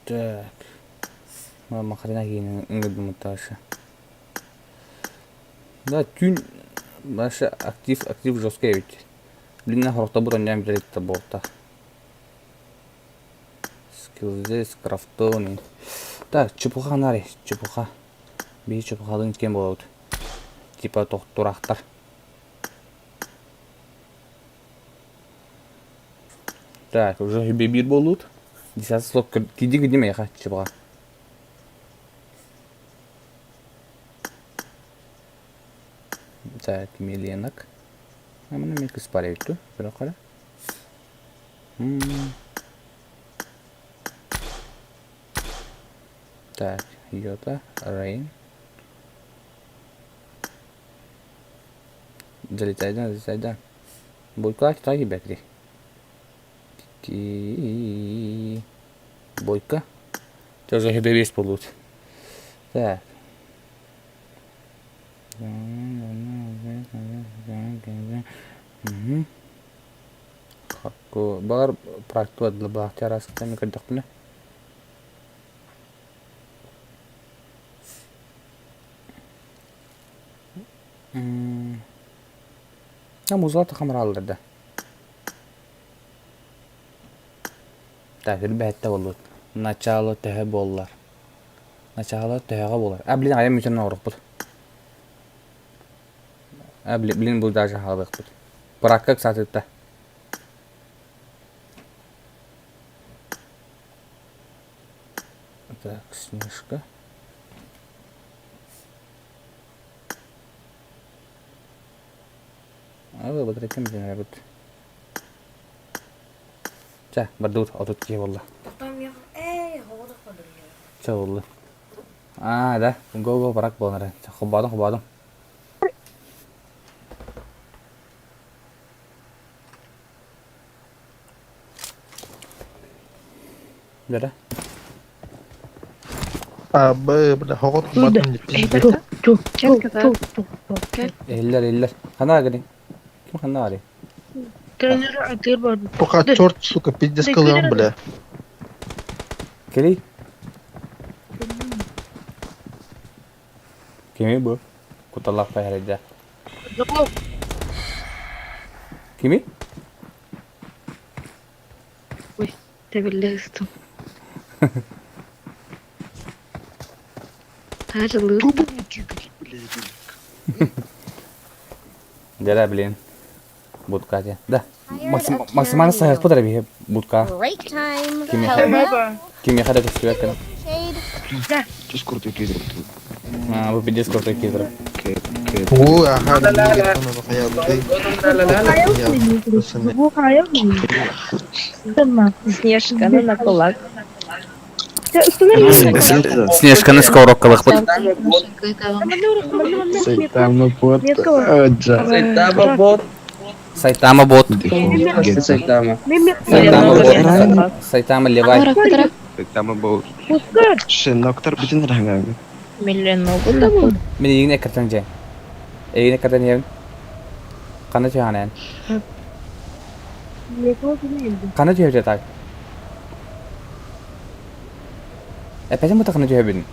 Так. Махрена кейин ыңгырдым ташы. Да, түүн башы актив, актив жесткий эбит. Блин, хорохтобут онньоон бүтэр буолта. Скилзес, крафтони. Так, чепуха нари, чепуха. Биһи чепухалыын кем буолабыт. Типа тохтураахтар. Так, уже биир буолуут. Десятый слог киди киди меха чепуха. Так, Миленок. А мына мен кыз бар эбит дуу, бирок кара. Так, Йота, Рейн. Залетай, да, залетай, да. Бойка, так и бекри. Бойка. Тоже хебебес болот. Так. Баҕар практика баахтар араскытан көрдөхпүнэ. Музыка тахамрааллар да. Так, үрбэһэттэ буоллут. Начало төһө буоллар. Начало төһөҕө буолар. А, блин, айан мүтэн оҥорохпут. А, блин, блин, бу даже хаалыахпыт. Пракка ыксаатытта. Так, снежка. А, батарейка бит. Чэ, бардыбыт, 30 киһи буолла. Чэ буолла. Аа, да, го-го барак буолан эрэ. Холбоодум, холбоодум. Бэрэ. А, Б, бля, хоҕот кубатын пиздец. Эллер, эллер. Хана гри. Ким хана гри? Пока черт, сука, пиздец кылыам, бля. Кели? Кими бу? Куталлах пайарыда. Кими? Ой, тэбиллэ ыстым. Таажылыыр. Дера, блин. Будка те. Да. Максимально сахар подари бихе будка. Break time. Кими Hello. Кими хада көстүбэт кына. Shade. Дискорд кизер. А, бу пиздец крутой кизер. О, ага, Снежканы на кулак. Снежканы сковородкалык бут. Сайтама бот. Сайтама бот. Сайтама бот. Сайтама. Сайтама бот. Сайтама левай. Сайтама бот. Шиноктар бүтүн раңагы. Мен игине кыртан же. Игине кыртан ебин. Кана түйанен. Кана түйөбү так. Эпетин бу кана түйөбүн.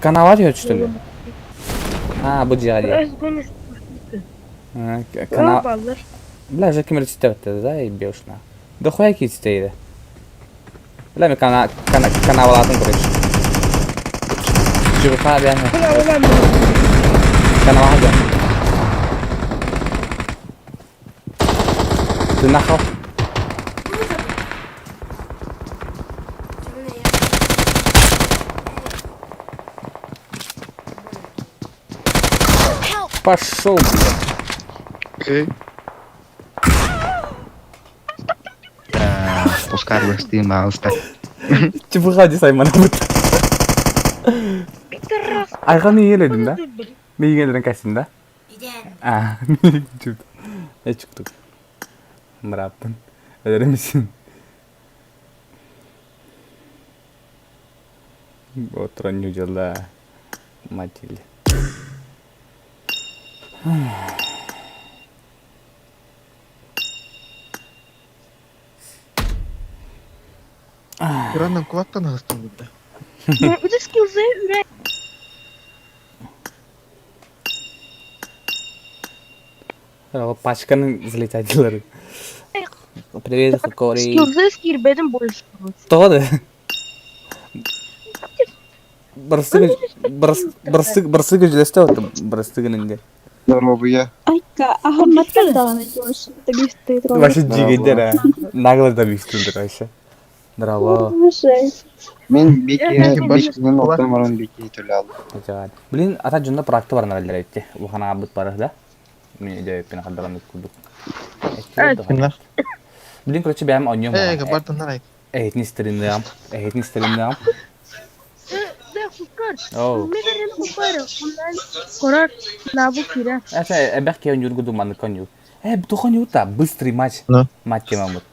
Канава түйөбү түштүлү. А, бу жига Кана Бля, же кимер читебетте да, и бешна. Да хуя ки читейди. Бля, мен кана кана канавалатын короче. Чубука бяне. Канава бяне. Ты нахал? Пошел, блядь. Окей. Пускай Steam алыста. Чубука десай мана бут. Айганы еледим да? Миигин өлөрөн кэстин да? Аа, Эчуктук. Бырааппын. Өлөрөмүсүн. Отронню дьыла. Матиль. Ираннан кулактан аһыстым буда. Пачканы залетателлары. Привет, Кори. Скилзы киирбэтим больше. Тоҕо да? Барыстыгы барыстыгы барыстыгы дьүлэстэ оттум барыстыгын инде. Здоровые. Айка, аһымматтар даҕаны туос ты Вообще дьигэйдэр а. Нагло добистундер вообще. Здорово. Мен бикини бикинин оттон баран бикини төлө алдым. Блин, ата дьонно практы баран эрэллэр эбитти. Улахан аабыт бары да. Мин өйдөөбүппүн хардаран курдук. Блин, короче, бэйэм онньуом. Э, габартан арай. Эһитин истериннэҕим. Эһитин истериннэҕим. Эсэ эбэх киһи онньуургу думаннык онньуур. Э, туох онньуур быстрый матч. Матч темамыт.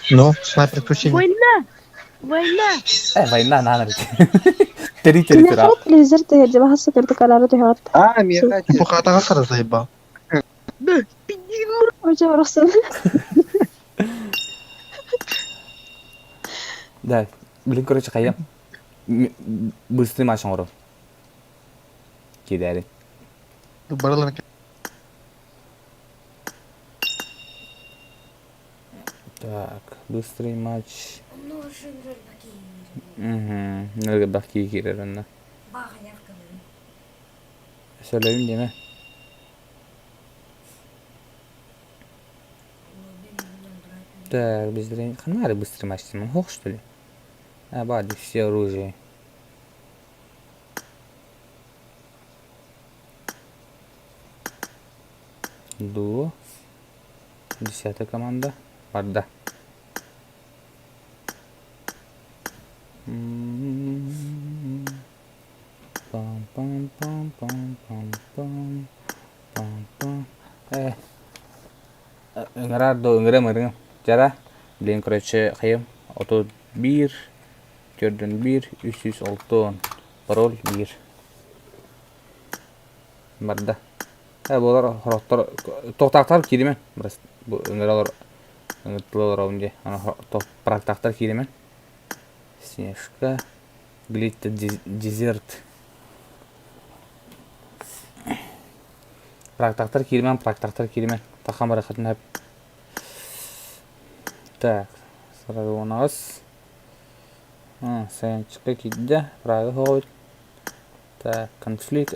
Ну, снайпер включение. Война! Война! Э, война наана Тери тери тера. Телевизор тыгырдьа баһа сытырдык араары түһэҕит. А, миэхэ Пухатаҕа сара заебал. Очо барахсан. Да, блин, короче, хайа. Быстрый матч оҥору. Киирээри. Барыларын Так, быстрый матч. Угу. Нөргө киирэр онно. Сөйлөйүм диэмэ. Так, быстрый... Ханары быстрый матч деймин. Хох, что ли? А, бады, все оружие. Дуо. Десятая команда. Барда. Пам-пам-пам-пам-пам-пам. Пам-пам. Э. Ыҥырар да ыҥырым ырыҥ. Дьара. Блин, короче, хайым. 31, төрдүн 1, 306. Пароль 1. Барда. Э, буолар хорохтор тохтаахтар кииримэн. Бу ыҥыралар ыҥыртылар олоробун дии. Практахтар кииримэн. Снежка. Глиттер дезерт. Практахтар кииримэн, практахтар кииримэн. Тахам барахатын хөп. Так, сразу у нас. Саянчика киирдэ. Прага хоҕобут. Так, конфликт.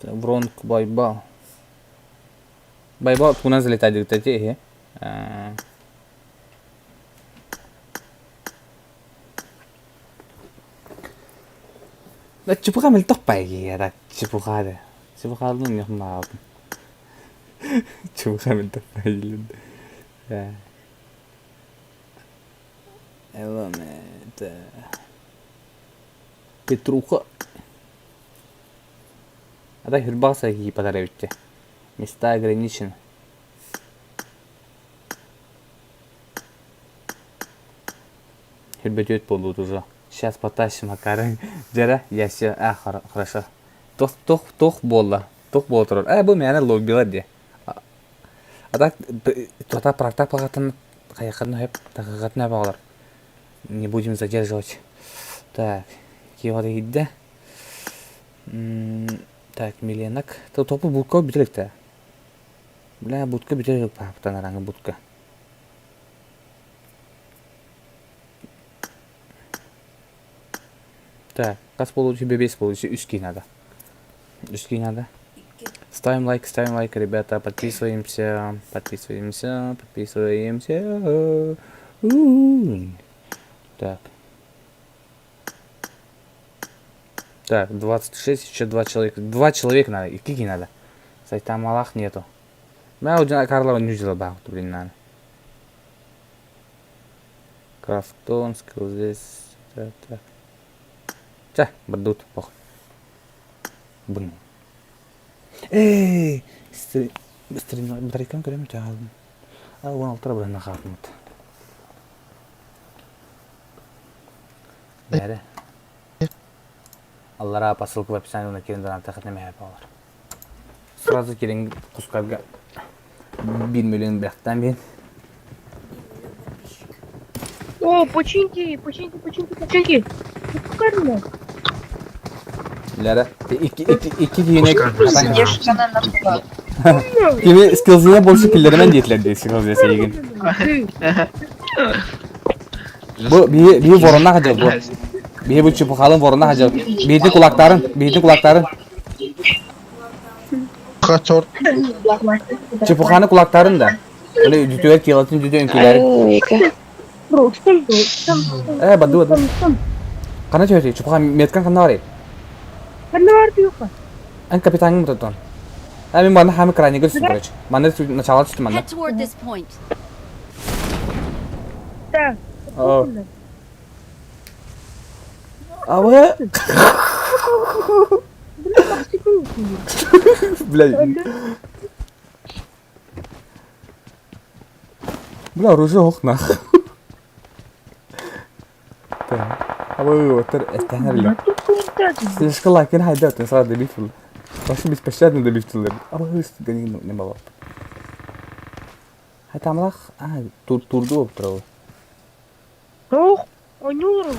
Бронк Байбал. Байбал тугунан залетать диэбитэ иһи. Да чепуха мөлтөх баайгыйара чепуха да. Чепухалын ньохмаабын. Чепуха мөлтөх баайгыйын. Элемент. Петруха. А так хюрбаса какие подарите. Места ограничены. Хюрбетет будут уже. Сейчас потащим Макары. Дьэрэ, я все. А, хорошо. Тох, тох, тох буолла. Тох буола турар. Э, бу мээнэ лоббилар дии. А так, тута практа пағатын хайахатын хөп, тахахатын бағалар. Не будем задерживать. Так, киода идде. Так, Миленок. Топу будка бүтелікті. Бля, будка бүтелік паптан араңы будка. Так, хас получи, бебес получи, үски надо. Үски надо. Ставим лайк, ставим лайк, ребята, подписываемся, подписываемся, подписываемся. У-у-у. Так. Так, 26, еще два человека. Два человека надо, и кики надо. Кстати, там Аллах нету. Мә уже Карлова не взяла бах, блин, надо. Крафтон, скилл здесь. Так, так. Ча, бардут, пох. Бун. Эй, батарейкам көрөм чаалым. А 16 бырына хаалмыт. Бәрі. Аллара по ссылке в описании на кирин донат хатна мэ болар. Сразу кирин кускарга 1 миллион бэхтан бин. О, починки, починки, починки, починки. Шикарно. Лера, икки киһини Кини скиллзына больше киллеремен диэтилэр дии скиллз эйигин. Бу биһи биһи воронна хадьал бу. Биһи бу чепухалын воронна хадьал. Биһити кулактарын, биһити кулактарын. Хачор. Чепуханы кулактарын да. Öyle dütüver kilatin dütü үҥкүүлэри. Э, баду баду. Хана чөйти, чепуха меткан ханна барый? Ханна бар диюха. Эн капитаҥҥын тутан. Э, мин манна хаамы крайнигар түстүм, короче. Манна начало түстүм манна. Head toward this point. Да. Абы. Бля. Бля, оружие ох нах. Абы, оттар эстәһәр ле. Слишком лайкын хайда өтен сразу добивтил. Вообще беспощадно добивтил. Абы, не было. Хайтамлах, а, тур турду оптырабы. Ох, ойнуулар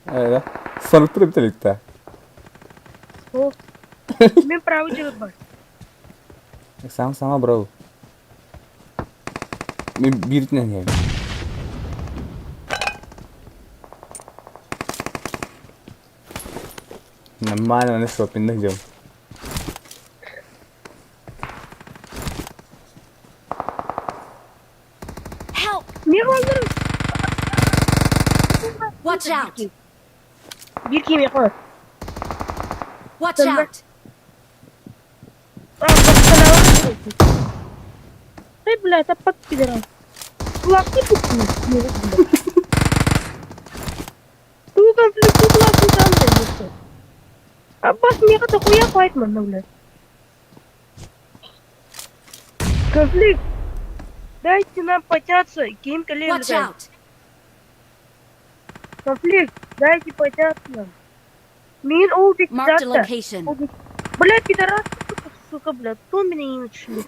Э, Сонуктур бителикте. Ох. Мен право делать бар. Сам сама бро. Мен биритинен ем. Нормально, не шопинг идем. Help! Не алырым. Watch out! Bir kim yapar? Watch out! Эй, бля, это под пидорас. Кулаки пукни. Ту конфликт кулаки там дается. Аббас меха такой я файт man, бля. Конфликт. Дайте нам потяться, Ким Watch out! Конфликт, дайте потяться нам. Мин убит Marked a location. Бля, пидорас, сука, сука, бля, то меня не начали.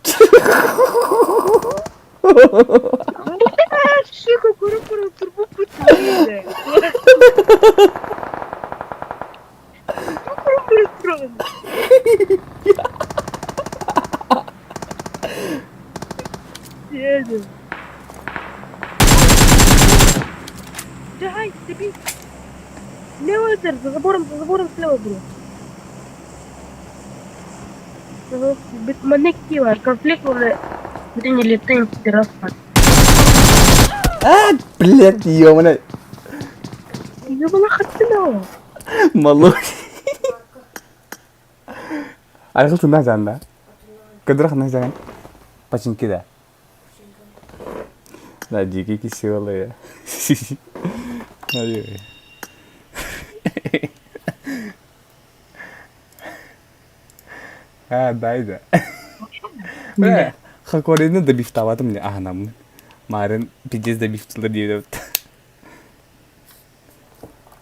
Бля, сука, куру куру турбу путали. Куру куру Давай, тебе. Левый за забором, за забором слева было. Манекива, конфликт уже приняли темп распад. А, блядь, ёмана. Ёбана хаттына. Малой. Айгыл тунна жанда. Кыдырах на жан. Пачинки да. Да, дикий кисёлые. Ай. А, дай да. Бля, хакорины добифтаватым мне. Ага, нам. Марын пиздец добифтылар диэбит.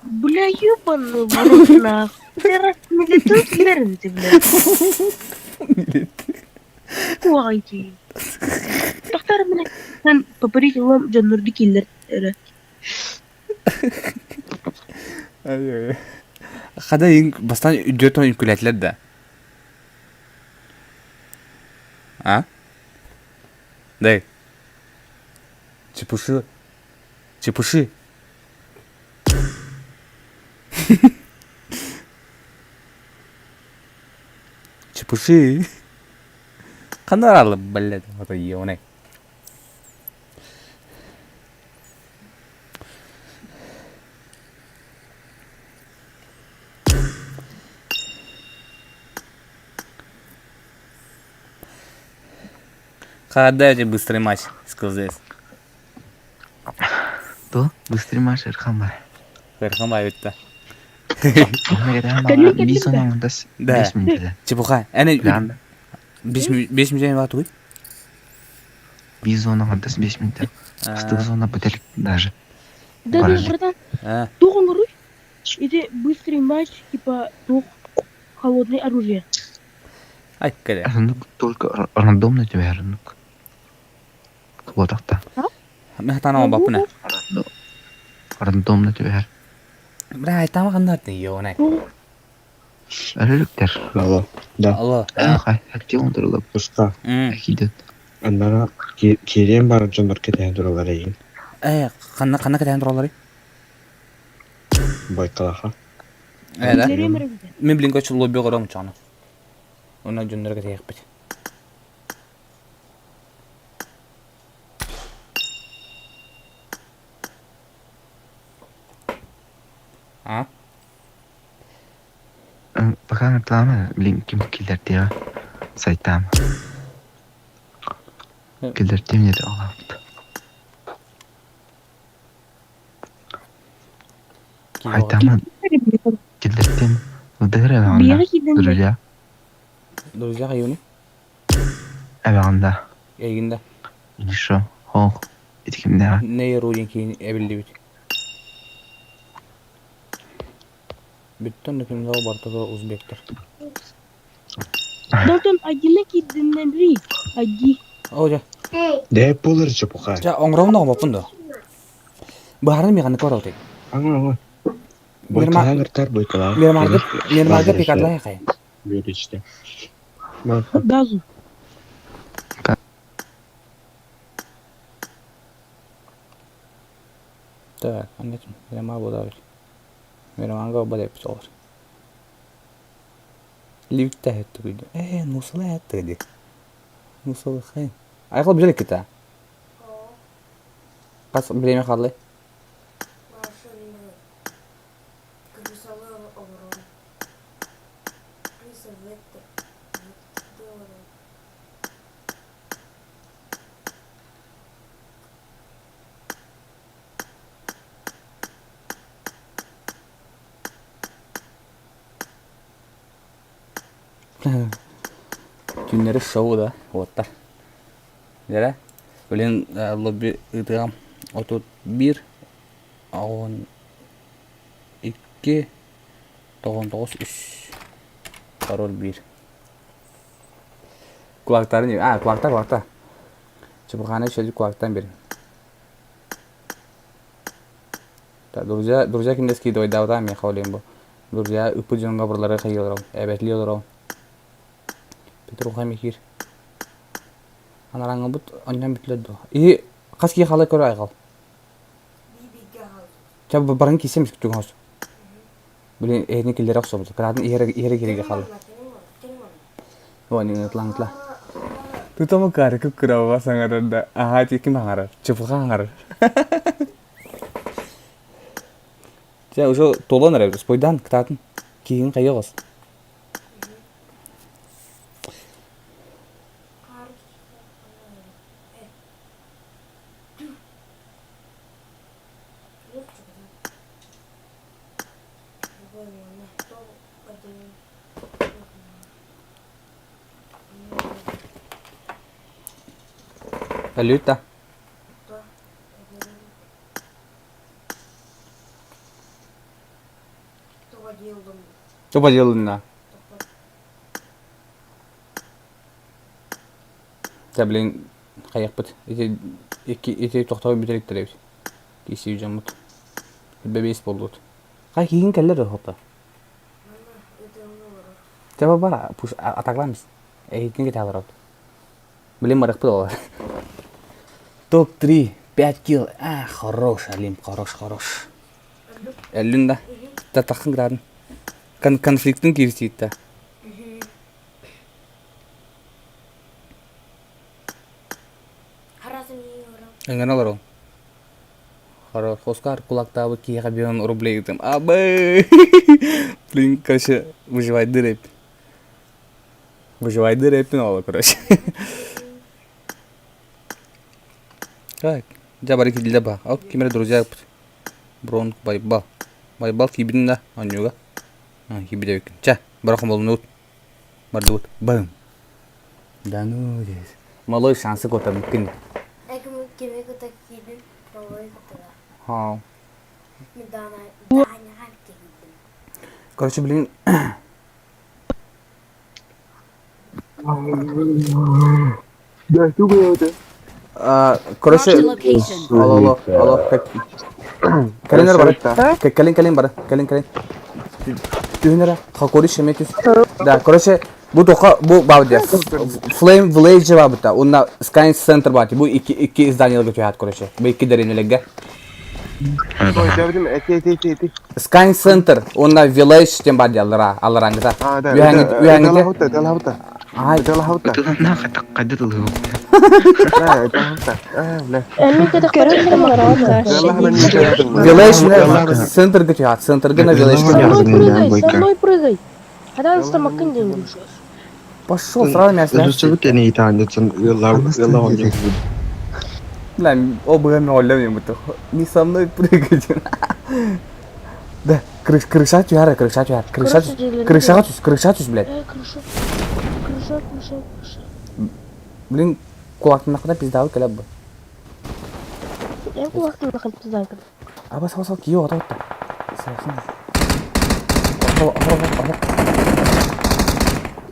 Бля, ёбаный в рот, нахуй. Ты раз не летут, ты, бля. Куайти. Тохтар мене хан папарит улам жоннорду киллер эрэ. Ай-ай. Хада ең бастан үдүөтөн үҥкүүлээтилэр да. А? Дай. Чепуши. Чепуши. Чепуши. Ханаралы, блядь, вот ёбаный. Когда тебе быстрый матч, сказал здесь. То, быстрый матч, Эрхан бай. Эрхан бай битте. Да. Чепуха. Эне 5 мүнөтэ тугуй? Биир зона аҥардас 5 мүнөтэ. Астык зона бүтэлик даже. Да, да, братан. Туох оҥоруй? Ити быстрый матч, типа туох холодное оружие. Ай, кэлэ. Только рандомно түбэһэр оннук. Куотахта. Мехтана баппына. Рандомно түбэһэр. Бля, айтама ханнар йоонай. Өлүктэр. Алло. Да. Алло. Хай, хотел он турулап. Пуска. Акидет. Аннара киириэн баар дьоннор кэтэһэн тураллар эйигин. Э, ханна ханна кэтэһэн туралларый? Байкалаха. Э, да. Мен блин короче лобби оҕором чоно. Онно дьоннор кэтэһиэхпит. А? Пока реклама, блин, ким киллэрдиэҕэ сайтаама. Киллэртиэм диэтэ оҕолообут. Айтама киллэртиэм Вдыгыр эбэҕинда друзья. Друзья хайыыны? Эбэҕинда. Эйигин да. Еще хоох ити кимнээҕэ? Нейру диэн киһини эбиллибит. Бүттэн да кимнээх барыта узбектар. Далтон один кидиннери ади. О дьэ. Дээ буолар чепуха. Ча оҥоробун оҥорбоппун дуо? Быһааран миэхэ көрө отый. Аңа аңа. Бойкалаан ыртар бойкалаан. Мирмарга Мирмарга пикадлай хай. Бүөрүчтэ. Дазу. Так, аннетим. Мирмар буолар. Мирмарга балеп солар. Ливте хеттүгүйдү. Э, мусала хеттүгү. Мусала хай. Айхал биле кита. Хас время хааллай? Түүннэри шоу да уоттар. Дьэрэ, блин, лобби ыытыам 31 12 99 3 пароль 1. Кулактарын, а, кулакта, кулакта. Чебурханы шөдү кулактан берин. Друзья, друзья киндес кидойдаабыта миэхэ олейм бу. Друзья ыппыт дьоҥҥо барлары хайыы олором, эбэтли олором. Петруха Михир. Анарааҥҥыбыт онньон бүтүлэр дуо? И хас киһи халай көрө айҕал? Ча баран киирсэм түгэн хос. Блин, эһини киллэрэ охсобут. Кыраатын иһэрэ иһэрэ киригэ хаалла. Ой, ытла ытла. Тутама кары кып-кыраба саҥарар да, аһаа ким аҥарар? Чыпылха аҥарар. Чэ, уже толон эрэ, спойдаан кытаатын. Киһин хайыаҕас. Өлүүтэ. Туба дьылына. Дьэ, блин, хайыахпыт. Ити икки ити тохтоо бүтэликтэр эбит. Киисии дьоммут. Бэбиэс буоллут. Хай киһин кэллэр да хопта. Чэ бар пуш атаклаамыс. Эһитин кэтэһэ олоробут. Блин, барыахпыт олор. Топ-3, 5 килл. А, хорош, Алим, хорош, хорош. Эллин да. Татахын градын. Кон конфликтын киирсиитте. Эҥэн олорон. Хорош. Оскар кулактаабыт киһиэхэ биэн рублей ыытым. Абы! Блин, короче, выживайдыр эп. Выживайдыр эппин оҕолор, короче. Так, дьэ бары киирдилэр ба. Ол ким эрэ друзья Брон Байбал. Байбал киирбитин да оонньууга. Киирбит эбиккин. Чэ, бара хомолунуут. Бардыбыт. Бым. Да ну здесь. Малой шансы котабыккын. Кими кыта киирдим, малой кытыга. Ха. Даняға киирдим. Короче, блин. Да, тугу Короче, алло, алло, алло, кэлин эрэ бары. Кэлин, кэлин бары. Кэлин, кэлин. Түһүн эрэ. Хакори шеме түс. Да, короче, бу тоха бу баар дия. Flame Village баабыта. Уонна Sky Center баати. Бу икки икки изданиеларга түһэт, короче. Бу икки дэриэнэлэргэ. Sky Center уонна Village диэн баар диаллара алларааҥҥыта. Үһээҥҥит үһээҥҥите. Ай. Village центрга түһэт. Центрга на Village. Со мной прыгай, со мной прыгай. Хадaan маккын деньги. Пошел, сразу мясо. Бля, оба мен будто. Не со мной прыгать. Да, крыш, крыша түһэр, крыша түһэр, крыша крышаҕа түс, крыша түс, блядь. Крыша, крыша, крыша, крыша. Блин, кулактыннахына пиздабы кэлэп бу. Я кулактыннахын пиздабы. Аба сал сал кийо ата отта. Сайхан. Ата ата ата.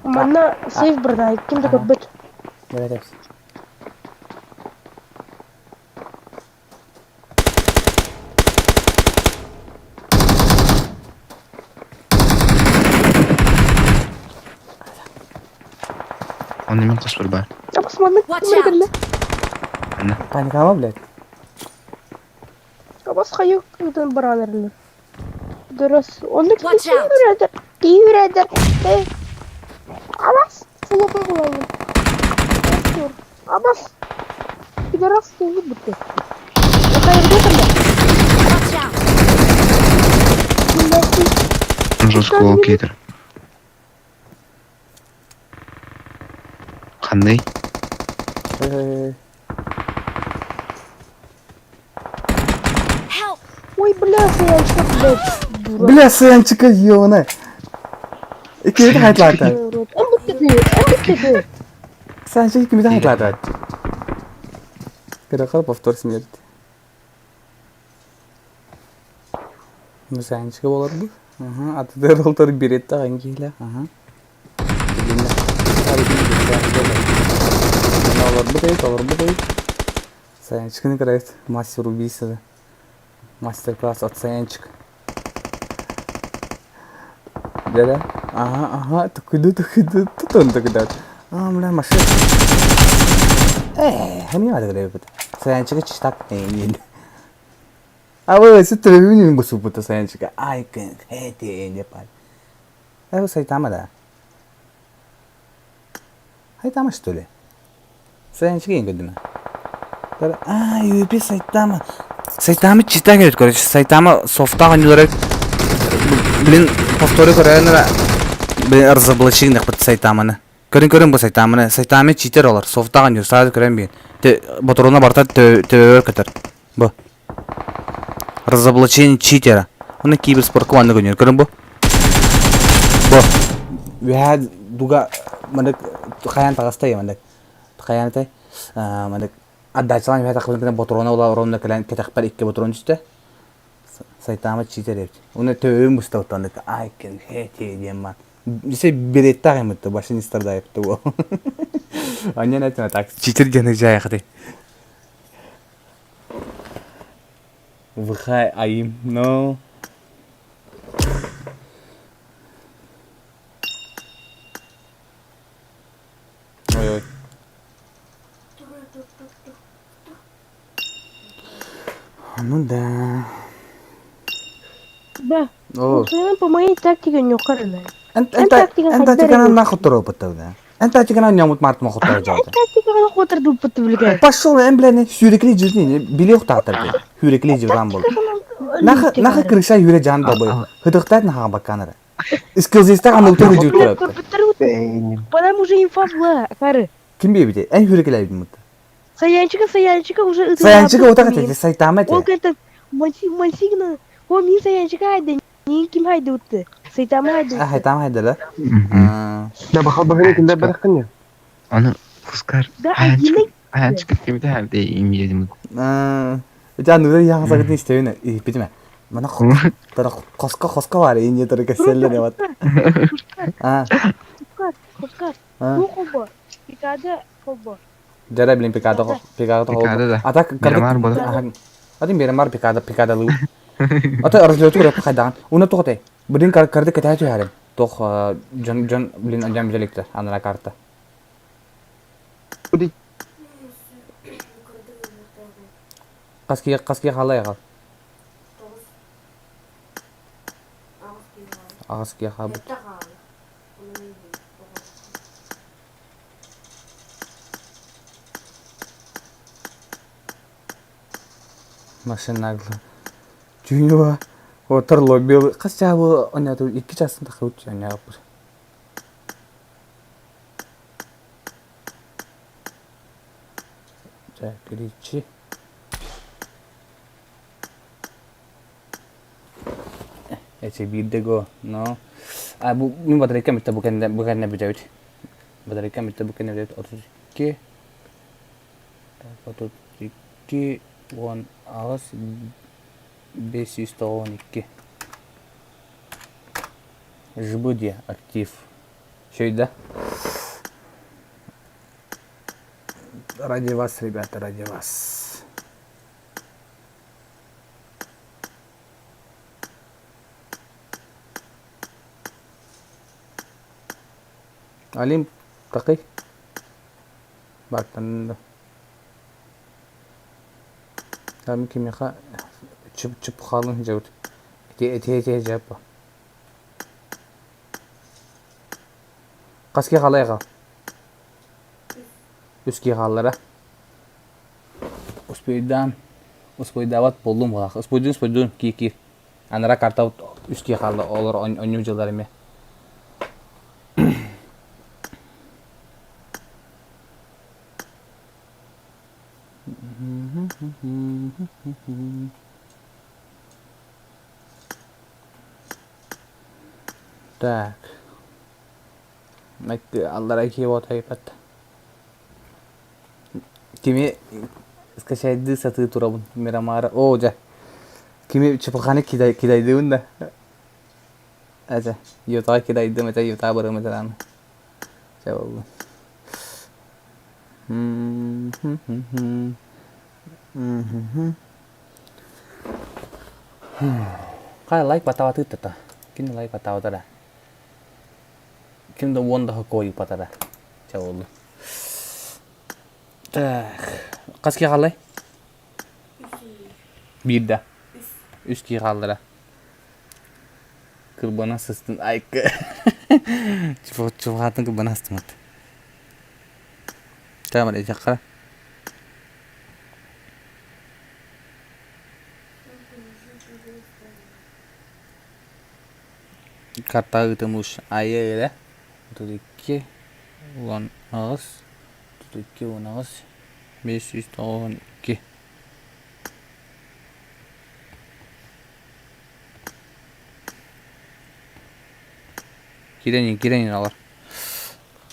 Манна сейф бырда, ким да көрбөт. Бэрэ Оны мен қоспыр бар. Абас манна ким Паникама, блядь. Абас хайы кыдан баранырны. Дөрес, оны ким кирәдер? Кирәдер. Абас, фулопы булалым. Абас. Пидорас кеңи бутты. Хайырга турда. Жестко ол кетір. Қандай? Ой, бля, саянчика, блядь. Бля, саянчика, ёна. Иккиэти хайтлаата. Эн бүттү, эн бүттү. Саянчика иккимити хайтлаата. Переход повтор смерти. Ну, саянчика болар бу. Ага, атыдыр олтор беретта кангила. Ага. Олар бу дейт, Саянчиканы карайт, мастер убийства. Мастер-класс от Саянчика. Да-да. Ага, ага, такой такой тут он тогда. А, бля, машина. Э, хами надо говорить. Саянчика читак не А вы сытыры бу супута Саянчика. Ай, кэн, хэти, не паль. А Сайтама, да. Сайтама, что ли? Саянчика не година. А, UP Сайтама. Сайтама читак говорит, короче, Сайтама софта они Блин, повтори көрәнер. Блин, разоблачение под Сайтаманы. Көрін көрін бу Сайтаманы. Сайтамы читер олар. Софта они сразу көрән бин. Те батырына барта төбөр көтөр. Бу. Разоблачение читера. Оны киберспорт команда көнөр. Көрін бу. Бу. Вәһә дуга мандык хаян тагастай мандык. Хаян тай. Мандык отдачалан вәһә тахлын батырына ула оронна кэлэн кетахпар икки батырын түстэ. Сайтама читер епти. Оны төбөм бустауттан I can hate you диэн ман. Десе беретта гымытты, башы не страдает того. Они на это так. Читер диэн жай хаты. ВХ аим, но. Ой-ой. Ну да. Да. О. По моей тактике не укарана. Эн тактиканы нахуй торопыттыр. Эн тактиканы нямут март мохуттар жауды. Тактиканы хотырды бутты Пошел, эн бля, сүйрекли жизни, биле ухтатыр. Сүйрекли жан бол. Нахы нахы крыша юре жан бабы. Хыдыктат наха баканара. Скилзиста амылты жутыр. Потому уже инфа была, кары. Ким бейбите? Эн сүйрекли мутта. Саянчика, Саянчика уже... Саянчика отак эте, Сайтама Ол эте. кентен Мансигна, о мин Саянчика айды, не ким айды утты. Сайтама хайдыта. А, Хайтама хайдала. Да бахал бахын киндер барахын Аны Хускар Да, айгилей. Аянчык кемите хабде имиедим. Жа нура яңа сагытын истебин битиме. Мана тара коско коско бар инje тара кеселле не бат. А. Хускар, хускар. А. Бу холбо. Пикада холбо. Жара билин пикада пикада Пикада да. Ата Мирамар бола. Атын Мирамар пикада пикада лу. Ата разлету көрөп хайдан. Уна тоқтай. Блин карды кэтэ түһәрим. Тох жон жон блин анжам билектер анара карта. Қаски қаски халай қал. Ағаски хабыт. Машина Түйіні Отыр лобби. Қас жабы оняту 2 часын тақы өт оняпыр. Так, речи. Эти бирдего, но. А бу мин батарейка битте бу кенде бу кенде бүтәбит. Батарейка битте бу кенде бүтәбит 32. Так, 32 10 агыс 592. Жбуди актив. Что да? Ради вас, ребята, ради вас. Алим, такой? Бартан. Там кимиха чып чып халын жабыт. Эти эти эти жапа. Қаске қалайға? Үске қаллара. Успейдан, успейдават болдум бұлақ. Успейдун, успейдун, ки ки. Анара карта үске қалды, олар оню жылдар эме. Так. Аллара киво тайпат. Кими скачайды саты турабын Мирамара. О, жа. Кими чепаханы кидай кидайдыбын да. Ажа, юта кидайдым, это юта барым это рано. Жа болду. Кай лайк батаваты тата. Ким лайк батаватара? Ким да уон да кой батара. Жа болду. Так. Қаске қалай? Бирде. Үске қалдыра. Кырбана сыстын. Айкы. Чуғатын кырбана сыстын. Tamam, эжаққа. Карта ытымыш айы эле. 32 10 ағыз. 32 10 ағыз. 592. Киренин, киренин алар.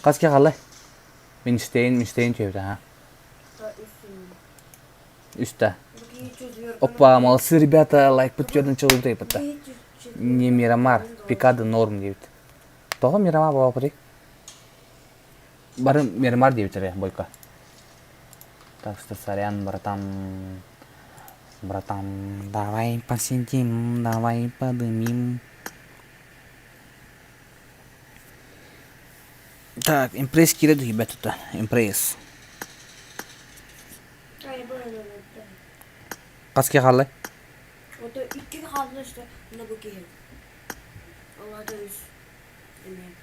Қаске қалай? Мен істейін, мен істейін чөйбді, ha. Үсті. Опа, молодцы, ребята, лайк подтверден чылып дейбітті. Не Мирамар, Пикада норм дейбіт. Тоғы Мирамар баба пыры? Бары Мирамар дейбіт ре, бойка. Так что сорян, братан. Братан, давай посидим, давай подымим. Так, импресс киреду, ребята, импресс. Қаске қалай? Ото икки қалды işte. Мына бу киһи. Аллада үс. Эме.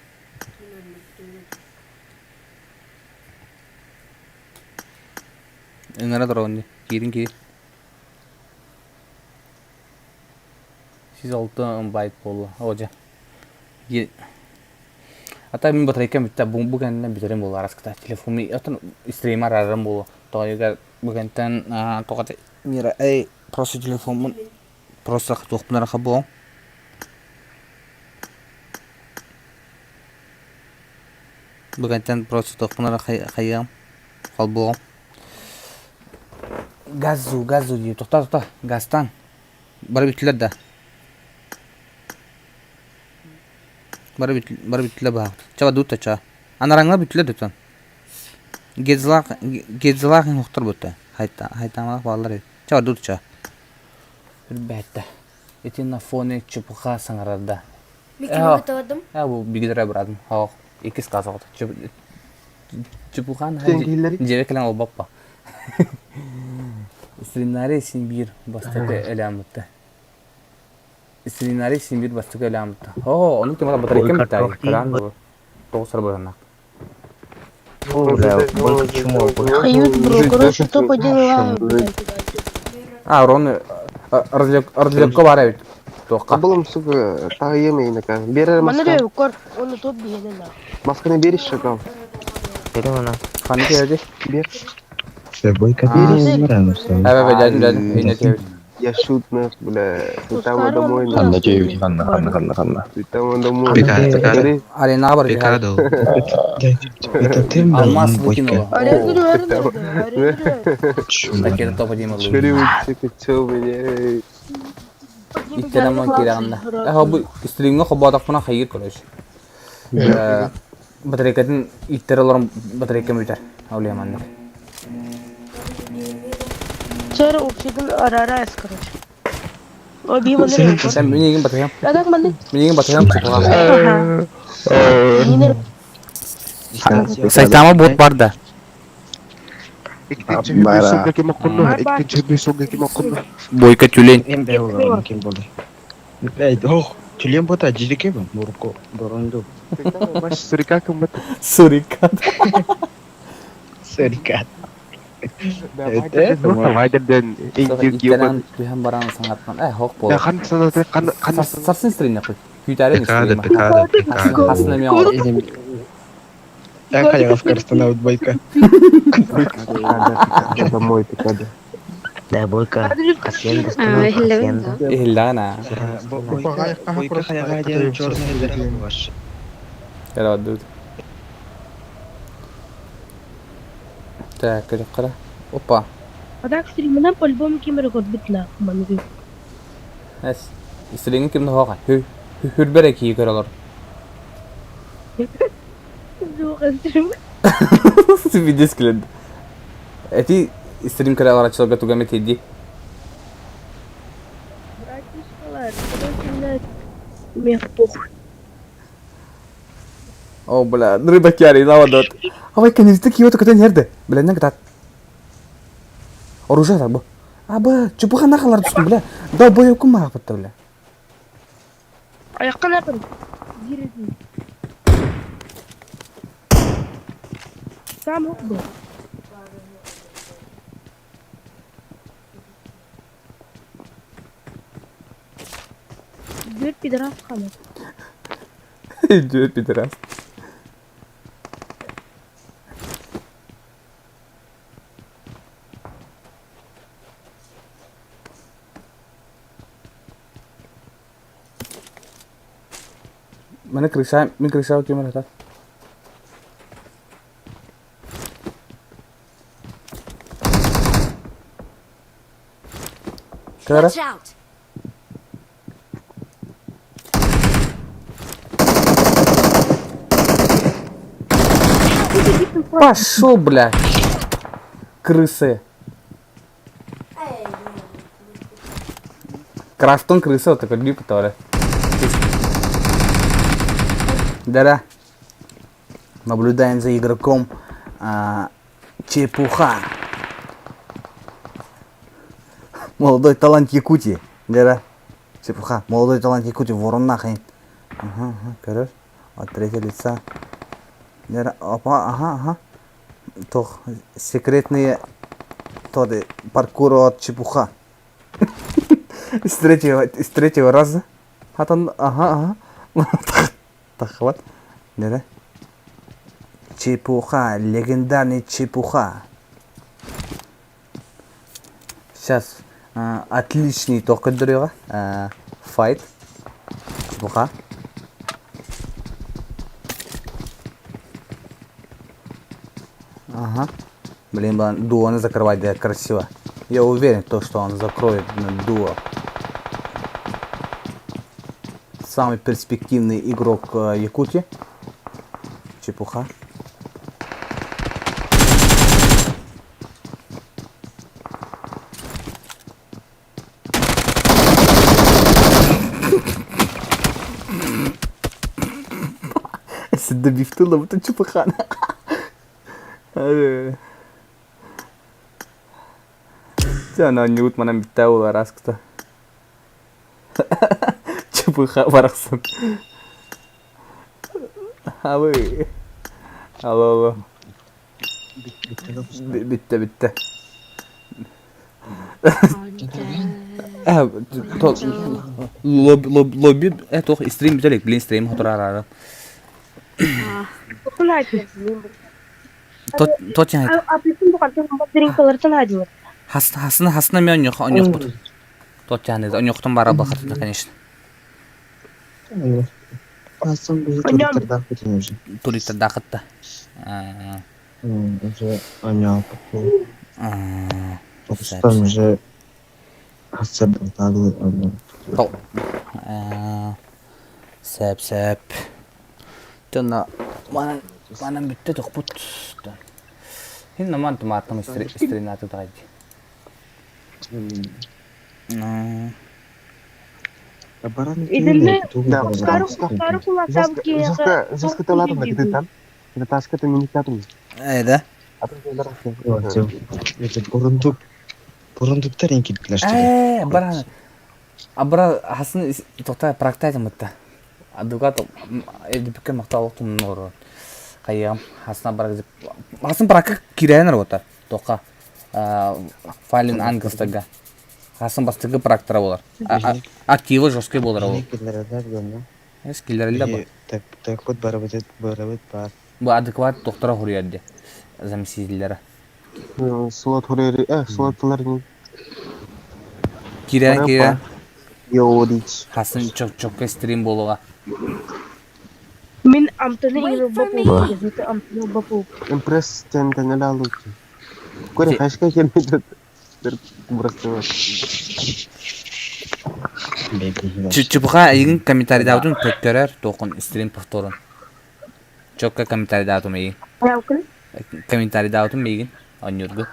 Ыҥыра турабын дии. Киирин киир. 106 байт буолла. Оо дьэ. Ата мин батарейкам бүттэ бу бу кэннэ бүтэрим буолла араскыта. Телефон оттон стример арарым буолуо. Тоҕо бу кэнтэн тоҕо Мира эй просто телефоммун просто туохпун эрэ хабыам. Бүгүнтэн просто туохпун эрэ хайыам, холбуоҕум. Газу, газу дии. Тохтоо, тохтоо. Газтан. Бары бүттүлэр да. Бары бүт, бары бүттүлэр баһаҕыт. Чаба дуут ча. Анараҥҥа бүттүлэр да Гедзлах, Гедзлах охтор бутта. Хайта, хайтаамалах бааллар эбит. Чаба дуут ча. Үрбэттэ. Ити на фоне чепуха саҥарар да. Э, бу бигидere бырадым. Хоох, иккис класс оҕото. Чепухан дьиэбэ кэлэн олбоппа. Сценарий син биир бастакы элээммитте. Сценарий син биир бастакы элээммитте. Оо, ону ким батарейкам битари. Кыран бу. Тоҕус сарбыранах. Хают, бро, короче, топ-1 лайк, блядь. А, Рон, разлепка бар эбит. Туохха? Булым, сука, тағыйым эйнека. Берер Маны маска. да кор, оны топ биһиэнэ на. Масканы берешь, шакал. Ханны киһи Бер. Эбэ, дядим, дядим, эйне киһи. Я шут, нах, бля. Ты там домой, нах. Ханна чөйү ханна ханна ханна ханна. Ты там домой. Пикадо. Аренаға бар Пикадо. Алмаз выкинула. Арена арена арена. Ракета топа дейм олу. Переводчик, чё, бля. Иккерем киирәҕиннэ. Э, бу стримҥэ холбоотохпуна хайыыр короче. Батарейкатын иттер олорон батарейкам бүтэр. Ол маннык. Чара общегин арарас, короче. О, би маны. Сен минигин батарейкам. Адак маны. Минигин батарейкам чупуга. Минер Сайтама бот бар да. Бойка тюлень. Тюлень бота жидеке бу мурко боронду. Сурикат. Сурикат. Иккерен түһэн баран саҥаттан. Э, хок бол. Сарсын стримне куй. Күүтәрен Пикадо, Пикадо, Пикадо. Хасына мен ал. Я Афганистана бойка. Домой, Пикадо. Да, Бойка, hacienda, hacienda. Ихиллаана. Бойка хаяга диэн черный ваш. Кара Так, кара. Опа. Адак стримына по-любому ким рекорд битна. Маны. Эс. Истилиңин кимни хоға. Хүрбер ки көрөлөр. Зук стрим. Видео скелет. Эти стрим көрө алар тугаме тиди. Братишкалар, короче, блядь. Мне похуй. О, бля, рыба кяри, лава дот. Авай, конечно, киото көтөн жерде. Бля, не катат. Оружие так бу. Аба, чупуха нахалар түстүм, бля. Да бой кум мага бля. Аяққа нақын. Бирин. Сам бу. Дүрт пидорас қалады. Дүрт пидорас. Мені крыша, мен крыша кемер атат. Кара. Watch out! Пошел, бля. Крысы. Крафтон крыса вот такой лип, который. Да-да. Наблюдаем за игроком Чепуха. Молодой талант Якутии. Да-да. Чепуха. Молодой талант Якутии. Ворон нахрен. Ага, ага, короче. От третьего лица. Да-да. Опа, ага, ага. Тох, секретные тоды паркур от Чепуха. С третьего раза. Хатан, ага, ага. Тахват. Да-да. Чепуха, легендарный Чепуха. Сейчас отличный только древа. Файт. Чепуха. Ага. Блин, дуоны закрывать да красиво. Я уверен, то, что он закроет дуо. Самый перспективный игрок Якутии. Чепуха. Сидде бифтыла бутын чепуханы. Дьэ, анньыбыт манан бүттэ буолар аскыта. Чепуха барахсан. Абы. Алло, алло. Бүттэ, бүттэ. Лобби, туох стрим бүтэ илик, блин, стрим хотурараары. Точно. Хасна хасна мен оньохпут. Точно, оньохтон бара бахатыта, конечно. Туриттардаахытта. Уже оньооппут. Уже Сөп сөп. Тонна манан манан бүттэ тохпут. Хин наман тумааттам истринаты тагайди. Итиннэ Кары кулаактаабыт киһиэхэ Э да? Бурундук Бурундуктар эн кирдилэр. Ээ, баран. Абра хасын тоқта практайдым бытта. Адвокат эдипикке мактал тумун орор. Хайыам хасна бар хасын пракка кирээн работа. Тоқа файлин ангелстага. Хасын бастыгы практора болар. Активы жесткий болар ол. Эс киллерелле бу. Так так вот барабыт барабыт бар. Бу адекват доктора хуруярди. Заместителлere. Слот хуруяри, слотлар не. Кирен кирен. Йорич. Хасын чок чокка стрим болуга. Мин амтаны иҥин амтаны ылбаппын. Импресс тен лучше. Коре хашка хермит. Чупуха эйигин комментарийдаабытын көрөр тоқун стрим повторун. Чокка комментарийдаатым эйигин. Комментарийдаабытым эйигин. Онньургу.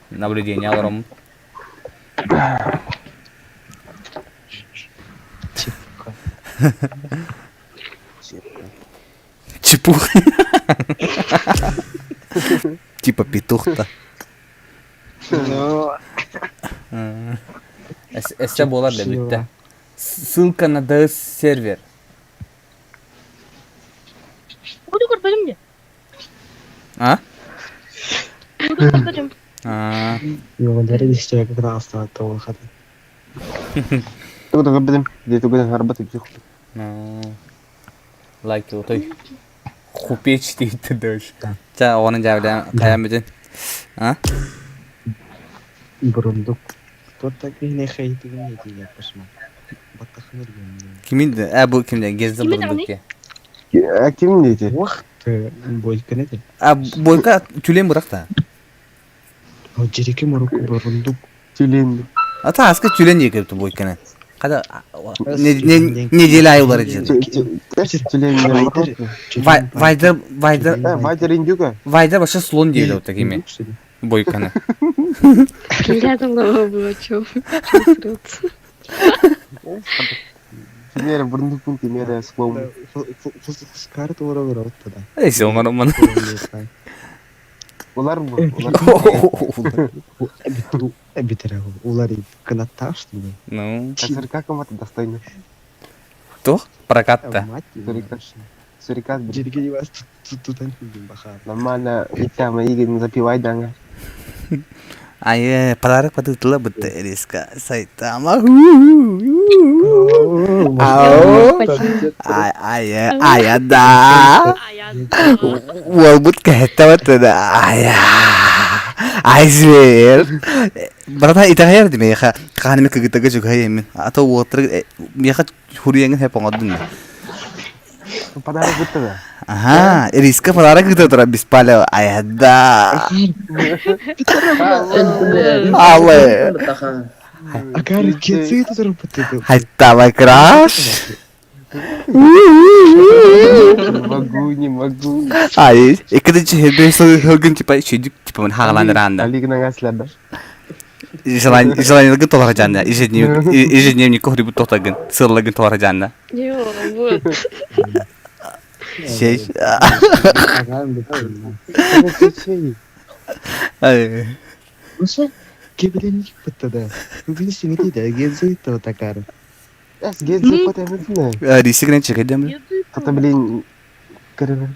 Наблюдение аларым. Чепуха. Типа петух-то. Эссе буолар да бүттэ. Ссылка на DS сервер. Буду көрбөтүм дии. А? Буду көрбөтүм. А. Йоҕолары истээгэ кытаҕастаат олохатын. Тугу көрбөтүм. Дии тугу харбат үчүк. Лайк отой. Хупеч дейт дальше. Ча оҕону дьаабылаан хайаан бүтүн. А? Бурундук. Туорта киһини хейтигин етиге посма. Баттахын Кимин э бу кимде гезде бурундук ке. Ким дейти? Уақыт бойканы де. А бойка тюлень быракта. Жереке морук бурундук. Тюлень. Ата аска тюлень жекепти бойканы. Када неделя айылар жер. Тюлень. Вайдер вайдер Вайдер индюка. Вайдер вообще слон дейли вот такими. Бойканы. Рядом было, чё? Кимере бурундукун кимере слон. Карта ора ора да. Эй, сен оңар Улар бу. Битер улар кынатташ Ну. Сурикат кому-то достойно. Тух прокатта. Сурикат. Сурикат. Жерге вас тут Нормально, тема Игорь запивай данга. Ай, подарок подытыла бытты резко. Сайтама. Ай, ай, ай, да. Уолбут кэхэттэбэт ай, ай, зверь. Брата, итэҕэйэр миэхэ хаанымы кыгытага жүгэй эмин. Ата уотыр миэхэ хуруйаҥын хэп оҥордун. Подарок бутта да. Ага, риска подарок ыыта турар Беспалева. Айда. Аллы. Акары кетсе турар бутта. Хайта краш. Не могу, не могу. Ай, иккидинчи хөргүн типа шүйдүк типа мен хагаланыранда. Алигынан асларда. Желание желание толора жанна. Ежедневник ежедневник кохри бут тохтагын. Сыллагын толора жанна. Йо, вот. Шеш. Ай. Кебеленик бутта да. Бүгүн сиңити да гезит такары. Эс гезит потемитне. Рисигрен чекедем. Хата блин көрөбүн.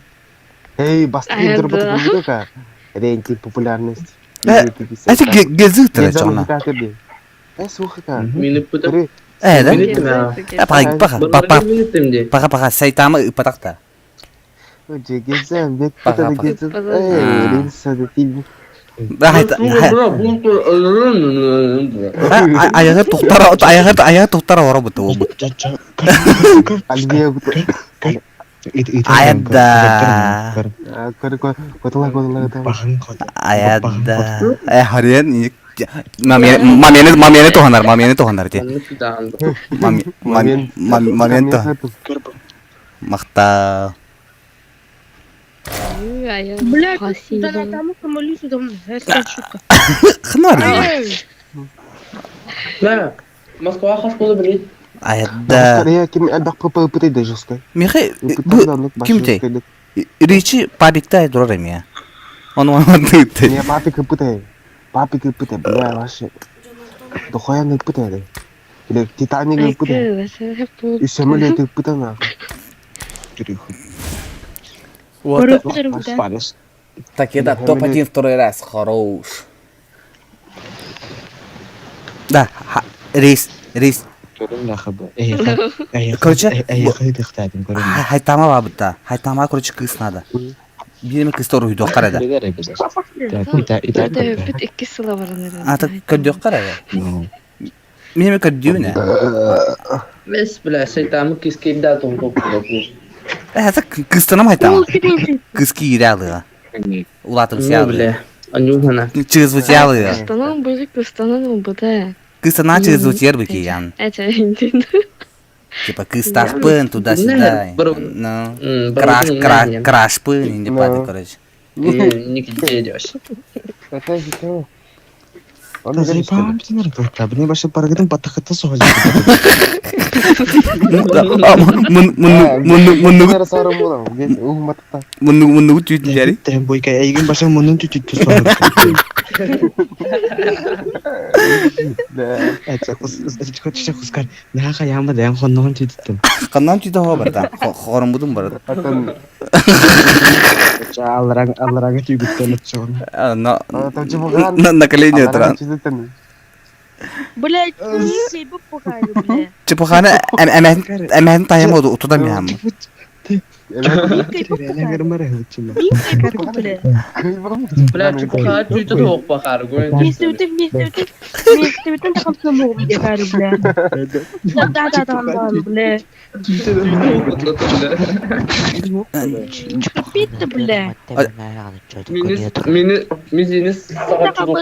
Эй, бастыгын турбут бугука. Рейтинг популярность. Это гезит чона. Эс ухака. Э, да? Паха, паха, паха, паха, паха, сайтама ыпатакта. Гезем, бек путаны гезем. Эй, рилса да фильм. Аяғы тоқтар, аяғы, аяғы тоқтар ора бұты ол. Аядда. Аядда. Э, хариян, мамияны, мамияны тоханар, мамияны тоханар де. Мамияны тоханар. Мақта. Блядь, да там молюсь, там, это шутка. Хнар. Да, Москва хас болу билет. Аядда. Ким элбэх ПП да жестко. Михай, бу ким те? Ричи пабикта дурар эмия. Он он Не, папик пытай. Папик пытай, бля, вообще. Дохуя не пытай. Или Титаник пытай. И самолет пытай нахуй. Вот. Так, я да, топ-1 второй раз. Хорош. Да, рейс, рейс. Короче, хайтама бабыта. Хайтама, короче, кыз надо. Биреме кыз тору үйдө карада. Бит икки сыла баран. А, так көдө карада. Минеме көддүүнэ. Бес бля, сайтамы кискейда тоңкоп. Э, так кызтанам хайтама. Кыз кииралыга. Улатым сиалы. Бля, анюхана. Чрезвычайлыга. Кыстанан были, кыстанан быда. Кызтана чрезвычайный ян. Это индин. Типа кыстахпын туда-сюда. Ну, краш, краш, крашпын, не падай, короче. Нигде идешь. Муннугу түүтүнжари. Бойка эйген баша мунун түтүттү Хускар, наха яма да хоннон түтүттүм. Каннан түтү хо барда. Хором будум барда. Алларang алларang түгүттөн чоң. На на колени тран. Блять, бля. Чепухана әмәһин әмәһин тайым утудам яам. Бля, чепуха түйтө тоок бакар. Да, да, да, да, бля. Битті, бля. Мини мизинис сага чугуп